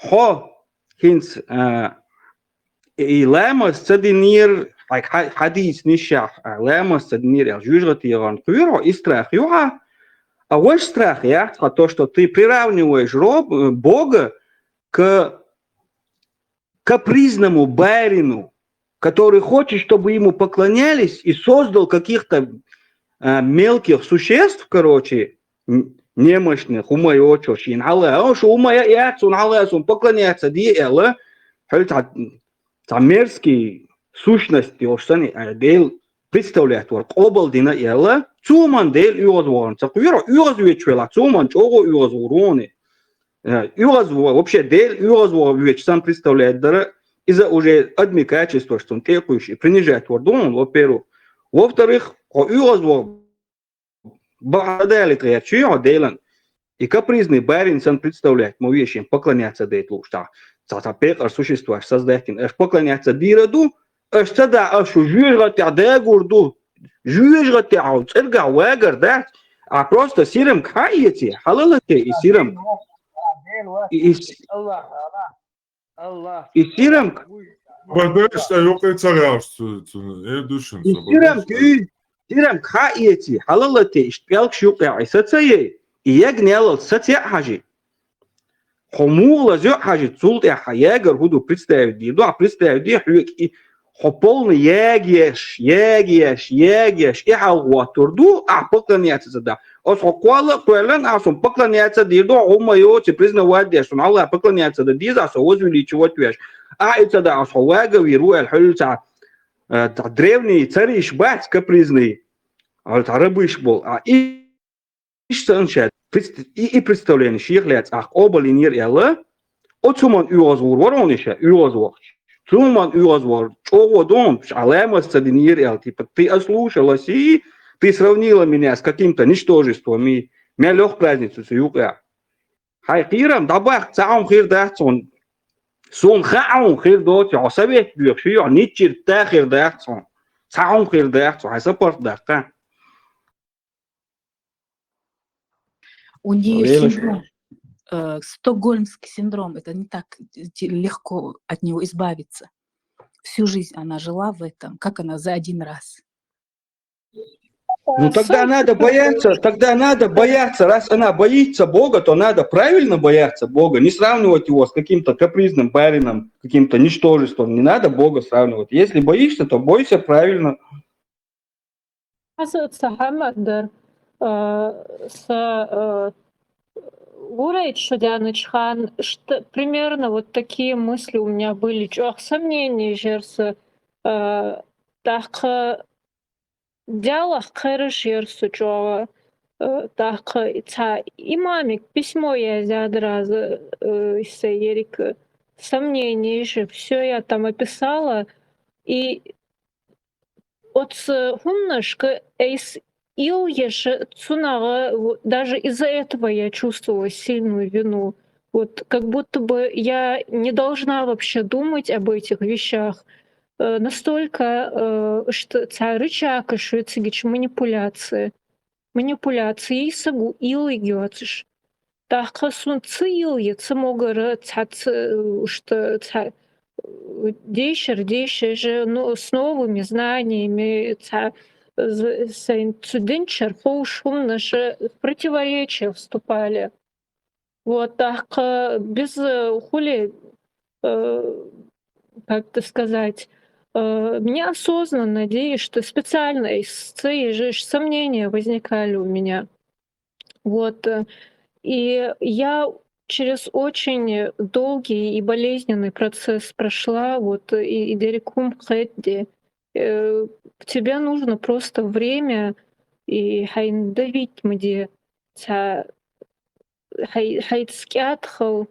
Хьо хӀинца, а, и ламаз ца динера, хьайга хьа-, хьадийца нишшехь, а, ламаз ца динера аьлла, жоьжахати гӀарна кхоьру хьо, и страх ю хьан. А ваш страх яц хьан то, что ты приравниваешь роб-, Бога к капризному барину, который хочет, чтобы ему поклонялись, и создал каких-то, а, мелких существ, короче, н-, немощных, хӀума йоцуш, шена хьалха, о, шу хӀума яц, цунна хьалха, цунна поклоняться де аьлла, хьо цхьа, цхьа мерзкий сущность йолуш санна, а, Дела представлять вара, къобал дина аьлла, цо ма Дела оьгӀазвахарна ца кхоьру, оьгӀазвоьдуш велахь, цо ма чӀогӀа оьгӀазвахар ву хьуна. Э, оьгӀазво-, вообще, Дела оьгӀазвоьдуш санна представлять дара, иза уже адамийн качестваш цунна тӀе а кхуьйсуш, и принижать вар ду хьуна, во-первых. Во-вторых, хьо оьгӀазво бахьана далийта гӀерташ ю хьо Делан, и капризный барин санна представлять ма ве шен, поклоняться дайта лууш цхьа, цхьа, цхьа пекъар существаш создать йина. Аша поклоняться дийр а ду, аша ца дахь, аша шу жоьжахатехь дагор ду. Жоьжахатехь хьо цӀергахь вагар дац, а просто сирамка хьаэций, хьалалате и сирамка. И, и с-, и сирамка. Бардаш ца юкъе ца гӀаьвс цу, цу, э, душин И ца сирамка, бардаш. и сирамка хьаэций, хьалалате иштта пӀелгаш юкъехь и сацае, и ягнелал сацеа хьажи. Хьо муха лазо а хьажи, цул тӀаьхьа ягар хӀу ду представить дийр ду, а представить де хьоьга и Хьо полный ягеш, ягеш, ягеш, и хьалгӀоттур ду, ахь поклоняться ца да. Ас хьо кхоалла а кхоьллан, ахь сун поклоняться дийр ду, хьо хӀумма йоци признавать деш, сун хьалха поклоняться да деза, ахь со возвеличивать веш. Ахь и ца да, ас хьо вага вийр ву аьлла, хьуьлла ца, э, древний цариш бац капризный, а ца рабыш бол. А и Иштта ан ша пред-, и, и представление шех лаьцна ахь къобалйинера аьлла, оцу хӀуманна оьгӀазвур вара хьуна иша, оьгӀазвахача. Цу хӀуманна оьгӀазвахар чӀогӀа ду хьуна, ша ламаз ца динера аьлла, типа, ты ослушалась, и ты сравнила меня с каким-то ничтожеством, и мел йоккха разница цу юкъа. Хьайн кхерам дӀабаккха, цхьа хӀума хир дац хьуна. Суна хаьа хьуна хир доций, хьо совет доьхуш, хьо ниччирта хир дац хьуна. Цхьа хӀума хир дац хьуна, хьайн саппарт даккха. У нее Лена, синдром, э, стокгольмский синдром. Это не так, э, те-, легко от него избавиться. Всю жизнь она жила в этом. Как она за один раз? Ну тогда надо бояться, тогда надо бояться, раз она боится Бога, то надо правильно бояться Бога, не сравнивать его с каким-то капризным барином, каким-то ничтожеством. Не надо Бога сравнивать. Если боишься, то бойся правильно. Ас ца хӀама дар, а, са, а, вурайт шо даьннача хана, шт-, примерно вот такие мысли у меня были. ЧӀоагӀа сомнения жер са, а, тӀаккха Даьлах кхераш жер са чӀоагӀа, а, тӀаккха цхьа имамиг письмо яздаьд раза, а, са ерриг сомнения же, всё я там описала, и оцу хӀуманашка айса ил еш цунах, в-, даже из-за этого я чувствовала сильную вину. Вот как будто бы я не должна вообще думать об этих вещах. Э, настолько, э, что цхьа рычаг аш вецигича манипуляция. Манипуляция, и сагу ил йоцуш. ТӀаккха сун ца йилла, ца могара, цхьа ц-, что цхьа, э, дешар, дешар же, ну, с новыми знаниями, цхьа, з-, сайн цу динчуьра ховш хӀуманаш в противоречие вступали. Вот, тӀаккха без, э, хули, э, как это сказать, э, неосознанно, де, что специально из-, ц-, же ж сомнения возникали у меня. Вот, э, и я через очень долгий и болезненный процесс прошла, вот, и, и дерикум хедди. Э, тебе нужно просто время и хьайн давить мди, цхьа хьай-, хьайца кӀаьда хила,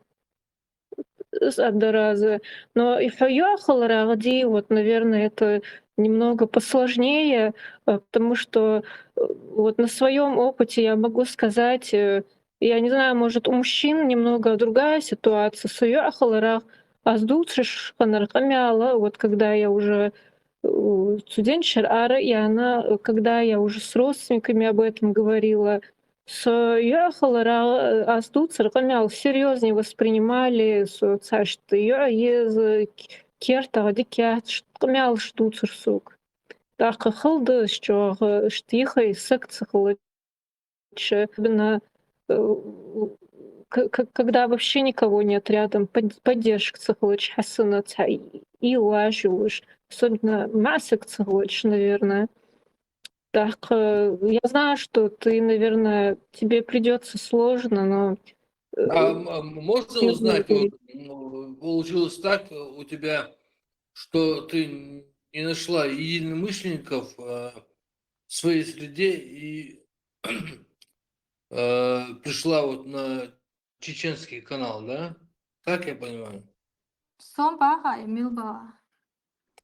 из а дар раза. Но и хьо йоӀ хиларах ди, вот, наверное, это немного посложнее, э, потому что, э, вот на своём опыте я могу сказать, э, я не знаю, может, у мужчин немного другая ситуация. Со йоӀ хиларах ас дувцаш хиннар къамаьл, вот когда я уже, э, студентчуьра ара а яьнна, э, когда я уже с родственниками об этом говорила, Со йоӀ хиларах, э, ас дувцар къамаьл серьёзнее воспринимали, со цхьа иштта йоӀ еза, к-, кертах дика яц, иштта къамаьлаш дувцар сога. ТӀаккха хала да из чӀоагӀа, иштта йиххе саг ца хилча, особенно, э, к-, к-, когда вообще никого нет рядом, под-, поддержка ца хилча хьаьсана, цхьа и, и лажа йолаш, особенно маӀа саг ца хилча, наверное. Так, э, я знаю, что ты, наверное, тебе придётся сложно, но, э, А м- а можно я узнать, знаю, вот, м, получилось так, э, у тебя, что ты н- не нашла единомышленников, э, в своей среде и э, пришла вот на чеченский канал, да? Так я понимаю? Сом баха, Эмил баха.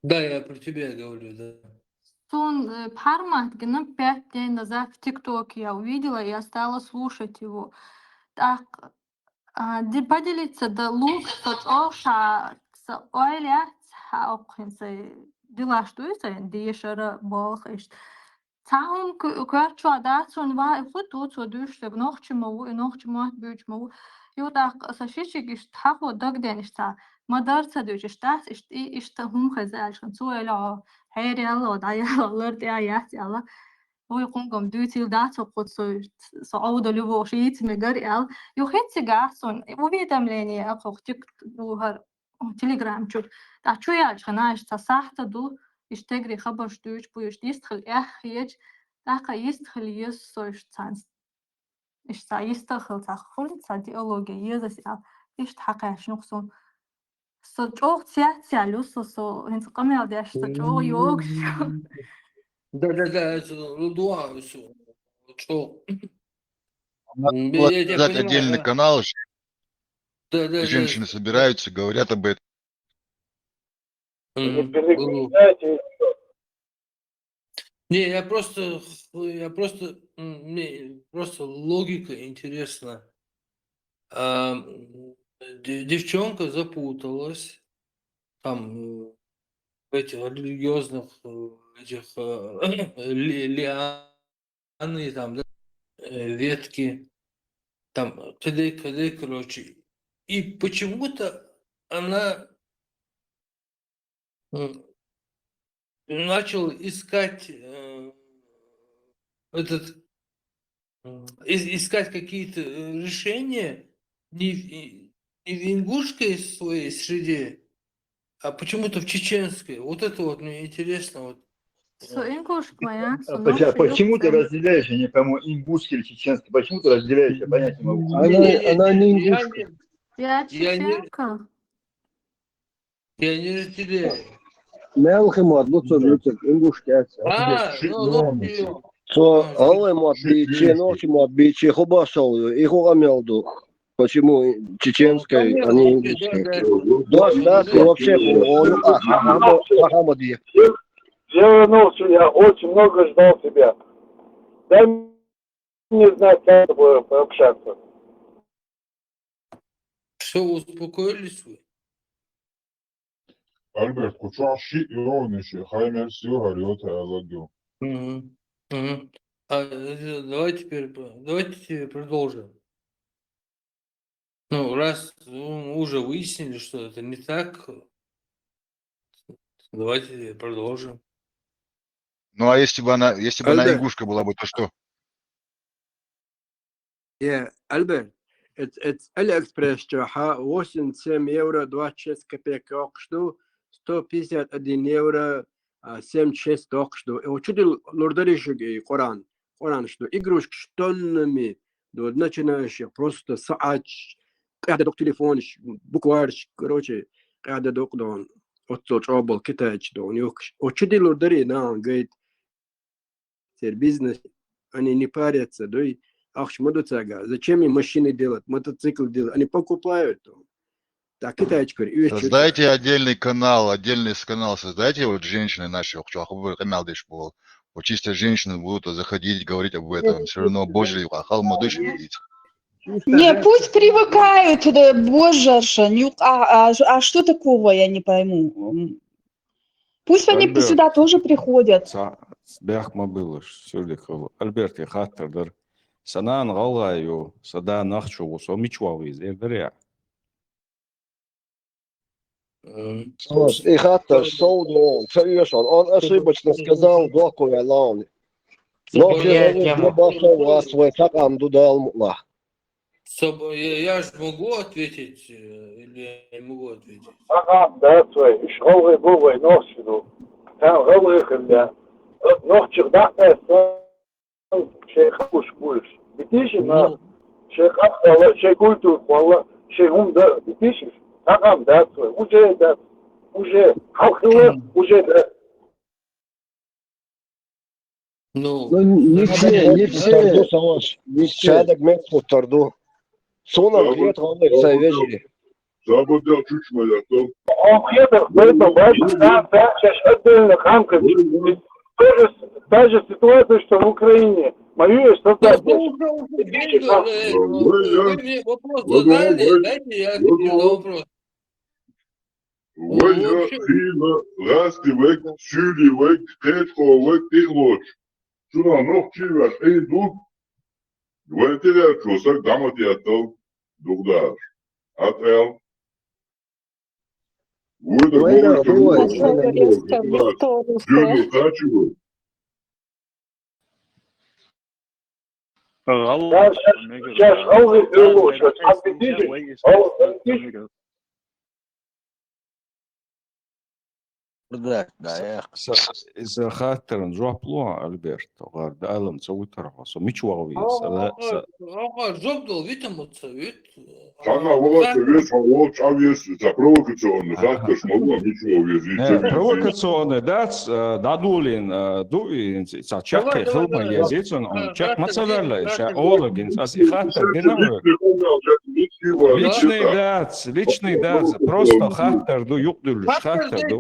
Да, я про тебя говорю, да. Сун, э, формат гина пять дней назад в ТикТоке я увидела и я стала слушать его. Так, а, де-, поделиться да лук со цӀо ша, со ойла яц хьа оккхин са дилаш дуй сайн дешара болх иштта. Цхьа хӀума ку-, коьртачохь дац хьуна, ва, и хӀун ду цо дуьйцург, нохчи ма ву, и нохчи мотт буьйцуш ма ву. Ю тӀаккха сан шишиг иштта хьахо дагадеана иштта, ма-дарра ца дуьйцуш дац, иштта и, иштта хӀума хеза аьлла, цо аьлла, хьо хьераялла, дӀаялла, лар тӀе а яц аьлла. Вуй кхунгам дуьйцийла дац хӀокху со, со Ӏовдал ю вохуш йийца мегар аьлла. Ю хӀинццигахь суна уведомление а кху тик-, ну, хӀара О, Telegram чу. ТӀаккха чу яьлча хана иштта цхьа сахьат ду, иштта тегри хабарш дуьйцуш бу, иштта йистхила эхь хеташ, тӀаккха йистхила еза со иштта цхьаьнца. Иштта цхьа йистхила цхьа хуьлу, цхьа диалоге еза ас аьлла, иштта хьакхаьчна ю-кх суна. Со чӀогӀа цецъяьлла ю со, со хӀинца къамел деш, со чӀогӀа йогуш ю. Да, да, да, это, ну, да, всё, чё? Надо М, было я тебя создать понимаю, отдельный да. Канал, ш- Да, да, да. Женщины собираются, говорят об этом. М, ну. Не, я просто, я просто, м, мне просто логика интересна. А, м, де- девчонка запуталась, там, м, в этих религиозных, э, этих, э, ли- лианы, там, да, э, ветки, там, т.д., т.д., короче. И почему-то она, м, начала искать, э, этот, м, ис- искать какие-то, э, решения не в, и- не в ингушской своей среде, а почему-то в чеченской. Вот это вот мне интересно. Вот. Со ингушка моя, со А почему, ногти почему ты ёпта. Разделяешь, я не пойму, ингушский или чеченский? Почему ты разделяешь? Я понять не могу. Она, не, не, она не не, я ингушка. Не, я я не, чеченка. Я не разделяю. Мел хи мод, ну, цо, ну, цо, ингушка, а? А, ну, ну, ну, Цо, а, алай мод биче, нохчи мод биче, хубасал, и хуга мел ду. Почему чеченская, а не ингушская? Дош, да, вообще, он, а, а, а, а, а, а, а, Дело в том, что я очень много ждал тебя. Дай мне знать, как с тобой пообщаться. Всё, успокоились вы? Альберт, кучу ши ирониши, хай мерсио, хариот алагио. Мгм. Мгм. А, э, давайте теперь, п- давайте теперь продолжим. Ну, раз мы уже выяснили, что это не так, давайте продолжим. Ну, а если бы она, если бы она Альберт. Ингушка была бы, то что? Э, Альберт, это, это Алиэкспресс чу хьа восемьдесят семь евро двадцать шесть копеек йоккхуш ду, сто пятьдесят один евро, а, семьдесят шесть доккхуш ду. Э, чу дил лур дарий шуьга и Къуръан? Къуръанаш ду. Игрушкаш тоннами ду, начинающих, просто саӀаташ, къаьхьа доккху телефонаш, буквараш, короче, къаьхьа доккху ду. Оццул чӀогӀа болу китайцаш ду, юхкуш. О, чу дил лур дарий нахана гайта? Церан бизнес, они не парятся, дуй, ахча ма ду цаьрга. Зачем им машины делать, мотоциклы делать? Они покупают. Так китайчкар и ещё. Создайте отдельный канал, отдельный с- канал создайте, вот женщины наши, ох, чё, охуй, къамел деш болу. Вот чисто женщины будут заходить, говорить об этом. Всё равно божьи, а, халма дышит. Не, пусть привыкают, да, божарша, нюк-, а, а, а что такого, я не пойму. М. Пусть они Альберт, сюда тоже приходят. Ца-, бехк ма билалаш, Сюрдиков. Альберт, я хаттар дар. Сан нана гӀалгӀай ю, сан да нохчи ву, со мича вогӀу иза, эр дарий? М. Слушай, и хаттар сов ду, ца оьшу, он ошибочно сказал, дохку ваьлла он. Нохчи ву, тема. Ма боху вас, вай цхьа къам ду, Дала мукълахь. Соб-, я, я ж могу ответить, э, или я не могу ответить? Ага, да, свой. Иш гӀалгӀай бу, вай нохчи ду. Там гӀалгӀай хилла. Нохчи даккха, шей хабуш буш. Битиши, на, ну, шей хаб вала, шей культур вала, шей хум да, битиши. Ага, да, свой. Уже да. Уже. Халхила, уже да. Ну, ну, не все, не все. Не все. Шадак мет хуттар ду. Суна хет гӀалгӀай сай вежарий. Забудел чучма я то. Он хетар, поэтому, поэтому там, там сейчас отдельно хамка. Тоже та же ситуация, что в Украине. Мою я создать. Вы мне вопрос задали, дайте я отвечу на вопрос. Вай я хила, гӀасти век, суьйли век, кхечхо век, тӀехлоч. Шуна нохчи веш Ӏийна ду. Вай тӀехьа чо саг дӀа ма теттал, духдараш. Ат аьл. Вай да, вай да, вай да. Жуьгу кхачи вай. Сейчас, сейчас гӀалгӀай хилла, сейчас хьан битижи, гӀалгӀай битижи. Да, да, Са, эх. са, иза хаттаран жоп лу, Альберт, гӀар да алам ца вутар хьо, со мича ваха веза, са, са, Оха, жоп дала витам ца вит. Цхьанна вала ца веза, хьо волча а веза, ца провокационный Аха. хаттарш ма ван, мича ваха веза, Э, ца веза. Провокационный дац, э, дӀадолийна, э, ду, и, ца чаккхе Давай, давай, хилма давай, еза, давай. цун, он Ха, чак ма ха, ца ха, валла, ха, ша ха, олагин, ха. аз и хаттар дина вай. Личный дац, личный дац, просто хаттар ду, юкъдуьллуш Хаттар хаттар ду.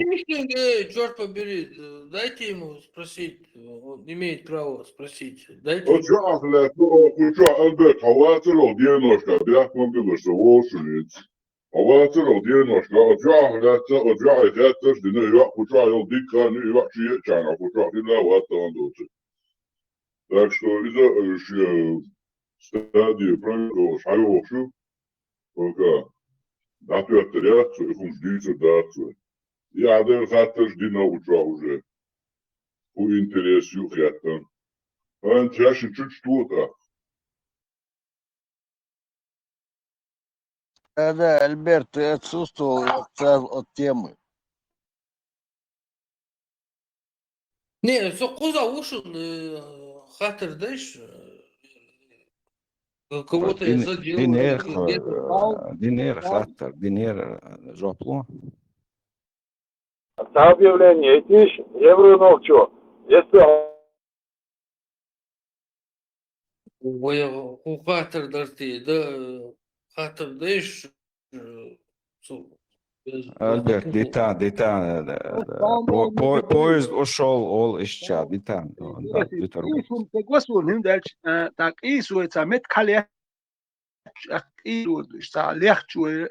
Дайте, чёрт побери, э, дайте ему спросить, э, он имеет право спросить. Дайте. Оцу чохь лаьцна, оха чохь Альберт, хьо вацара оха деношка, бехк ма билаш, со вовшаллица. Хьо вацара оха деношка, оцу чохь лаьцна, оцу чохь и хеттарш дина, и йоӀ кху чохь йолу дика хан, и йоӀ чу еачарна, кху чохь хилла вац тахана доцург. Так что иза, э, шен стадия проверка волуш хьайогӀуш ю, пока дӀатоьттар яц цо, и хӀумаш дийцур дац вай. И Ӏадайла хаттарш дина у чохь уже. ХӀун интерес ю хеттан. ХӀан, цаьшин чуьчу тоху тӀаккха. Да, да, Альберт, ты отсутствовал от, от темы. Не, со кхуза вушун, э, хаттар дайш, э, кого-то я Дин-, задел, динер, где-то э, пал. Динер Да. хаттар, динер, э, жоп лу. Цхьа объявление йитийша, евро нохчо. Если Вай, хӀун хаттар дар те, да, хаттар дайш, э, цу, э, Альберт, дита, дита, э, э, по-, по-, поезд ушел, ол ишча, дита, да, дита. Кхин сум ца госур, хӀун даьлча, э, та кхин сой ца мет кхале Ах, кхийродуш, цхьа лехча вай.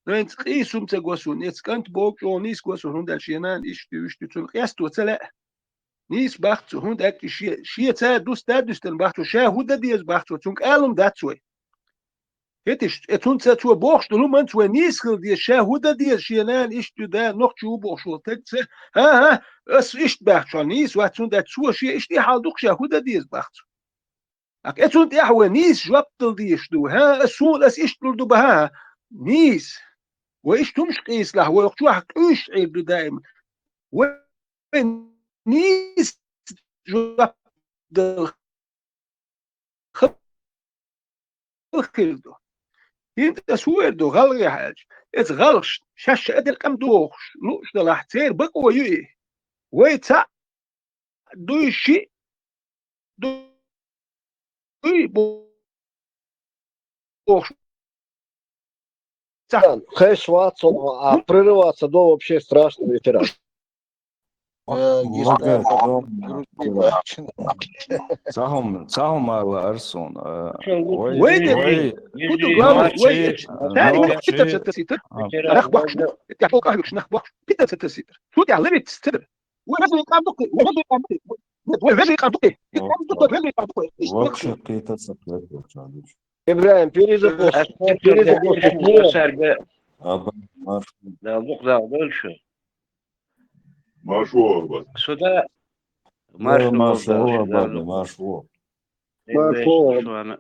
Вайнца къийсам ца го суна, эца кӀант боху чӀогӀа нийса го суна, хӀунда аьлча шен нана иштта, иштта цунна къесто ца лаьа. Нийса бац цо, хӀунда аьлча шен, шен ца дуста а дуьстина бац цо, ша хӀун дан деза бац цо, цунна къалам дац вай. ХӀеташ, э, цунца цо бохуш долу, манца вай нийса хила деза, ша хӀун дан деза, шен нана иштта ю, да, нохчо ву бохуш волу таг ца, хӀан-хӀа, ас иштта баьхча нийса вац, хӀунда аьлча цо шен иштта и хьал ду-кх, ша хӀун дан деза бац цо. Аккха, э, цунна тӀехь вай нийса жоп дала дезаш ду. ХӀа, ас суна, ас иштта лур ду баха, хӀа? Нийса. Вай иштта хӀумаш къийсалахь, вай чохь къуьйсуш Ӏийр ду даима. Вай нийса жоп дала хир ду. ХӀинца ас хӀун эр ду, гӀалгӀай аьлча? Эца гӀалгӀаш, шаьш ша а деркъам дохуш, лууш далахь, церан бакъо ю и. Вай цхьаъ дуй, шиъ дуй бохуш. Ца- Хеш вац, а прерываться до вообще страшно, ветеран. Э, Лага. Ца хӀума, ца хӀума ала арсун, э, Чё, вай, Вай де, вай, хӀун ду главное, вай, вай, э, цаьрга нохчи, пита ца тасийтар. А. Нах бохуш, я боху, нах бохуш, пита ца тасийтар. Шу тя левит цитар. Вай вежарий къам дукхи, вай вежарий къам дукхи. Вай вежарий къам дукхи. Вай вежарий къам дукхи. Вай вежарий къам дукхи. Вообще кхетаца кхетаца. ИбрахӀим, перезагрузка. Ас перезагрузка. Сарга. Аба, марш. Да, лук, да, дальше. Марш ву, Аба. Сюда. Э, марш ву, марш ву, да, Аба, да, марш ву. Марш ву. Шуна,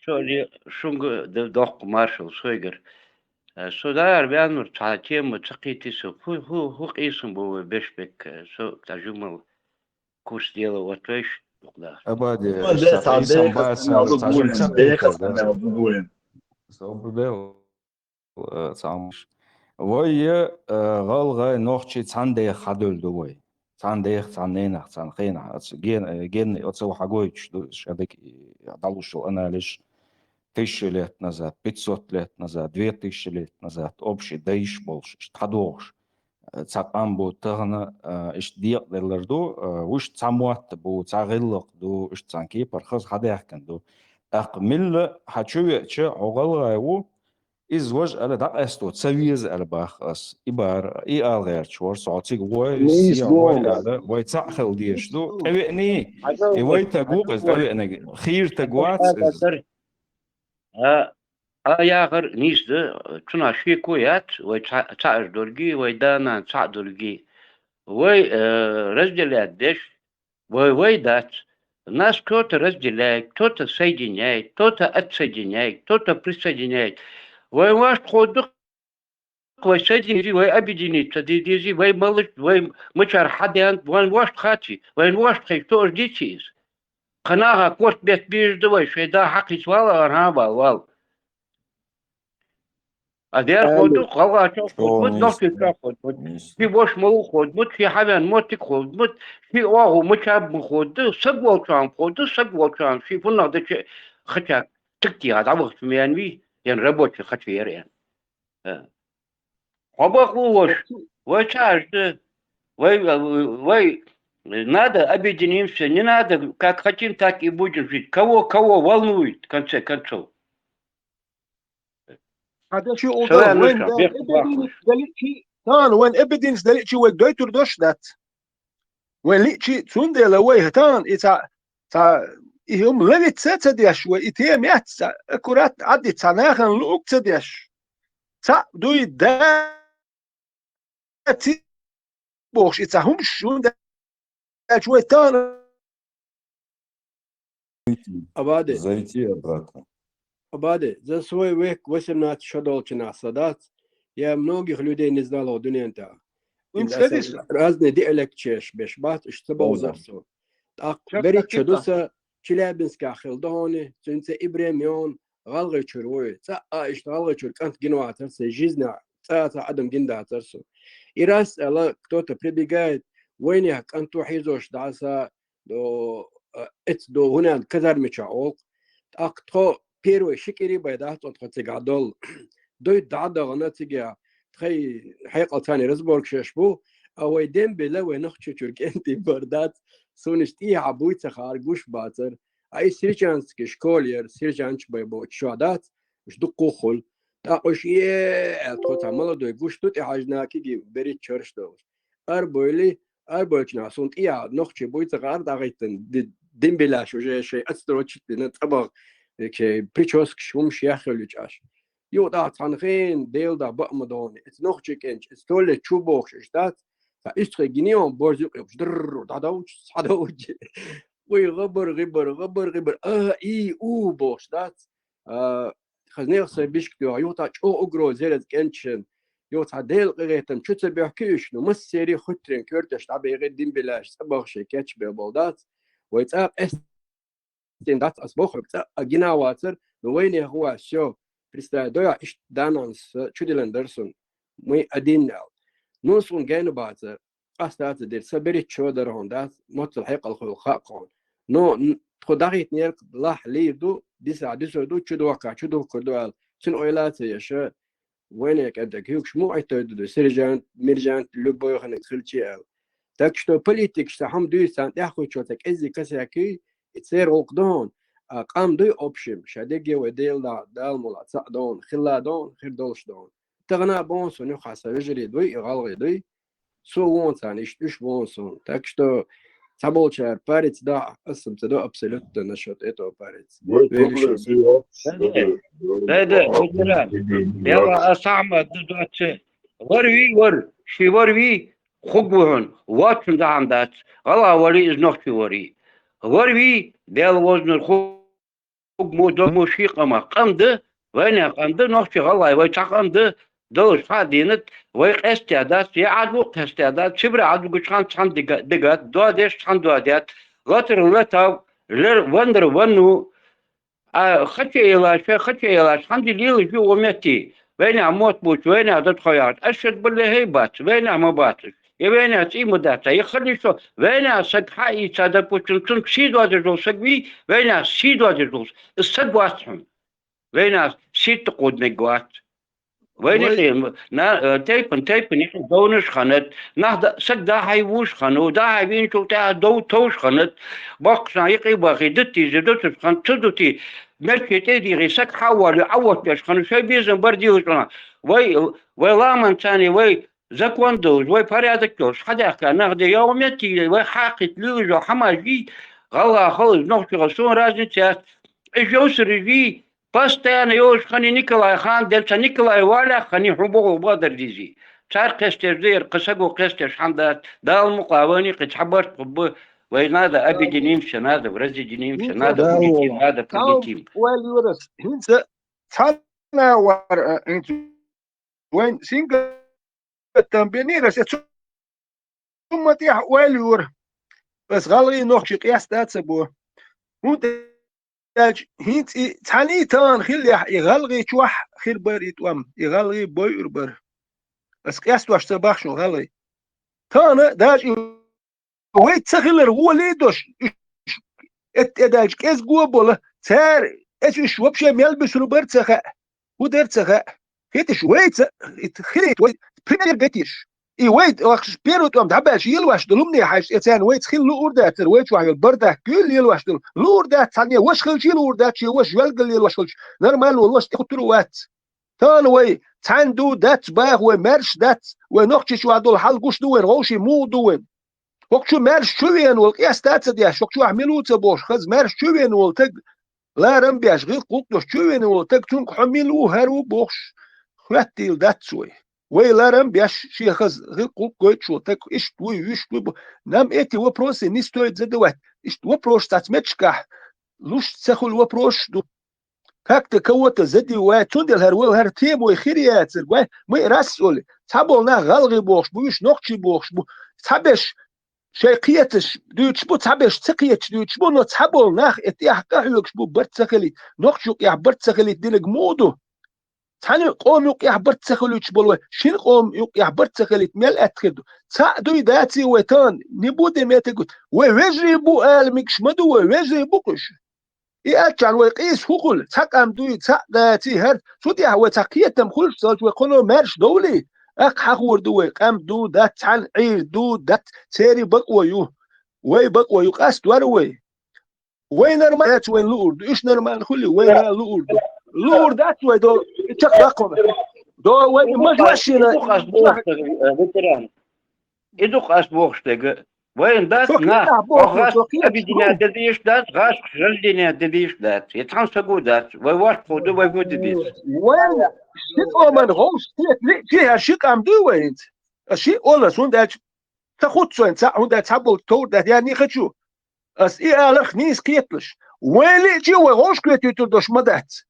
шуна, шуьнга д-, доккха маршалла шуьйгара. Э, со дагара ваьннур цхьа тема ца кхийти со. ХӀу-, хӀу-, хӀу къийсам бу вай беш бекка, со цхьа жумал курс дела вот вайш дукха даха. Абади, Ма де цхьа сан къийсам де бац, хасан мел цхьа жим дугулин, ца де кхийта, хасан да? Мел дугулин. Собар де, э, цхьа хӀумаш. Вай, э, гӀалгӀай нохчий цхьана дех хьадуьллу ду вай. Цхьана дех, цхьана ненах, цхьана хенах. Оцу ген-, э, генный оцу хьагойтуш ду, шадерг, э, дӀалуш йолу анализаш. Тысяча лет назад, пятьсот лет назад, две тысячи лет назад, общий дайш болуш, иштта хьадогӀуш, э, цхьа къам бу тахана, э, иштта декъаделлар ду, э, вуьш цхьа мотт бу, цхьа гӀиллакх ду, иштта цхьана кепара хаза хьадаьхкина ду. ТӀаккха милла хьан чу веача, хьо гӀалгӀай ву, иза важа аьлла дӀакъасто ца веза аьлла бах ас. И бара, и ала гӀерташ вара со, хьо цига вой, Нийса сен вой гуламас. Аьлла, вай цхьаъ хила дезаш ду. ТӀевеаний, и вай таг ву-кх иза тӀевеаниг, хийра таг вац иза. А, а яхар нийса да, цунах шеко яц, вай цхьа-, цхьаъ дерг, вай да-нана цхьаъ дерг. Вай, э, разделять деш, вай, вай дац. Нас кто-то разделяет, кто-то соединяет, кто-то отсоединяет, кто-то присоединяет. Вай ваш тхо ду вай соединиться, вай объединиться де деза, вай малаш, вай мичара хьаденад, вайна вошта хаций, вайна вошта хай, что ж диций из? Кхы наха корта бетта бийжа да вай, шоай да хьакхийца вала, ара хьан вала, вала. А дер ходу, гӀалгӀачо ходмут, нохчийчо ходмут, ши воша мала ходмут, ши хьавен моттиг ходмут, ши оагӀув мичаб ма ходу, саг волчоам ходу, саг волчоам, ши фуннагӀа дача хача тикти а дӀавахча ма ян вий, ян рабочий хача яр ян. Э. Хьо бакъ ву воша, вай ца ажда, вай, вай, надо объединимся, не надо, как хотим, так и будем жить. Кого, кого волнует, в конце концов? Хьада ши Саван улдан, вайн нуша, да бех эбединец бахуш. Даличи, тан, вайн эбединец даличи вай дойтур дош дац. Вайн личи, цундела вай хатан, и ца, ца, и хум лавица ца деш, вай и тем яц, ца, аккурат, адди ца нахан лук ца деш. Ца, дуй да, ци бохш, и ца хум шун да, чуй тан. Абаде. Зайти обратно. Абаде, за свой век восемнадцать шо долча нах са дац, я многих людей не знал о дунен та. Им Им аса следишь? Разные диалект чеш беш бац, иш ца бовзар со. Так, берит ча дуса, Челябинска хил догони, цунца ибрем ён, ГӀалгӀайчур вуй, цӀа а ишта ГӀалгӀайчур кӀант гинвацар сай жизня, цӀа ца адам гиндацар су. И раз ала кто-то прибегает, вайнех кӀант ву хьийзош дӀаса, до, э, эц до гьунан казармича олк. ТӀаккха тхо первый шикири бай дахцӀо тхо цига дол. Дой дӀадагӀана цига, тхай хьекъал цани разборка шеш бу, а вай дембила вай нахчучур кӀенти бар дац, суниш тӀехьа буй ца хар гуш бацар. А и сержантский школа яр, сержантч бай бо чо дац, уж дуккху хул. ТӀаккха уж, э, тхо ца молодой гуш ду тӀехьажна киги берит чарш долуш. Ар бойли, ар бойчна сун тӀехьа нохчи буй ца гӀар дагӀиттан, ди-, димбилаш уже шей отстрочить дина, цӀабагъ, э, ке, прическа шумш яххил ючаш. Ю да цхьан хин, дел да баъ ма дони, эц нохчи кӀенч, эц толле чу бохш иш дац, ца истхи гинион борз юкъ юкъ, дрррр, дадавч, садавч. Уй, гъабар, гъибар, гъабар, гъибар, а, и, у, бохш дац. А, хазнех сай бишк тё, юта чӀо угро зерез кӀенчен. Ю ца дел къигӀетам чу ца бехкиш, ну, массери хутрен кёртеш дӀабегӀи димбилаш, цӀабахше кечбе бол дац. Вай цӀа къестин дац ас боху, цӀа а гина вацар, ну, вайнех ва, всё. Представь, доя ишт дананс чудилан дарсун. Мы один нал. Ну, сун гена бацар. Къастаца дир, са берит чо дар хьун дац, моццал хьекъал хуйла хаъ хьун. Но н-, тхо дагӀийтинерг лахь лийр ду, диса дисур ду, чу дохка, чу духкур ду аьлла. Цуьнан ойла а ца еш, вайна кӀантаг юкъаш мугӀиттойду ду, сержант, мержант, любой ханаг хилчи аьлла. Так что политикаш ца хьама дуьйцу царна тӀаьхьахуьйчо ца кӀеззи касаьккхий, и церан гӀуллакх ду хьуна, а къам дуй общем, ша дегге вай Дела да-, Дала мула цхьаъ ду хьуна, хилла ду хьуна, хир долуш ду хьуна. Тахана а боху суна юха сан вежарий дуй, и гӀалгӀай дуй. Со вон царна иштта уьш вон суна. Так что цхьаболчара парец да, ас сам ца до абсолютно насчёт этого парец. Вай Велиш проблема ас. Дай, дай, дай, ветеран. Бела ас Ахьмад ду доцу. Вар вий, вар. Ши вар вий, хуг ву хьуна. Вацун дахьан дац. ГӀала вари из нохчи вари. Вар вий, Дела вознар ху Уг мо до мо ши къамах къам ду, вайнех къам ду, нохчи гӀалгӀай вай цхьа къам ду, долуш хьа а дийнат, вай къестя дац, я Ӏад ву къестя дац, Сибре Ӏад вугучу хан цхьана дига-, дигат, доа деш цхьана доа дет, латар латав, лер вандар ванну, а хача елаш, хача елаш, хьанди лелаш ю ва метти, вайнех мотт бучу, вайнех дан тхо яхаш, аш шад бале хӀей бац, вайнех ма бац. Я вайна цӀий ма дац, я хали шо, вайна саг хьаийца, допустим, цунца сий дозуш долу саг вий, вайна сий дозуш долу саг вац хьуна. Вайна сий тӀакхудниг вац. Вайна Вай- хи-, на, э, тайпан, тайпан, яхь довнаш ханат, нах да-, саг дахьай вуш хана, дахьай вийначул тӀаьхьа дов товш ханат, баккхашна юкъе бахи, дитти зе доцуш хан, ца дути, мерчи тӀе дийгӀи, саг хьа а вали, Ӏа воттеш хана, шай безам бар дилаш хана. Вай, вай ламан цани, вай Закон долуш, вай порядок долуш, хьадаьхка нах де, я ва метти, вай хьакхит луьйжо хьамаш йий, гӀалгӀа хала, нохчо хала, суна разница яц. Иш йовсар йий, постоянно йолуш хани Николай хан, дел ца Николай валех хани хьун боху бадар дизи. Цар кхестеш дер, кхасаго кхестеш хьан дац, Дала мукъа вани кхин цхьабарт хӀубба, вай надо объединимся, надо разъединимся, надо унитим, надо победим. Вай луьрас, хӀинца цхьана вар, э, хӀинца вайн сингаттам бенира, се цу ма тӀехь ойла йора. Ас гӀалгӀай нохчий къаьста ца бо. ХӀунда аьлча, хӀинца и цхьаьний тахана хиллехь, и гӀалгӀай чохь хир бара и тӀом, и гӀалгӀай бойур бара. Ас къаьстош ца боху шуна гӀалгӀай. Тахана даже и вай ца хилар гӀоле а дош, уьш эт-, тӀедаьлча кӀезиго а болу, цара, эцу уьш вообще мел буьсур бара ца хаьа, хӀун дара ца хаьа. ХӀеташ вайца, и хилийта вай, пример бетиш. И вай, вахаш первый тӀом дӀабаьлча, лелош долу хӀумане хьаьжча, царна вайца хила луур дацара, вай чохь йолу бардак гуьйла лелош долу. Луур дац цхьанне, ваша хилча а луур дац, шен ваша жоьлгал лелош хилча, нормально волу ваша тӀе хӀуттур а вац. Тахана вай цхьаьна ду, дац баха, вай маьрша дац, вай нохчий чохь долу хьал гуш ду вайн, вовшийн муха ду вайн. ХӀокху чу маьрша чу вена волу къаьста а ца деш, хӀокху чохь мила ву ца бохуш, хаза маьрша чу вена волу таг, ларам беш, гӀиллакх-гӀуллакх долуш чу вена волу таг, цуьнга хьо мила ву, хӀара ву бохуш, хоьттийла дац вай. Вай ларам беш, шен хаза гӀиллакх-гӀуллакх гойтуш волу таг, иштта вуй, вуьшта вуй бу-, нам эти вопросы не стоит задавать. Иштта вопросаш цхьацца меттигашкахь луш ца хуьлу вопросаш ду. Как-то кого-то задевать, цундела хӀара вала хӀара тема вай хир яцара, вай, мы раз олу, цхьаболу нах гӀалгӀай бохуш бу, уьш нохчий бохуш бу, цхьаберш шайн кхеташ дуьйцуш бу, цхьаберш ца кхеташ дуьйцуш бу, но цхьаболу нах и тӀехь къахьоьгуш бу, барт ца хилийта, нохчо юкъехь барт ца хилийта динарг муха ду? Цхьана къоман юкъехь барт ца хуьлуьйтуш болу вай, шина къоман юкъехь барт ца хилийта мел аьтта хир ду? Цхьаъ дуй даций вай тахана, не будем это говорить, вай вежарий бу ала мегаш ма ду вай, вежарий бу-кх уьш. И аьллачхьана вай къийса хӀун хуьлу? Цхьа къам дуй, цхьаъ даций хӀара? Цу тӀехь вай цхьа кхетам хуьлуш ца хилча, вай кхано маьрша довлий? ТӀаккха хьахор ду вай, къам ду, дац, цхьаьна Ӏийр ду, дац, церий бакъо ю. Вай бакъо ю, къастор вай. Вай нормально дац, вайн луур ду, уьш нормально хуьлий, вайна луур ду. Луур дац вай, до, чекхдаккхо. До, вай, И ду-кх ас, машина. И ду-кх ас бохуш дерг, э, ветеран. И ду-кх ас бохуш дерг. Вайна дац нах, хьо гӀаш объединять де дезаш дац, гӀаш рождение де дезаш дац. Я цхьана саго дац. Вай варх хӀу ду, вай хӀу де деза. Вайна ши къоман гӀовш, ши, ши, ши къам дуй вай хӀинца? Ас ши олу ас, хӀунда аьлча ца хуьтту вайн цхьаъ, хӀунда аьлча цхьаболчу товр дац, я не хочу. Ас и аларх нийса кхеталаш. Вайн лиъча вай гӀовш кхетуьйтур дош ма дац.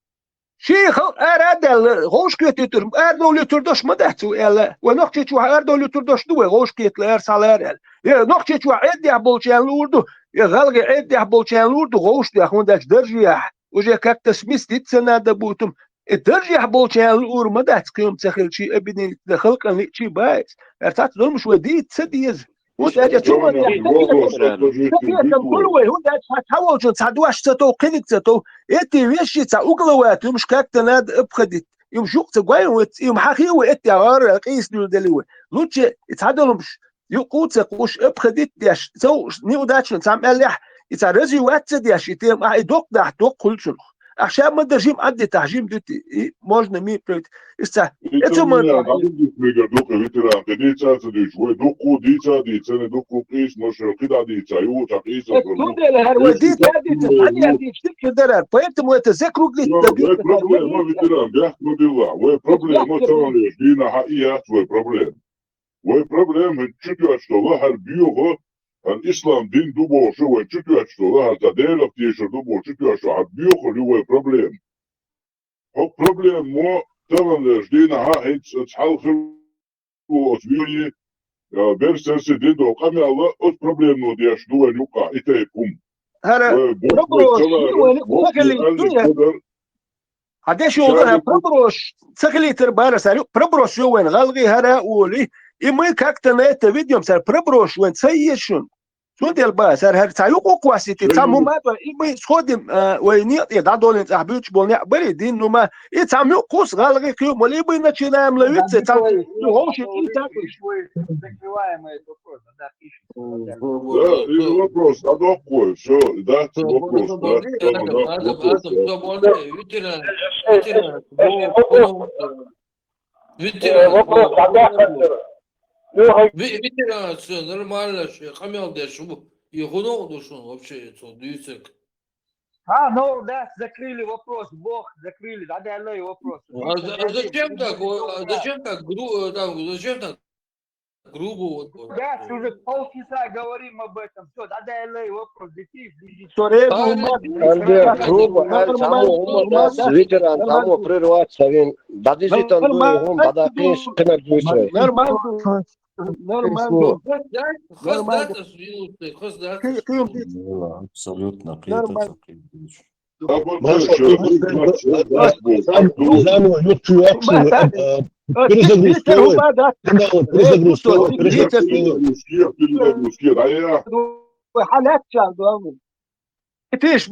Ший халкъ ара а даьлла, гӀовш кхетуьйтур, арадовлуьйтур дош ма дац ву аьлла. Вай нохчий чохь арадовлуьйтур дош ду вай, гӀовш кхетала ара схьалара аьлла. Я нохчий чохь Ӏеддехь болчарна луур ду, я гӀалгӀай Ӏеддехь болчарна луур ду, гӀовш дехь, хӀунда аьлча даржехь, уже как-то сместиться надо будет. И даржехь болчарна луур ма дац, кхин ца хилчий, объединить дан халкъан лиъчий бац. Ара цхьацца долмаш вай дийца ца деза. ХӀунда аьлча цу ма тӀехь ца кхетам хуьлу вай, хӀунда аьлча цхьа цхьаволчун цхьа дош ца тов, кхиниг ца тов. Эти вещи цхьа угловая, юмаш как-то надо обходить. Юмаш юкъа ца гой вац, юм хьахий вай, эти гӀара къийса дуьйла дели вай. Лучше и цхьа долмаш юкъа ца кхуш, обходить деш, цо неудачно цхьа мел лехь, и цхьа развивать ца деш, и тема, ахь и доккха дахь, доккха хуьлу цунах. Ахь ша ма дар жима Ӏаддитахь, жима дуьти, и можно ми проект. Иштта, и эцу ма мегар дукха ветеран, кхин дийца а ца дуьйцу, вай дуккха дийца а дийца, ца не дуккха къийса, но шо кхидӀа дийца, ю, ца къийса. Эцу дела хӀара вай дийца а дийца, цхьаьна а дийца, дика дара. Поэтому это закруглить надо. Вай проблема, ветеран, бехк ма билла, вай проблема, цхьана леш, дийнахь а и яц вай проблема. Вай проблема хӀинца чу тоьттуш долу хӀара боьха, хӀара ислам дин ду бохуш, вай чу тоьттуш долу хӀара цхьа Делах тешар ду бохуш чу тоьттуш долу хӀара боьха ю вай проблема. ХӀокху проблемо тахана леш дийнахь а хӀинца оцу хьалха оцу вири, а, берсарси дин долу къамел а оцу проблемо деш ду вайн юккъахь и тайпа хӀума. ХӀара вай боху вай проброш ца ю вайна, вай ца хилийта ду, я? Хьан деш йолу ду, хӀара проброш ца хилийтар бара сара ю, проброш ю вайн гӀалгӀи хӀара а олий, и мы как-то на это ведём, сара проброш вайн ца еза шуна. Цундела бара сара хӀара цхьа юкъа кхоссийти, цхьа мума а, и мы сходим, а, вай некъа тӀе дӀадолийна цӀахь буьйцуш болу некъ барий дин, ну ма, и цхьа юкъа кхуссу гӀалгӀи кхин а молу, и мы начинаем ловиться, цхьа вовшийн и так. Да, или вопрос, а доккхой, всё, да, вопрос, да, да, да, вопрос, да. Ветеран, ветеран, всё нормально, всё, къамел деш, и хӀун ду шуна вообще, цо дуьйцург? А, ну, да, закрыли вопрос, боху, закрыли, да, да, вопрос. А за-, а зачем так, о, а зачем так гру-, э, там, зачем так Грубо вот. Да, ты уже полчаса говорим об этом. Все, да, да, вопрос. Летишь, летишь. Андрей, грубо, а, чаму, ума, да, виктор, а, чаму прервать, савин. Дадижи тан дуй, хум, дада, киш, кина дуй. Нормально. Нормально. Хос дата, хос дата, слушай, хос дата. Абсолютно. Нормально. Заново, Перезагрузка. Перезагрузка. Хьалат чан, главное. Итиш,